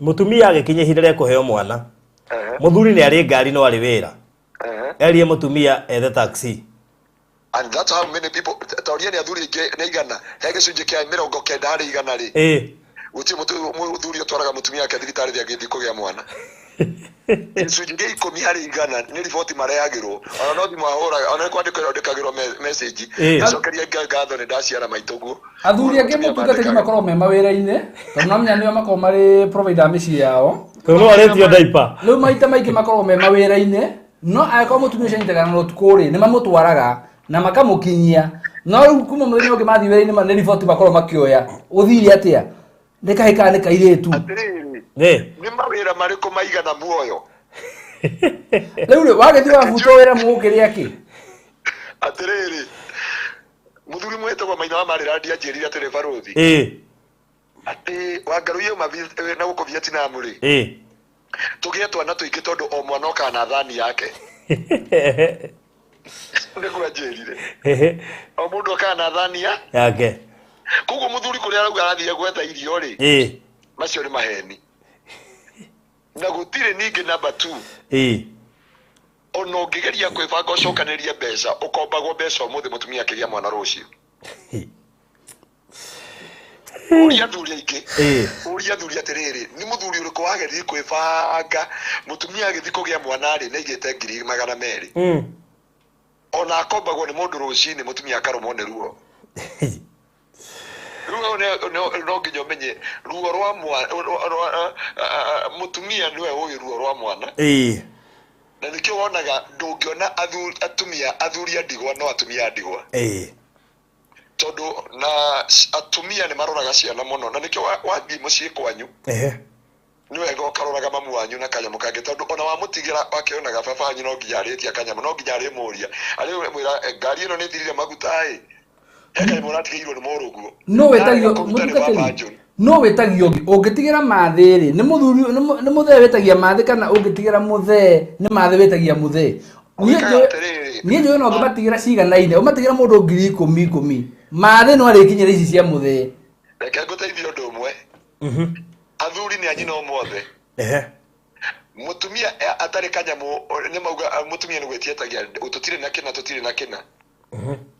mũtumia agĩkinya ihinda rĩa kũheo mwana, mũthuri nĩ arĩ ngari no arĩ wĩra, erire mũtumia ethe taxi. And that's how many people, ta ũria nĩ athuri aingĩ nĩ aigana, he gĩcunjĩ kĩa 90% rĩ, gũtirĩ mũthuri ũtwaraga mũtumia wake thibitarĩ rĩrĩa agĩthiĩ kũgĩa mwana. Gĩcunjĩ kĩa 10% nĩ riboti marehagĩrwo, ona no thimũ ahũraga, ona nĩ kwandĩkwo yandĩkagĩrwo message, ngĩcokeria Ngai ngatho nĩ ndaciara maitũ guo. Athuri angĩ Mũtumia mũtungatĩri mandĩkaga. makoragwo me mawĩra-inĩ, tondũ namenya nĩo makoragwo marĩ provider a mĩciĩ yao. Tondũ no arĩtio diaper. Rĩu maita maingĩ makoragwo me mawĩra-inĩ, no angĩkorwo mũtumia ũcio anyitagana na ũtukũ rĩ, nĩ mamũtwaraga na makamũkinyia. No rĩu kuma mũthenya ũngĩ mathiĩ wĩra-inĩ nĩ riboti makoragwo makĩoya. Gũthire atĩa? Nĩ kahĩĩ kana nĩ kairĩtu? Atĩrĩrĩ, nĩ mawĩra marĩkũ maigana muoyo? Rĩu rĩ, wagĩthiĩ wabutwo wĩra mũgũkĩrĩa kĩ? Atĩrĩrĩ, mũthuri mwĩtagwo Maina wa Maryland anjĩrire atĩrĩ, barũthi, atĩ Wangarũiye uma na gũkũ Vietnam rĩ, tũgĩe twana tũingĩ tondũ o mwana okaga na thani yake. Nĩguo anjĩrire. O mũndũ okaga na thani ya yake. Koguo mũthuri kũrĩa arauga arathiĩ gwetha irio rĩ, macio nĩ maheni. Na gũtirĩ ningĩ number 2. Ona ũngĩgeria kwĩbanga ũcokanĩrĩrie mbeca, ũkombagwo mbeca ũmũthĩ mũtumia akĩgĩa mwana rũciũ. Ũria athuri aingĩ. Ũria athuri atĩrĩrĩ, nĩ mũthuri ũrĩkũ wageririe kwĩbanga mũtumia agĩthiĩ kũgĩa mwana rĩ, nĩ aigĩte 200,000. Ona akombagwo nĩ mũndũ rũcinĩ mũtumia akarũmwo nĩ ruo. Ruo no nginya ũmenye ruo rwa mũtumia nĩwe ũĩ ruo rwa mwana. Na nĩkĩo wonaga ndũngĩona atumia athuri a ndigwa no atumia a ndigwa. Tondũ na atumia nĩ maroraga ciana mũno, na nĩkĩo wathiĩ mũciĩ kwanyu, nĩ wega ũkaroraga mamu wanyu na kanyamũ kangĩ, tondũ ona wamũtigĩra akĩonaga baba wanyu no nginya arĩtia kanyamũ, no nginya arĩmũria, arĩmwĩra ngari ĩno nĩ ĩthirire maguta ĩ, he kanyamũ ũratigĩirwo nĩ mũrũguo. No wĩtagio Narega kũruta nĩ mũtungatĩri, baba John. no wĩtagio ũngĩ, ũngĩtigĩra mathĩ rĩ, nĩ mũthuri, nĩ mũthee wĩtagia mathĩ, kana ũngĩtigĩra mũthee nĩ mathĩ wĩtagia mũthee? Niĩ Ũkaga atĩrĩrĩ. Niĩ njũĩ ona ũngĩmatigĩra ciganaine, ũmatigĩra mũndũ 10,000 ikũmi, mathĩ no arĩkinyĩra ici cia mũthee. Reke ngũteithie ũndũ ũmwe. Athuri nĩ anyina ũmũothe. Mũtumia atarĩ kanyamũ, nĩ mauga, mũtumia nĩ gwĩtietagia, tũtirĩ na kĩna, tũtirĩ na kĩna.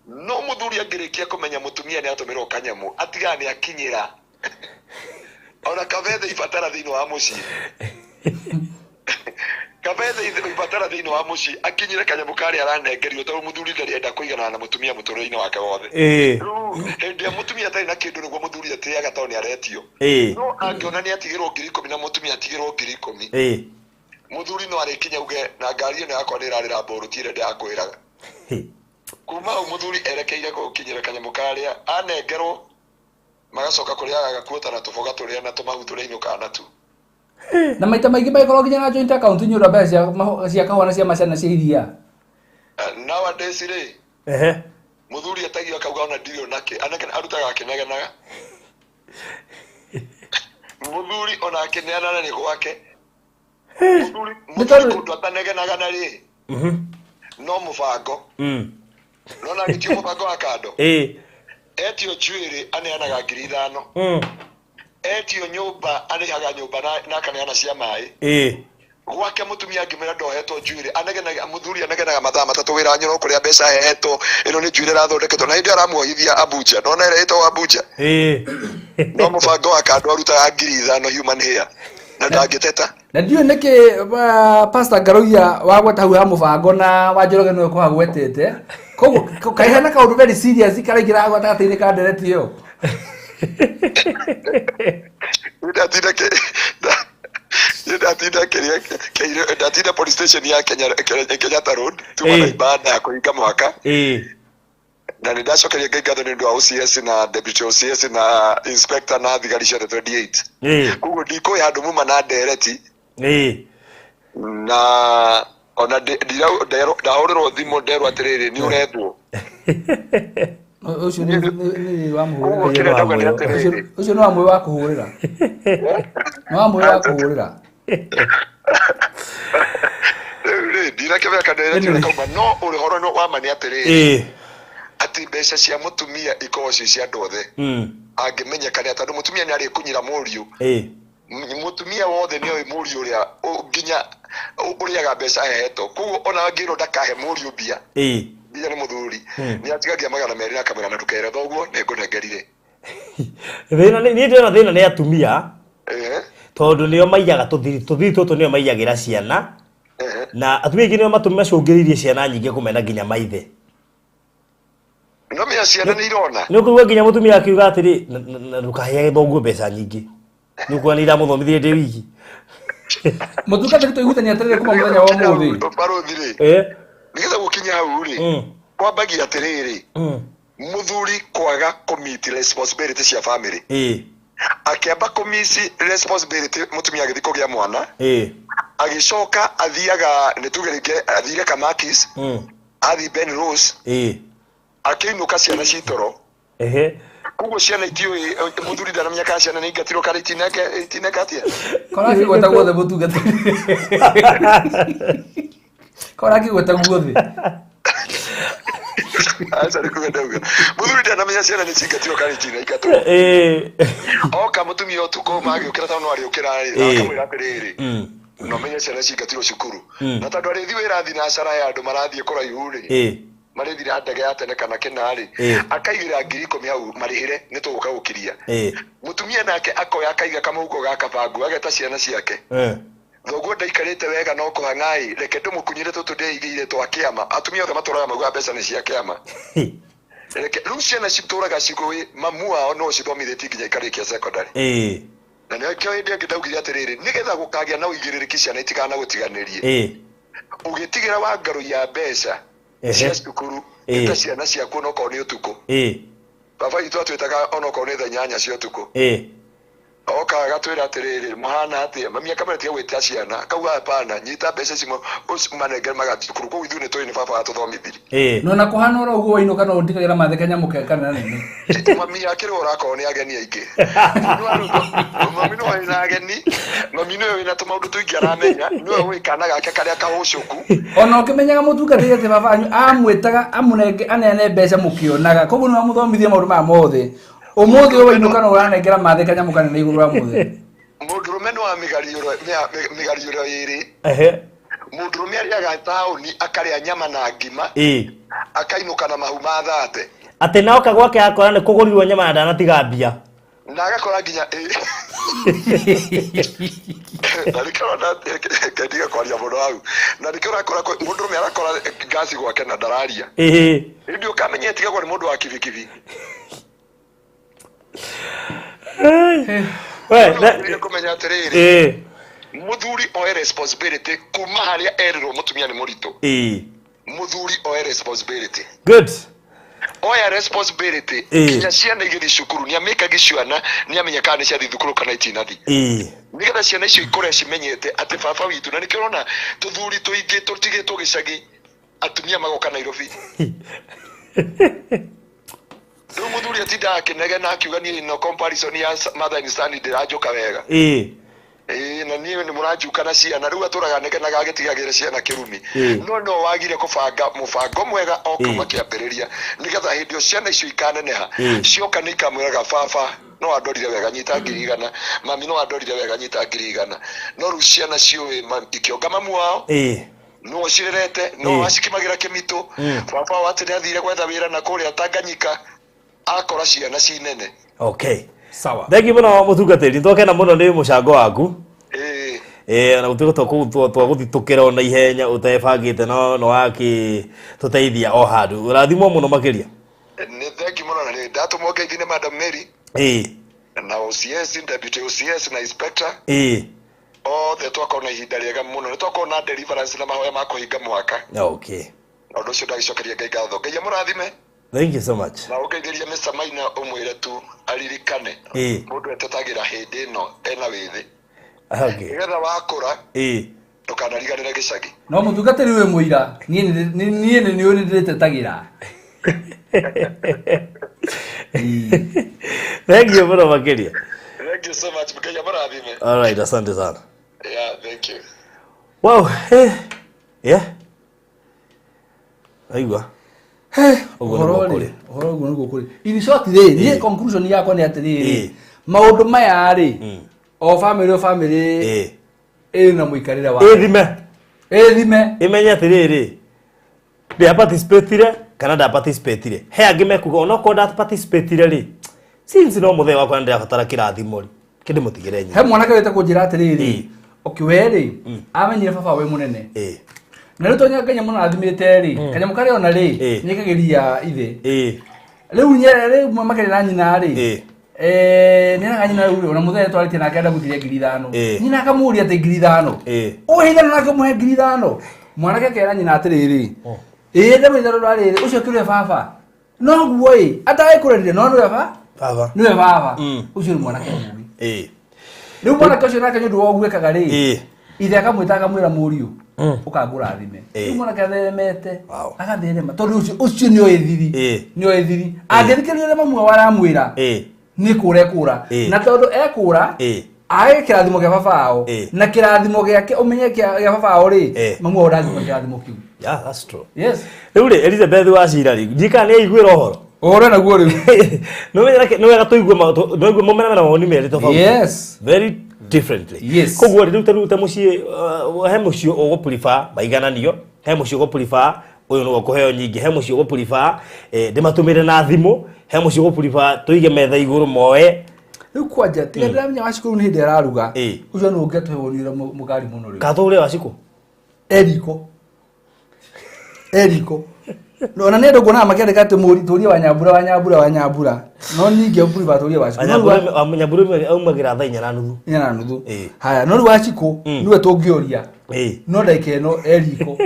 No mũthuri angĩrĩkia kũmenya mũtumia nĩ atũmĩrwo kanyamũ, atigaga nĩ akinyĩra. Ona kabethe ibatara thĩinĩ wa mũciĩ. Kabethe ibatara thĩinĩ wa mũciĩ, akinyĩre kanyamũ karĩa aranengerio, tondũ mũthuri ndarĩ enda kũiganana na mũtumia mũtũrĩre-inĩ wake wothe. Rĩu hĩndĩ ĩrĩa mũtumia atarĩ na kĩndũ nĩguo mũthuri atĩaga tondũ nĩ aretio. No angĩona nĩ atigĩrwo 10,000 na mũtumia atigĩrwo 10,000. Mũthuri no arĩkinya uge na ngari ĩno yakwa nĩ ĩrarĩra mbũrũ, ti ĩrĩa ndĩrakwĩraga. Kuma hau mũthuri erekeire gũkinyĩra kanyamũ karĩa anengerwo, magacoka kũrĩa agakuota na tũboga tũrĩa na tũmahu tũrĩa inũkaga natuo. Na maita maingĩ magĩkorwo nginya na joint account nĩ ũndũ wa mbeca cia kahũa na cia macani na cia iria. Nowadays rĩ, mũthuri etagio akauga ona ndirĩ onake, anake arutaga akĩnegenaga. Mũthuri ona akĩneanana nĩ gwake. Mũthuri Nĩ tondũ kũndũ atanegenaga na rĩ, no mũbango. Nona gĩtio mũbango wa kando. Etio njuĩrĩ aneanaga 5,000. Etio nyũmba arĩhaga nyũmba na akaneana cia maĩ. Gwake mũtumia angĩmwĩra ndohetwo njuĩrĩ, anegenaga, mũthuri anegenaga mathaa matatũ wĩra nyoro kũrĩa mbeca ahetwo, ĩno nĩ njuĩrĩ ĩrathondeketwo, na hĩndĩ ĩyo aramuohithia Abuja. Nona ĩrĩa ĩtagwo Abuja. No mũbango wa kando arutaga 5,000 human hair na ndangĩteta. Na ndiũĩ nĩkĩ, Pastor Ngaruiya wagweta hau ha mũbango na wa Njoroge nĩwe kũhagwetete. Koguo kaĩ hena kaũndũ very serious karaingĩra hau gatagatĩ-inĩ ka ndereti ĩyo? Ndatinda ndatinda kĩrĩa ndatinda police station ya Kenya, Kenyatta Road, tuma na ibada ya kũhinga mwaka. Na nĩ ndacokeria Ngai ngatho nĩ ũndũ wa OCS na deputy OCS na inspector na thigari ciothe 28. Koguo ndikũĩ handũ muma na ndereti. Na ona ndahũrĩrwo thimũ nderwo atĩrĩrĩ, nĩ ũrethwo. Ũcio nĩ wa Koguo mũhũrĩra. Kĩrĩa ndauga nĩ atĩrĩrĩ, Ũcio nĩ wa mwĩ wa kũhũrĩra, nĩ wa mwĩ wa kũhũrĩra. Rĩu rĩ, ndinakĩmenya ndereti Anyway. ũrĩa kauma, no ũhoro wa ma nĩ atĩrĩrĩ, atĩ mbeca cia mũtumia ikoragwo ci cia andũ othe. Angĩmenyeka nĩ tondũ mũtumia nĩ arĩkunyira mũriũ. Mũtumia wothe nĩ oĩ mũriũ ũrĩa nginya ũrĩaga mbeca aheetwo. Koguo ona angĩrwo ndakahe mũriũ mbia, mbia nĩ mũthuri, nĩ atigagia 200 na akamwĩra, na ndũkere thoguo nĩ ngũnengerire. Thĩna niĩ ndĩrona thĩna nĩ atumia, tondũ nĩo maiyaga tũthiri, tũthiri tũtũ nĩo maiyagĩra ciana. Na atumia aingĩ nĩo macũngĩrĩirie ciana nyingĩ kũmena nginya maithe. No mĩa ciana nĩ irona. Nĩ ũkũigua nginya mũtumia akiuga atĩrĩ, "Na ndũkaheage thoguo mbeca nyingĩ, nĩ ũkuona nĩ iramũthomithirie ndĩ wiki." Mũtungatĩri, tũiguithania atĩrĩrĩ, kuma mũthenya wa ũmũthĩ Barũthi rĩ, nĩgetha gũkinya hau rĩ, kwambagia atĩrĩrĩ, mũthuri kwaga kũmeet responsibility cia family. Akĩamba kũmiss responsibility, mũtumia agĩthiĩ kũgĩa mwana, agĩcoka athiaga, nĩ tuge rĩngĩ athire Kamakis, athiĩ Ben Rose, akĩinũka ciana citoro. Koguo ciana itiũĩ, mũthuri ndaramenya kana ciana nĩ ingatirwo kana itineka atĩa. Kora akĩgweta guothe, mũtungatĩri, kora akĩgweta guothe. Aca, nĩ kuga ndauga mũthuri ndanamenya ciana nĩ cingatirwo kana itinaingatwo. Oka mũtumia ũtukũ magĩũkĩra, tondũ no arĩũkĩra rĩ, na akamwĩra atĩrĩrĩ, no menye ciana cingatirwo cukuru. Na tondũ arĩthi wĩra thinacara ya andũ marathiĩ kũraihu rĩ, marĩthi na ndege ya tene kana kĩna rĩ, akaigĩra 10,000 hau marĩhĩre nĩ tũgũka gũkiria. Mũtumia nake akoya akaiga kamũhuko ga kabangu, ageta ciana ciake, thoguo ndaikarĩte wega no kũhang'ai, reke ndũmũkunyĩre tũtũ ndĩigĩire twa kĩama. Atumia othe matũraga maugaga mbeca nĩ cia kĩama. Reke rĩu ciana citũraga cikũĩ mamu wao no cithomithĩtie nginya ikarĩkia secondary. Na nĩkĩo hĩndĩ ĩngĩ ndaugire atĩrĩrĩ, nĩgetha gũkagĩa na ũigĩrĩrĩki, ciana itikana gũtiganĩrie, ũgĩtigĩra wa ngarũ ya mbeca cia cukuru, ĩta ciana ciaku onokorwo nĩ ũtukũ. Baba witũ atwĩtaga onokorwo nĩ thaa 8 cia ũtukũ. Oka agatwĩra atĩrĩrĩ, mũhana atĩa? Mami akamwĩra tiga gwĩta ciana, akauga hapana, nyita mbeca ici manengere magathiĩ cukuru. Koguo ithuĩ nĩ tũĩ nĩ baba watũthomithirie. No na kũhana oro ũguo, wainũka no ũndigagĩra mathe kanyamũ ke kanene nene. Mami akĩrĩ ũrakorwo nĩ ageni aingĩ. Mami nĩwe wĩna ageni, mami nĩwe wĩna tũmaũndũ tũingĩ aramenya, nĩwe ũĩ kana gake karĩa kahũcũku. Ona ũkĩmenyaga, mũtungatĩri, atĩ baba wanyu amwĩtaga amũnenge aneane mbeca mũkĩonaga, koguo nĩ wamũthomithia maũndũ maya mothe. Ũmũthĩ ũyũ wainũka no ũranengera mathe kanyamũ kanene igũrũ wa mũthĩ. Mũndũrũme nĩ wa mĩgariũro ĩrĩ. Mũndũrũme arĩaga taũni, akarĩa nyama na ngima, akainũka na mahu ma thate. Atĩ naoka gwake akora nĩ kũgũrirwo nyama na ndanatiga mbia. Na agakora nginya na nĩkĩo ũrona ngendiga kwaria mũno hau, na nĩkĩo ũrakora mũndũrũme arakora ngasi gwake na ndararia. Ĩndĩ ũkamenya ĩtigagwo nĩ mũndũ wa kibikibi. We, Nĩ kũmenya atĩrĩrĩ, mũthuri oe responsibility kuma harĩa erirwo mũtumia nĩ mũritũ. Mũthuri oe responsibility. Good. Oya responsibility nginya ciana igĩthiĩ cukuru, nĩ amĩkagi ciana, nĩ amenya kana nĩ ciathiĩ thukuru kana itinathi, nĩgetha ciana icio ikũre cimenyete atĩ baba witũ. Na nĩkĩo ũrona tũthuri tũingĩ tũtigĩtwo gĩcagi, atumia magoka Nairobi. Rĩu mũthuri atindaga akĩnegena akiuga, niĩ no comparison ya mother and son ndĩranjũka wega. Ĩĩ, na niĩ nĩ mũranjuka na ciana. Rĩu atũraga anegenaga agĩtigagĩra ciana kĩrumi. No no wagire kũbanga mũbango mwega o kuma kĩambĩrĩria, nĩgetha hĩndĩ ĩyo ciana icio ikaneneha, cioka nĩ ikamwĩraga, baba no andorire wega, nyita 100,000, mami no andorire wega, nyita 100,000. No rĩu ciana ciũĩ ikĩonga mamu wao no cirerete no acikimagĩra kĩmitũ. Baba wao atĩ nĩ athire gwetha wĩra na kũrĩa Tanganyika, akora ciana ci nene. Okay. Sawa. Thank you mũno, mũtungatĩri, twakena mũno nĩ mũcango waku. Ona gũtuĩka twagũthitũkĩra ona ihenya ũtebangĩte, no no wakĩtũteithia o handũ. Ũrathimwo mũno makĩria. Nĩ thank you mũno, na nĩ ndatũmwo ngeithi nĩ Madam Mary na OCS, deputy OCS na inspector othe. Twakorwo na ihinda rĩega mũno, nĩ twakorwo na deliverance na mahoya ma kũhinga mwaka. Na ũndũ ũcio ndagĩcokeria Ngai ngatho. Ngai amũrathime. Thank you so much. Na ũngeithĩrie Mr. Maina ũmwĩre tu aririkane mũndũ etetagĩra hĩndĩ ĩno ena wĩthĩ, nĩgetha wakũra ndũkanariganĩre gĩcagi. No mũtungatĩri wĩ mũira, niĩ nĩ nĩ nĩ ndĩtetagĩra. Thank you mũno makĩria. Thank you so much. Ngai amũrathime. All right, asante sana. Yeah, thank you. Wow, yeah. Aigua. Ũguo nĩguo Ũhoro kũrĩ. rĩ, ũhoro ũguo nĩguo kũrĩ. In short rĩ, niĩ conclusion yakwa nĩ atĩrĩrĩ, maũndũ maya rĩ, o family o family ĩna mũikarĩre wa Ĩthime. Ĩthime. Ĩmenye atĩrĩrĩ, ndĩaparticipatire kana ndaparticipatire. He angĩ mekuga onokorwo ndaparticipatire rĩ, since no mũthee wakwa nĩndĩrabatara kĩrathimo rĩ, kĩndĩmũtigĩre nyina. He mwanake wĩte kũnjĩra atĩrĩrĩ, okay, we rĩ, amenyire baba wĩ mũnene. Na rĩu tonya kanyamũ narathimĩte rĩ, kanyamũ karĩa ona rĩ, nĩkagĩria ithe. Rĩu nyere rĩu makĩrĩ na nyina rĩ, nĩeraga nyina rĩu rĩ, ona mũthee twarĩtie nake ndamũtirie 5,000. Nyina akamũria atĩ 5,000. Ũhe ithano nake ũmũhe 5,000. Mwanake akera nyina atĩrĩrĩ, ĩĩ ndamũhe ithano rĩrĩ, ũcio kĩrĩ baba. Noguo ĩ, atagĩkũrerire no nĩwe ba? Baba. Nĩwe baba. Ũcio nĩ mwanake mũũgĩ. Rĩu mwanake ũcio nake nĩ ũndũ wa ũguo ekaga rĩ, ithe akamwĩta akamwĩra mũriũ, ũkangũrathime. Rĩu mwanake atheremete, agatherema tondũ ũcio ũcio nĩoĩ thiri. Nĩoĩ thiri. Angĩthikĩrĩria ũrĩa mamu wao aramwĩra, nĩ kũra ekũra. Na tondũ ekũra, age kĩrathimo kĩa baba wao, na kĩrathimo gĩake ũmenye kĩa baba wao rĩ, mamu wao ndangĩmũhe kĩrathimo kĩu. Yeah, that's true. Yes. Rĩu rĩ, Elizabeth Wachira rĩ, ndiũĩ kana nĩ aiguĩra ũhoro. Ũhoro naguo rĩu. Nĩ wega tũigue nĩigue maumana na mawoni merĩ tofauti. Yes. Very differently. Yes. Koguo rĩ, rĩu ta rĩu ta mũciĩ, he mũciĩ ũgũ prefer maigananio, he mũciĩ ũgũ prefer ũyũ nĩwe ũkũheo nyingĩ, he mũciĩ ũgũ prefer ndĩmatũmĩre na thimũ, he mũciĩ ũgũ prefer tũige metha igũrũ moe. Rĩu kwanja tiga ndĩramenya Wacikũ rĩu nĩ hĩndĩ araruga. Ũcio nĩ ũngĩatũhe woni ũrĩa mũkali mũno rĩu. Katũre Wacikũ? Eriko. Eriko. No, na nĩ andũ nguonaga makĩandĩka atĩ mũri tũrie wa Nyambura wa Nyambura wa Nyambura. No ningĩ prefer tũrie Wacikũ. No rĩu Wa Nyambura aumagĩra thaa inya na nuthu. Inya na nuthu. Haya, no rĩu Wacikũ nĩwe tũngĩũria. No ndagĩka ĩno eriko.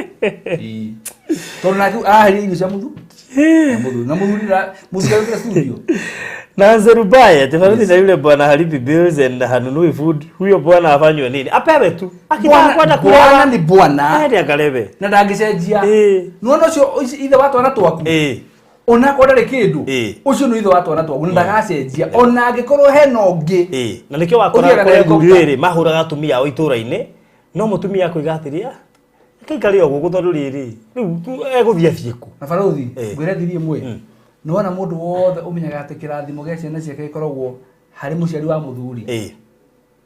Tondũ nake araheria irio cia mũthu. Na mũthuri, na mũthuri mũthuri arutire studio. Na Nzerubaya, tofauti na yule bwana halipi bills and hanunui food, huyo bwana afanywe nini? Apewe tu. Akitaka kwenda Bwana kulewa, ni bwana. Aende akalewe. Na ndangĩcenjia. Nĩwona ũcio ithe wa twana twaku. Onakorwo ndarĩ kĩndũ, ũcio nĩ ithe wa twana twaku na ndagacenjia. Ona angĩkorwo hena ũngĩ. Na nĩkĩo wakora Ũthiaga na kũrĩ athuri helicopter. rĩrĩ mahũraga atumia ao itũra-inĩ, no mũtumia akoiga atĩrĩ, "Ah, reke aikare o gũkũ tondũ rĩrĩ, rĩu egũthiĩ athiĩ kũ?" Na barothi, ngwĩre thiri ĩmwe. Nĩwona mũndũ wothe ũmenyaga atĩ kĩrathimo gĩa ciana ciake gĩkoragwo harĩ mũciari wa mũthuri.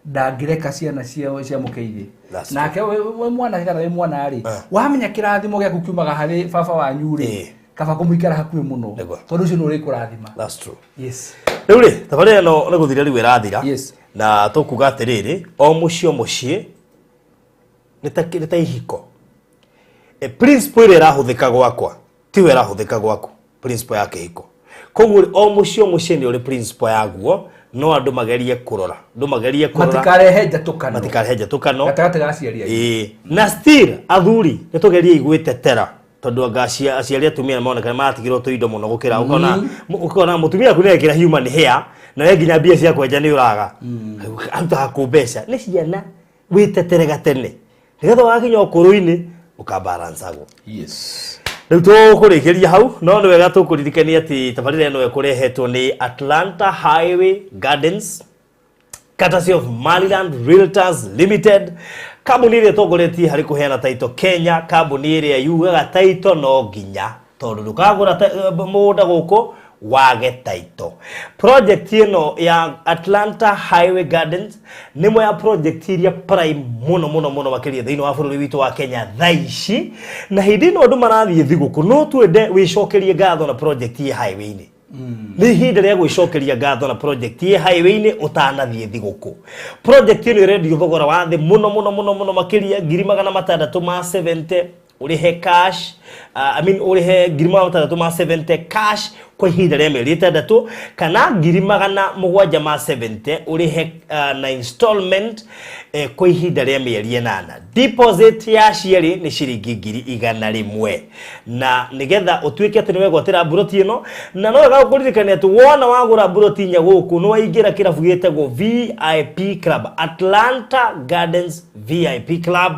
Ndangĩreka ciana cia mũke ithe. Nake we mwanake kana wĩ mwana rĩ, wamenya kĩrathimo gĩaku kiumaga harĩ baba wanyu rĩ, kaba kũmũikara hakuhĩ mũno. Tondũ ũcio nĩ ũrĩkũrathima. That's true. Yes. Rĩu rĩ, thabarĩ ĩno nĩ gũthira rĩu ĩrathira. Yes. Na tũkuga atĩrĩrĩ, o mũciĩ o mũciĩ nĩ ta ihiko. Principle ĩrĩa ĩrahũthĩka gwakwa tiwe ĩrahũthĩka gwaku, principle ya kĩhiko. Koguo rĩ, o mũciĩ o mũciĩ nĩ ũrĩ principle yaguo, no andũ magerie kũrora. Andũ magerie kũrora. Matikarehe njatũkano. Matikarehe njatũkano. Gatagatĩ ga aciari anyu. Na still athuri nĩ tũgerie gwĩtetera. Tondũ anga aciari atumia nĩ maroneka maratigĩrwo tũindo mũno gũkĩra ũkona mũtumia aku nĩekĩra human hair na we nginya mbia cia kwenja nĩ ũraga. Arutaga kũ mbeca? Nĩ ciana wĩtetere gatene nĩgetha wakinya ũkũrũ-inĩ ũkabalancagwo. Yes. Rĩu tũkũrĩkĩria hau, no nĩ wega tũkũririkania atĩ tabarĩra ĩno ĩkũrehetwo nĩ Atlanta Highway Gardens, courtesy of Maryland Realtors Limited, kambuni ĩrĩa ĩtongoretie harĩ kũheana title Kenya, kambuni ĩrĩa yugaga title no nginya tondũ ndũkagũra mũgũnda gũkũ wage title. Project ĩno ya Atlanta Highway Gardens nĩ ĩmwe ya project iria prime mũno mũno mũno makĩria thĩinĩ wa bũrũri witũ wa Kenya thaa ici, na hĩndĩ ĩno andũ marathiĩ thigũkũ no twende wĩcokerie ngatho na project ĩ highway-inĩ. Nĩ ihinda rĩa gwĩcokeria ngatho na project ĩ highway-inĩ ũtanathiĩ thigũkũ. Project ĩno ĩrendio thogora wa thĩ mũno mũno mũno mũno makĩria ngiri magana matandatũ ma 70 ũrĩhe cash. I mean ũrĩhe 670 cash kwa ihinda rĩa mĩeri 6 kana 770 ũrĩhe na installment kwa ihinda rĩa mĩeri 8. Deposit ya cierĩ nĩ ciringi 100,000 na nigetha ũtuĩke atĩ nĩwegwatĩra mburoti ĩno, na no wega gũkũririkania atĩ wona wagũra mburoti inya gũkũ nĩ waingĩra kĩrabu gĩtagwo VIP Club, Atlanta Gardens VIP Club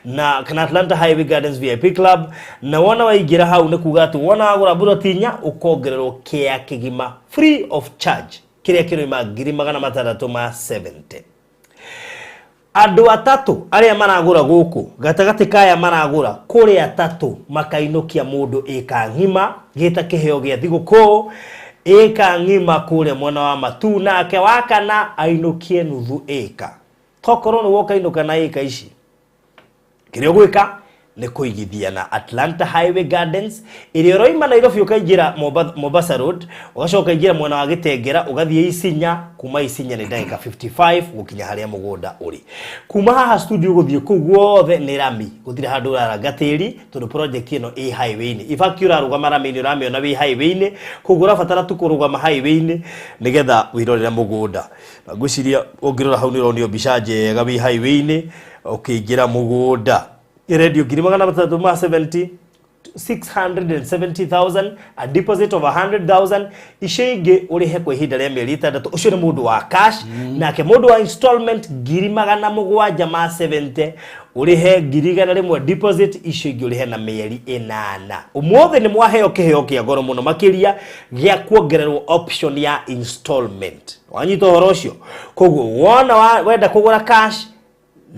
na kana Atlanta Highway Gardens VIP Club, na wona waingĩra hau nĩ kuga atĩ wona wagũra mburoti inya ũkongererwo kĩa kĩgima free of charge kĩrĩa kĩroima 670. Andũ atatũ arĩa maragũra gũkũ gatagatĩ kaya maragũra kũrĩ atatũ makainũkia mũndũ ĩka ng'ima gĩta kĩheo gĩa thigũkũ ĩka ng'ima kũrĩa mwena wa Matu, nake wa kana ainũkie nuthu ĩka. Tokorwo nĩ woka inũka na ĩka ici, kĩrĩa ũgwĩka nĩ kũigithia na Atlanta Highway Gardens ĩrĩa ũroima Nairobi ũkaingĩra Mombasa Road, ũgacoka ũkaingĩra mwena wa Gĩtengera ũgathiĩ Isinya, kuma Isinya nĩ ndagĩka 55 gũkinya harĩa mũgũnda ũrĩ. Kuma haha studio gũthiĩ kũu guothe nĩ rami, gũtirĩ handũ ũraranga tĩri tondũ project ĩno ĩ highway-inĩ. In fact ũrarũgama rami-inĩ ũramĩona wĩ highway-inĩ, koguo ũrabatara tu kũrũgama highway-inĩ nĩgetha wĩrorere mũgũnda. Na ngwĩciria ũngĩrora hau nĩ ũronio mbica njega wĩ highway-inĩ ũkĩingĩra mũgũnda. Ĩrendio 670 670,000, a deposit of 100,000, icio ingĩ ũrĩhe kwa ihinda rĩa mĩeri 6. Ũcio nĩ mũndũ wa cash, nake mũndũ wa installment 770 ũrĩhe 100,000 deposit, icio ingĩ ũrĩhe na mĩeri 8. Ũmũthĩ nĩ mwaheo kĩheo kĩa goro mũno makĩria gĩa kuongererwo option ya installment. Wanyita ũhoro ũcio? Koguo wona wenda kũgũra cash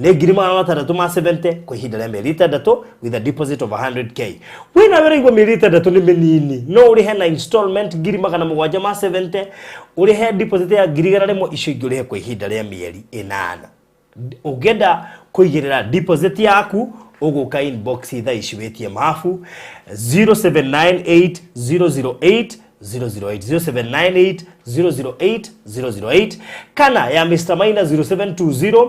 nĩ 670 kwa ihinda rĩa mĩeri 6 with a deposit of 100k. Wĩna wĩra igua mĩeri 6 nĩ mĩnini, no ũrĩhe na installment 770 ũrĩhe deposit ya 100,000, icio ingĩ ũrĩhe kwa ihinda rĩa mĩeri 8. Ũngĩenda kũigĩrĩra deposit yaku ũgũka inbox thaa ici wĩtie mabu 0798 008 008 0798 008 008 kana ya Mr. Maina 0720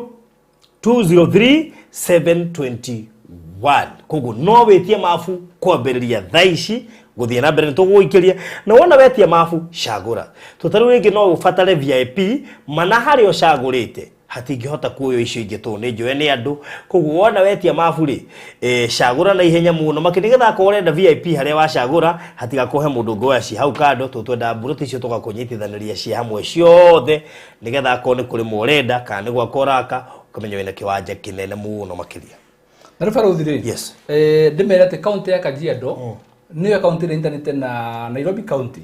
203 721. Koguo no wĩtie mabu kwambĩrĩria thaa ici gũthiĩ na mbere nĩtũgũgũikĩria, na wona wetia mabu cagũra tũtarĩu rĩngĩ no ũbatare VIP mana harĩa ũcagũrĩte hatingĩhota kuoywo icio ingĩ tondũ nĩ njoe nĩ andũ. Koguo wona wetia mabu rĩ, cagũra na ihenya mũno makĩria nĩgetha akorwo ũrenda VIP harĩa wacagũra hatigakorwo he mũndũ ũngĩ woya ci hau kando, tondũ twendaga mburoti icio tũgakũnyitithanĩria ci hamwe ciothe nĩgetha akorwo nĩ kũrĩma ũrenda kana nĩ gwaka ũraka ũkamenya wĩna kĩwanja kĩnene mũno makĩria. Na rĩu barũthi rĩ, Yes. Ndĩmere atĩ kaunti ya Kajiado nĩyo kaunti ĩrĩa ĩnyitanĩte na Nairobi County.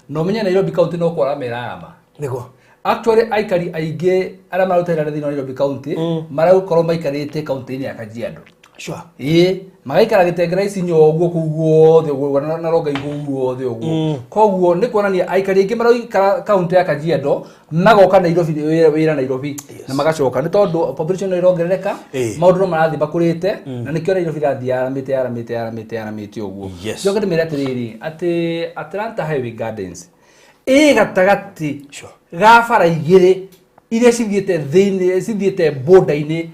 Na ũmenye Nairobi County no kwarama ĩrarama. Nĩguo. Actually aikari aingĩ arĩa maruta wĩra thĩinĩ wa Nairobi County maragũkorwo maikarĩte kaunti-inĩ ya Kajiado. Sure. Ĩĩ, magaikara Gĩtengera Isinya ũguo kũu guothe ũguo na Rongai kũu guothe ũguo. Koguo nĩ kuonania aikari aingĩ maraikara kaunti ya Kajiado magoka Nairobi wĩra Nairobi na magacoka nĩ tondũ population no ĩrongerereka, maũndũ no marathiĩ makũrĩte na nĩkĩo Nairobi ĩrathiĩ yaramĩte yaramĩte yaramĩte yaramĩte ũguo. Njoke ndĩmĩre atĩrĩrĩ atĩ Atlanta Highway Gardens ĩ gatagatĩ ga bara igĩrĩ iria cithiĩte thĩinĩ cithiĩte border-inĩ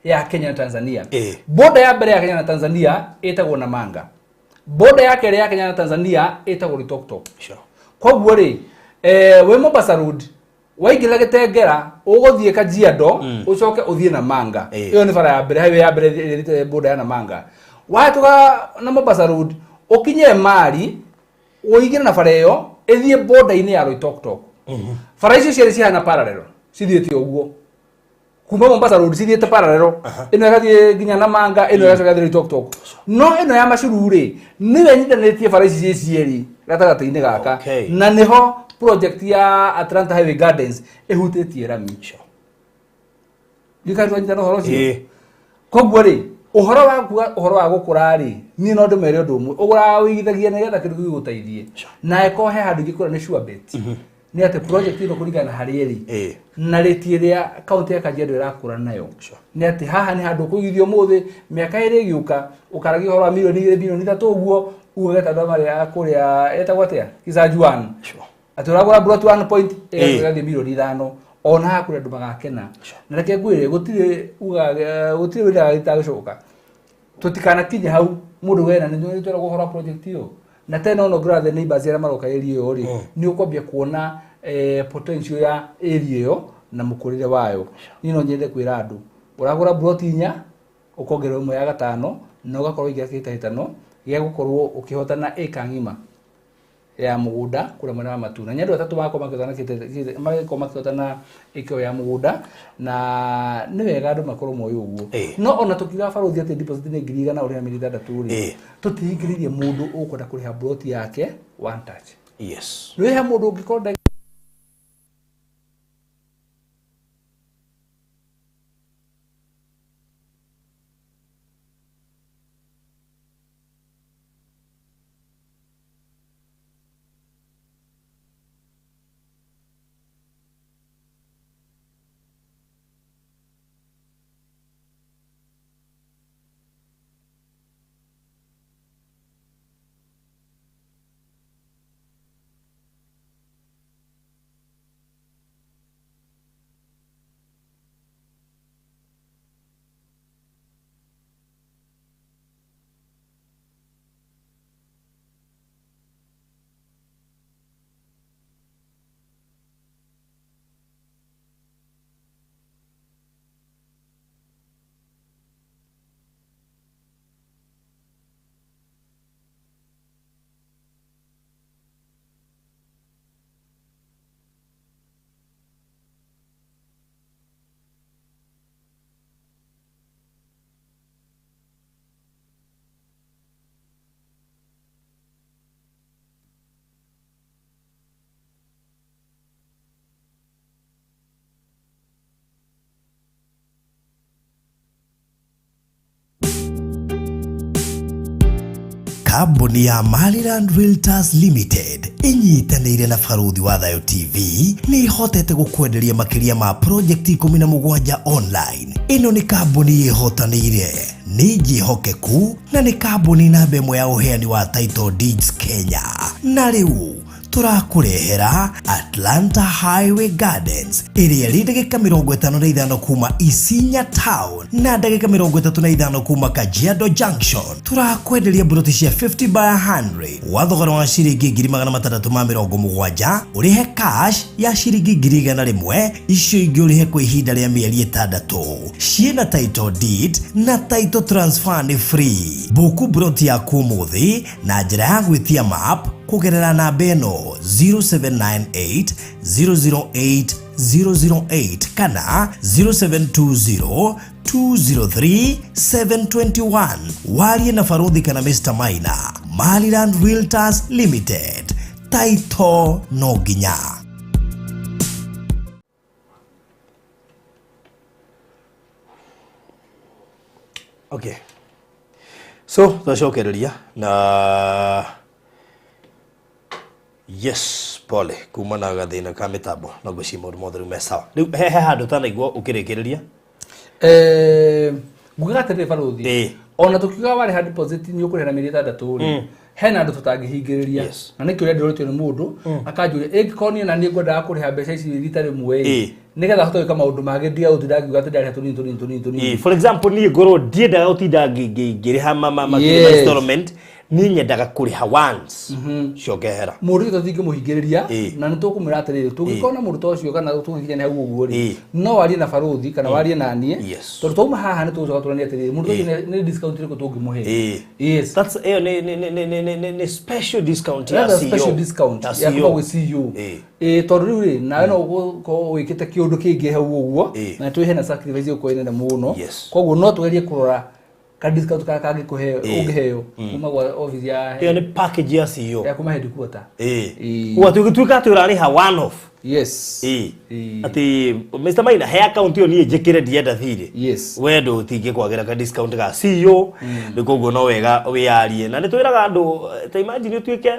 ya Kenya na Tanzania. Border ya mbere ya Kenya na Tanzania ĩtagwo Namanga. Border ya kerĩ ya Kenya na Tanzania ĩtagwo Loitoktok. Koguo rĩ, wĩ Mombasa Road waingĩra Gĩtengera ũgũthiĩ Kajiado ũcoke ũthiĩ Namanga. Ĩyo nĩ bara ya mbere, highway ya mbere ĩrĩa border ya Namanga. Wahĩtũka na Mombasa Road ũkinye Mari ũingĩre na bara ĩyo ĩthiĩ border-inĩ ya Loitoktok. Bara icio cierĩ cihana parallel, cithiĩte ũguo. Kuma Mombasa Road cithiĩte parallel, ĩno ĩgathiĩ nginya Namanga, ĩno ĩgacoka ĩgathiĩ Loitoktok. No ĩno ya Machuru rĩ, nĩyo ĩnyitanĩtie bara ici ciĩ cierĩ gatagatĩ-inĩ gaka. Na nĩho project ya Atlanta Highway Gardens ĩhutĩtie rami. Ndikari twanyitana ũhoro ũcio? Koguo rĩ, ũhoro wa kuga ũhoro wa gũkũra rĩ, niĩ no ndĩmere ũndũ ũmwe, ũgũraga ũigithagia nĩgetha kĩndũ kĩu gĩgũteithie. Na ĩkorwo he handũ ingĩkũra nĩ sure bet. Nĩ atĩ project ĩno kũringana na harĩa ĩrĩ na rate ĩrĩa kaunti ya Kajiado ĩrakũra nayo, nĩ atĩ haha nĩ handũ ũkũigithia ũmũthĩ, mĩaka ĩrĩ ĩgĩũka ũkaragia ũhoro wa mirioni 2 mirioni 3 ũguo, uge ta andũ marĩa kũrĩa ĩtagwo atĩa Kisanjuan, atĩ ũragũra plot 1 point ĩgathiĩ mirioni 5, ona haha kũrĩ andũ magakena. Na reke ngwĩre gũtirĩ ugaga gũtirĩ wĩra gĩtagũcoka, tũtikanakinye hau Mũndũ wena nĩ twĩragwo ũhoro wa project ĩyo na tena ono ngĩrora the neighbors arĩa maroka area ĩyo rĩ, nĩ ũkwambia kuona potential ya area ĩyo na mũkũrĩre wayo. Niĩ no nyende kwĩra andũ, ũragũra ploti 4 ũkongerera ĩmwe ya gatano na ũgakorwo ũingĩra kĩhĩtahĩtano gĩa gũkorwo ũkĩhotana ĩka ng'ima ya mũgũnda kũrĩa mwena wa Matuna. Nĩ andũ atatũ magakorwo makĩhotana ĩka ĩyo ya mũgũnda, na nĩ wega andũ makorwo moĩ ũguo. No ona tũkiuga barũthi atĩ deposit nĩ 100,000 ũrĩha mĩeri 6 rĩ, tũtihingĩrĩirie mũndũ ũkwenda kũrĩha ploti yake one touch. Yes. Nĩ he mũndũ ũngĩkorwo Kambuni ya Maryland Realtors Limited ĩnyitanĩire na Barũthi wa Thayo TV nĩ ĩhotete gũkwenderia makĩria ma project 17 online. Ĩno nĩ kambuni ĩhotanĩire, nĩ njĩhokeku na nĩ kambuni namba ĩmwe ya ũheani wa title deeds Kenya. Na rĩu tũrakũrehera Atlanta Highway Gardens ĩrĩa ĩrĩ ndagĩka 55 kuma Isinya Town na ndagĩka 35 kuma Kajiado Junction. Tũrakwenderia mburoti cia 50 by 100 wa thogora wa ciringi 670,000, ũrĩhe cash ya ciringi 100,000, icio ingĩ ũrĩhe kwa ihinda rĩa mĩeri 6. Ciĩna title deed na title transfer nĩ free. Buku mburoti yaku ũmũthĩ na njĩra ya gwĩtia map kũgerera namba ĩno 0798 008 008 kana 0720 203 721. Warie na Barũthi kana Mr. Maina. Maryland Realtors Limited. Title no nginya. Okay. So twacokereria na yes, pole kuma na gathina ka mitambo na ngwĩciria maũndũ mothe rĩu me sawa. Rĩu he handũ ũtanaigua ũkĩrĩkĩrĩria? Ngugaga atĩrĩrĩ barũthi, ona tũkiuga warĩha deposit nĩ ũkũrĩha na mĩeri 6 rĩ, hena andũ tũtangĩhingĩrĩria. Na nĩ kĩũria ndĩrorĩtio nĩ mũndũ akanjũria ĩngĩkorwo niĩ na niĩ ngwendaga kũrĩha mbeca ici rita rĩmwe rĩ, nĩgetha hote gwĩka maũndũ mangĩ ndiga gũtinda ngiuga atĩ ndarĩha tũnini tũnini tũnini tũnini. For example, niĩ ngorwo ndiendaga gũtinda ngĩrĩha installment, niĩ nyendaga kũrĩha once cokehera. Mũndũ ũcio tũtingĩmũhingĩrĩria na nĩ tũkũmwĩra atĩrĩrĩ, tũngĩkorwo na mũndũ ta ũcio kana tũgĩkinya nĩ hau ũguo rĩ, no warie na barũthi kana warie na niĩ, tondũ twauma haha nĩ tũgũcoka tũranie atĩrĩrĩ, mũndũ ũcio nĩ discount ĩrĩkũ tũngĩmũhe. Yes. That's ĩyo nĩ special discount ya CEO. Special discount ya kuma gwĩ CEO. Tondũ rĩu rĩ, nawe no ũgũkorwo wĩkĩte kĩũndũ kĩngĩ hau ũguo, na twĩhe na sacrifice ĩgũkorwo ĩ nene mũno. Koguo no tũgerie kũrora ka discount ka kangĩkũheo ũngĩheo kuma gwa office ya ĩyo nĩ package ya CEO ya kuma headquarter. Ũguo atĩ ũgĩtuĩka atĩ ũrarĩha one off. Yes. Atĩ Mr. Maina he account ĩyo niĩ njĩkĩre ndienda thirĩ. Yes. We ndũtingĩkwagĩra ka discount ga CEO, nĩ koguo no wega wĩyarie. Na nĩ twĩraga andũ ta imagine ũtuĩke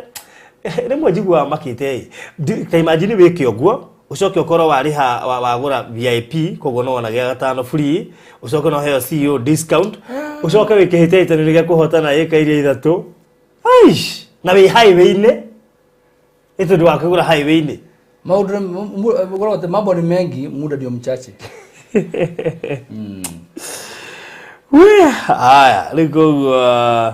rĩmwe njiguaga makĩte ĩ, ta imagine wĩke ũguo ucoke ukorwo wariha wagura VIP koguo no wonagĩa gatano free, ucoke no heo CEO discount, ucoke wĩkĩhĩtahĩtano gĩa kũhotana ĩka iria 3. Aish, na wĩ highway-inĩ ĩ tondũ wa kũgũra highway-inĩ. Maũndũ mambo ni mengi, muda ndio mchache. Haya, rĩu koguo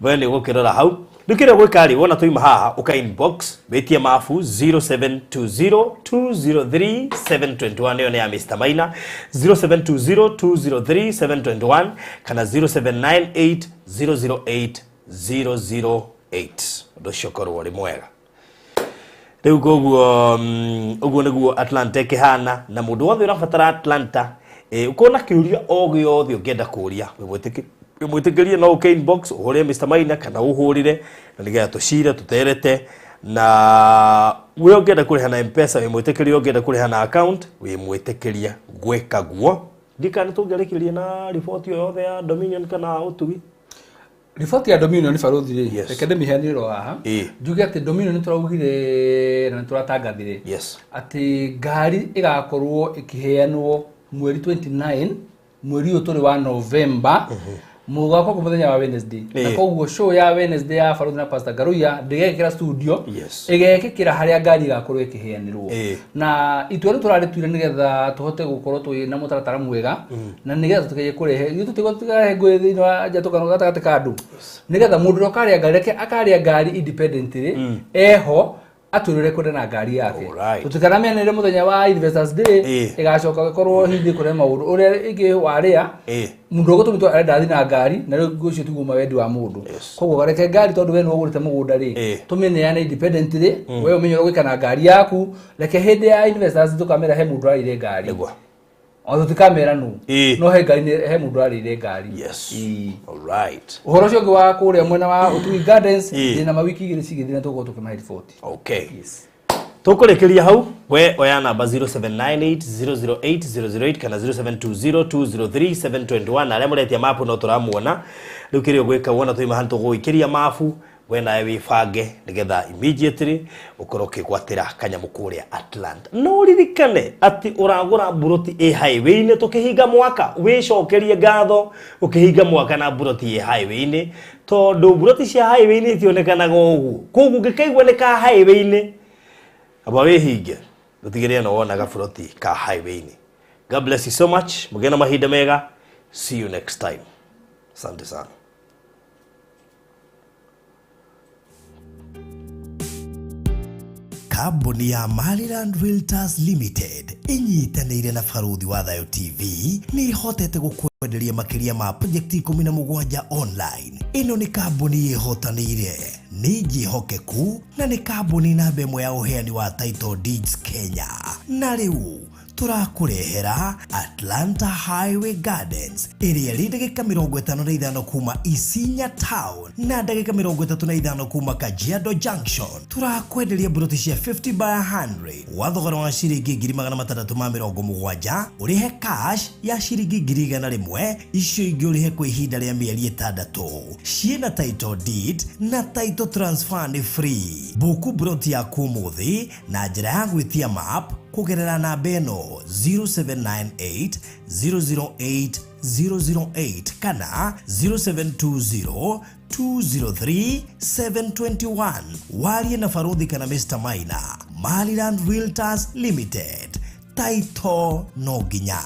We nĩ ũgũkĩrora hau. Rĩu kĩrĩa ũgwĩka rĩ, wona twauma haha ũka inbox wĩtie mabu 0720203721, ĩyo nĩ ya Mr. Maina, 0720203721 kana 0798008008. Ũndũ ũcio ũkorwo ũrĩ mwega. Rĩu koguo ũguo nĩguo Atlanta ĩkĩhana, na mũndũ wothe ũrabatara Atlanta, ũkorwo na kĩũria o gĩothe ũngĩenda kũria, wĩmwĩtĩkĩrie no ũke inbox ũhũrĩre Mr. Maina kana ũhũrĩre, na nĩgetha tũcire tũterete. Na we ũngĩenda kũrĩha na M-Pesa wĩmwĩtĩkĩrie, ũngĩenda kũrĩha na account wĩmwĩtĩkĩrie gwĩka guo. Ndikana tũngĩarĩkĩrĩria na riboti o yothe ya Dominion kana ũtugi. Riboti ya Dominion baruthi rĩ, reke ndĩmĩheanĩre haha. Njuge atĩ Dominion nĩ tũraugire na nĩ tũratangathire atĩ ngari ĩgakorwo ĩkĩheanwo mweri 29 mweri ũyũ tũrĩ wa November, mũgakorwo mũthenya wa Wednesday, na koguo show ya Wednesday ya Baruthi na Pastor Ngaruiya ndĩgekĩra studio, ĩgekĩkĩra harĩa ngari ĩgakorwo ĩkĩheanĩrwo. Na itua rĩu tũrarĩtuire nĩgetha tũhote gũkorwo twĩ na mũtaratara mwega, na nĩgetha tũtikaye kũrehe ithuĩ tũtikarehe ngũĩ thĩinĩ wa njatũkano gatagatĩ ka andũ, nĩgetha mũndũ ũrĩa ũkarĩa ngari reke akarĩa ngari independently, eho atwĩrĩre kwenda na ngari yake. Tũtikanamenere mũthenya wa Investors Day, ĩgacoka ĩkorwo hihi kũrehe maũndũ ũrĩa ĩngĩ warĩa mũndũ ũgũtũmĩtwo arenda athiĩ na ngari, na rĩu ũcio tiguo wendi wa mũndũ. Koguo reke ngari, tondũ we nĩwe ũgũrĩte mũgũnda rĩ, tũmĩneane independently, we ũmenye ũrĩa ũgwĩka na ngari yaku. Reke hĩndĩ ya Investors tũkamera he mũndũ ararĩire ngari. O tũtikamera nũ, no he ngari he mũndũ ararĩire ngari. Ũhoro ũcio ũngĩ wa kũrĩa mwena wa Ũtugi Gardens, ndĩna mawiki igĩrĩ cigĩthira tũgũkorwo tũkĩmahe riboti. Tũkũrĩkĩria hau. We oya namba 0798008008 kana 0720203721, na arĩa mũretia mapu no tũramuona. Rĩu kĩrĩa ũgwĩka, wona twaima hau tũgũgũikĩria mabu, we nawe wĩbange nĩgetha immediately ũkorwo ũkĩgwatĩra kanyamũ kũrĩa Atlanta. No ũririkane atĩ ũragũra mburoti ĩ highway-inĩ tũkĩhinga mwaka, wĩcokerie ngatho ũkĩhinga mwaka na mburoti ĩ highway-inĩ, tondũ mburoti cia highway-inĩ itionekanaga ũguo. Koguo ũngĩkaigua nĩ ka highway-inĩ, amba wĩhinge ũtigĩrĩre no wona gaburoti ka highway-inĩ. God bless you so much, mũgĩe na mahinda mega. See you next time. Asante sana. Kambuni ya Maryland Realtors Limited ĩnyitanĩire na Baruthi wa Thayo TV nĩ ĩhotete gũkwenderia makĩria ma project 17 online. Ĩno nĩ kambuni ĩhotanĩire, nĩ njĩhokeku, na nĩ kambuni namba ĩmwe ya ũheani wa title deeds Kenya. Na rĩu tũrakũrehera Atlanta Highway Gardens ĩrĩa ĩrĩ ndagĩka 55 kuma Isinya Town na ndagĩka 35 kuma Kajiado Junction. Tũrakwenderia mburoti cia 50 by 100 wa thogora wa ciringi 670,000, ũrĩhe cash ya ciringi 100,000, icio ingĩ ũrĩhe kwa ihinda rĩa mĩeri 6. Ciĩna title deed na title transfer nĩ free. Buku mburoti yaku ũmũthĩ na njĩra ya gwĩtia map kũgerera namba ĩno 0798 008 008 kana 0720 203 721. Warie na Baruthi kana Mr. Maina. Maryland Realtors Limited. Title no nginya.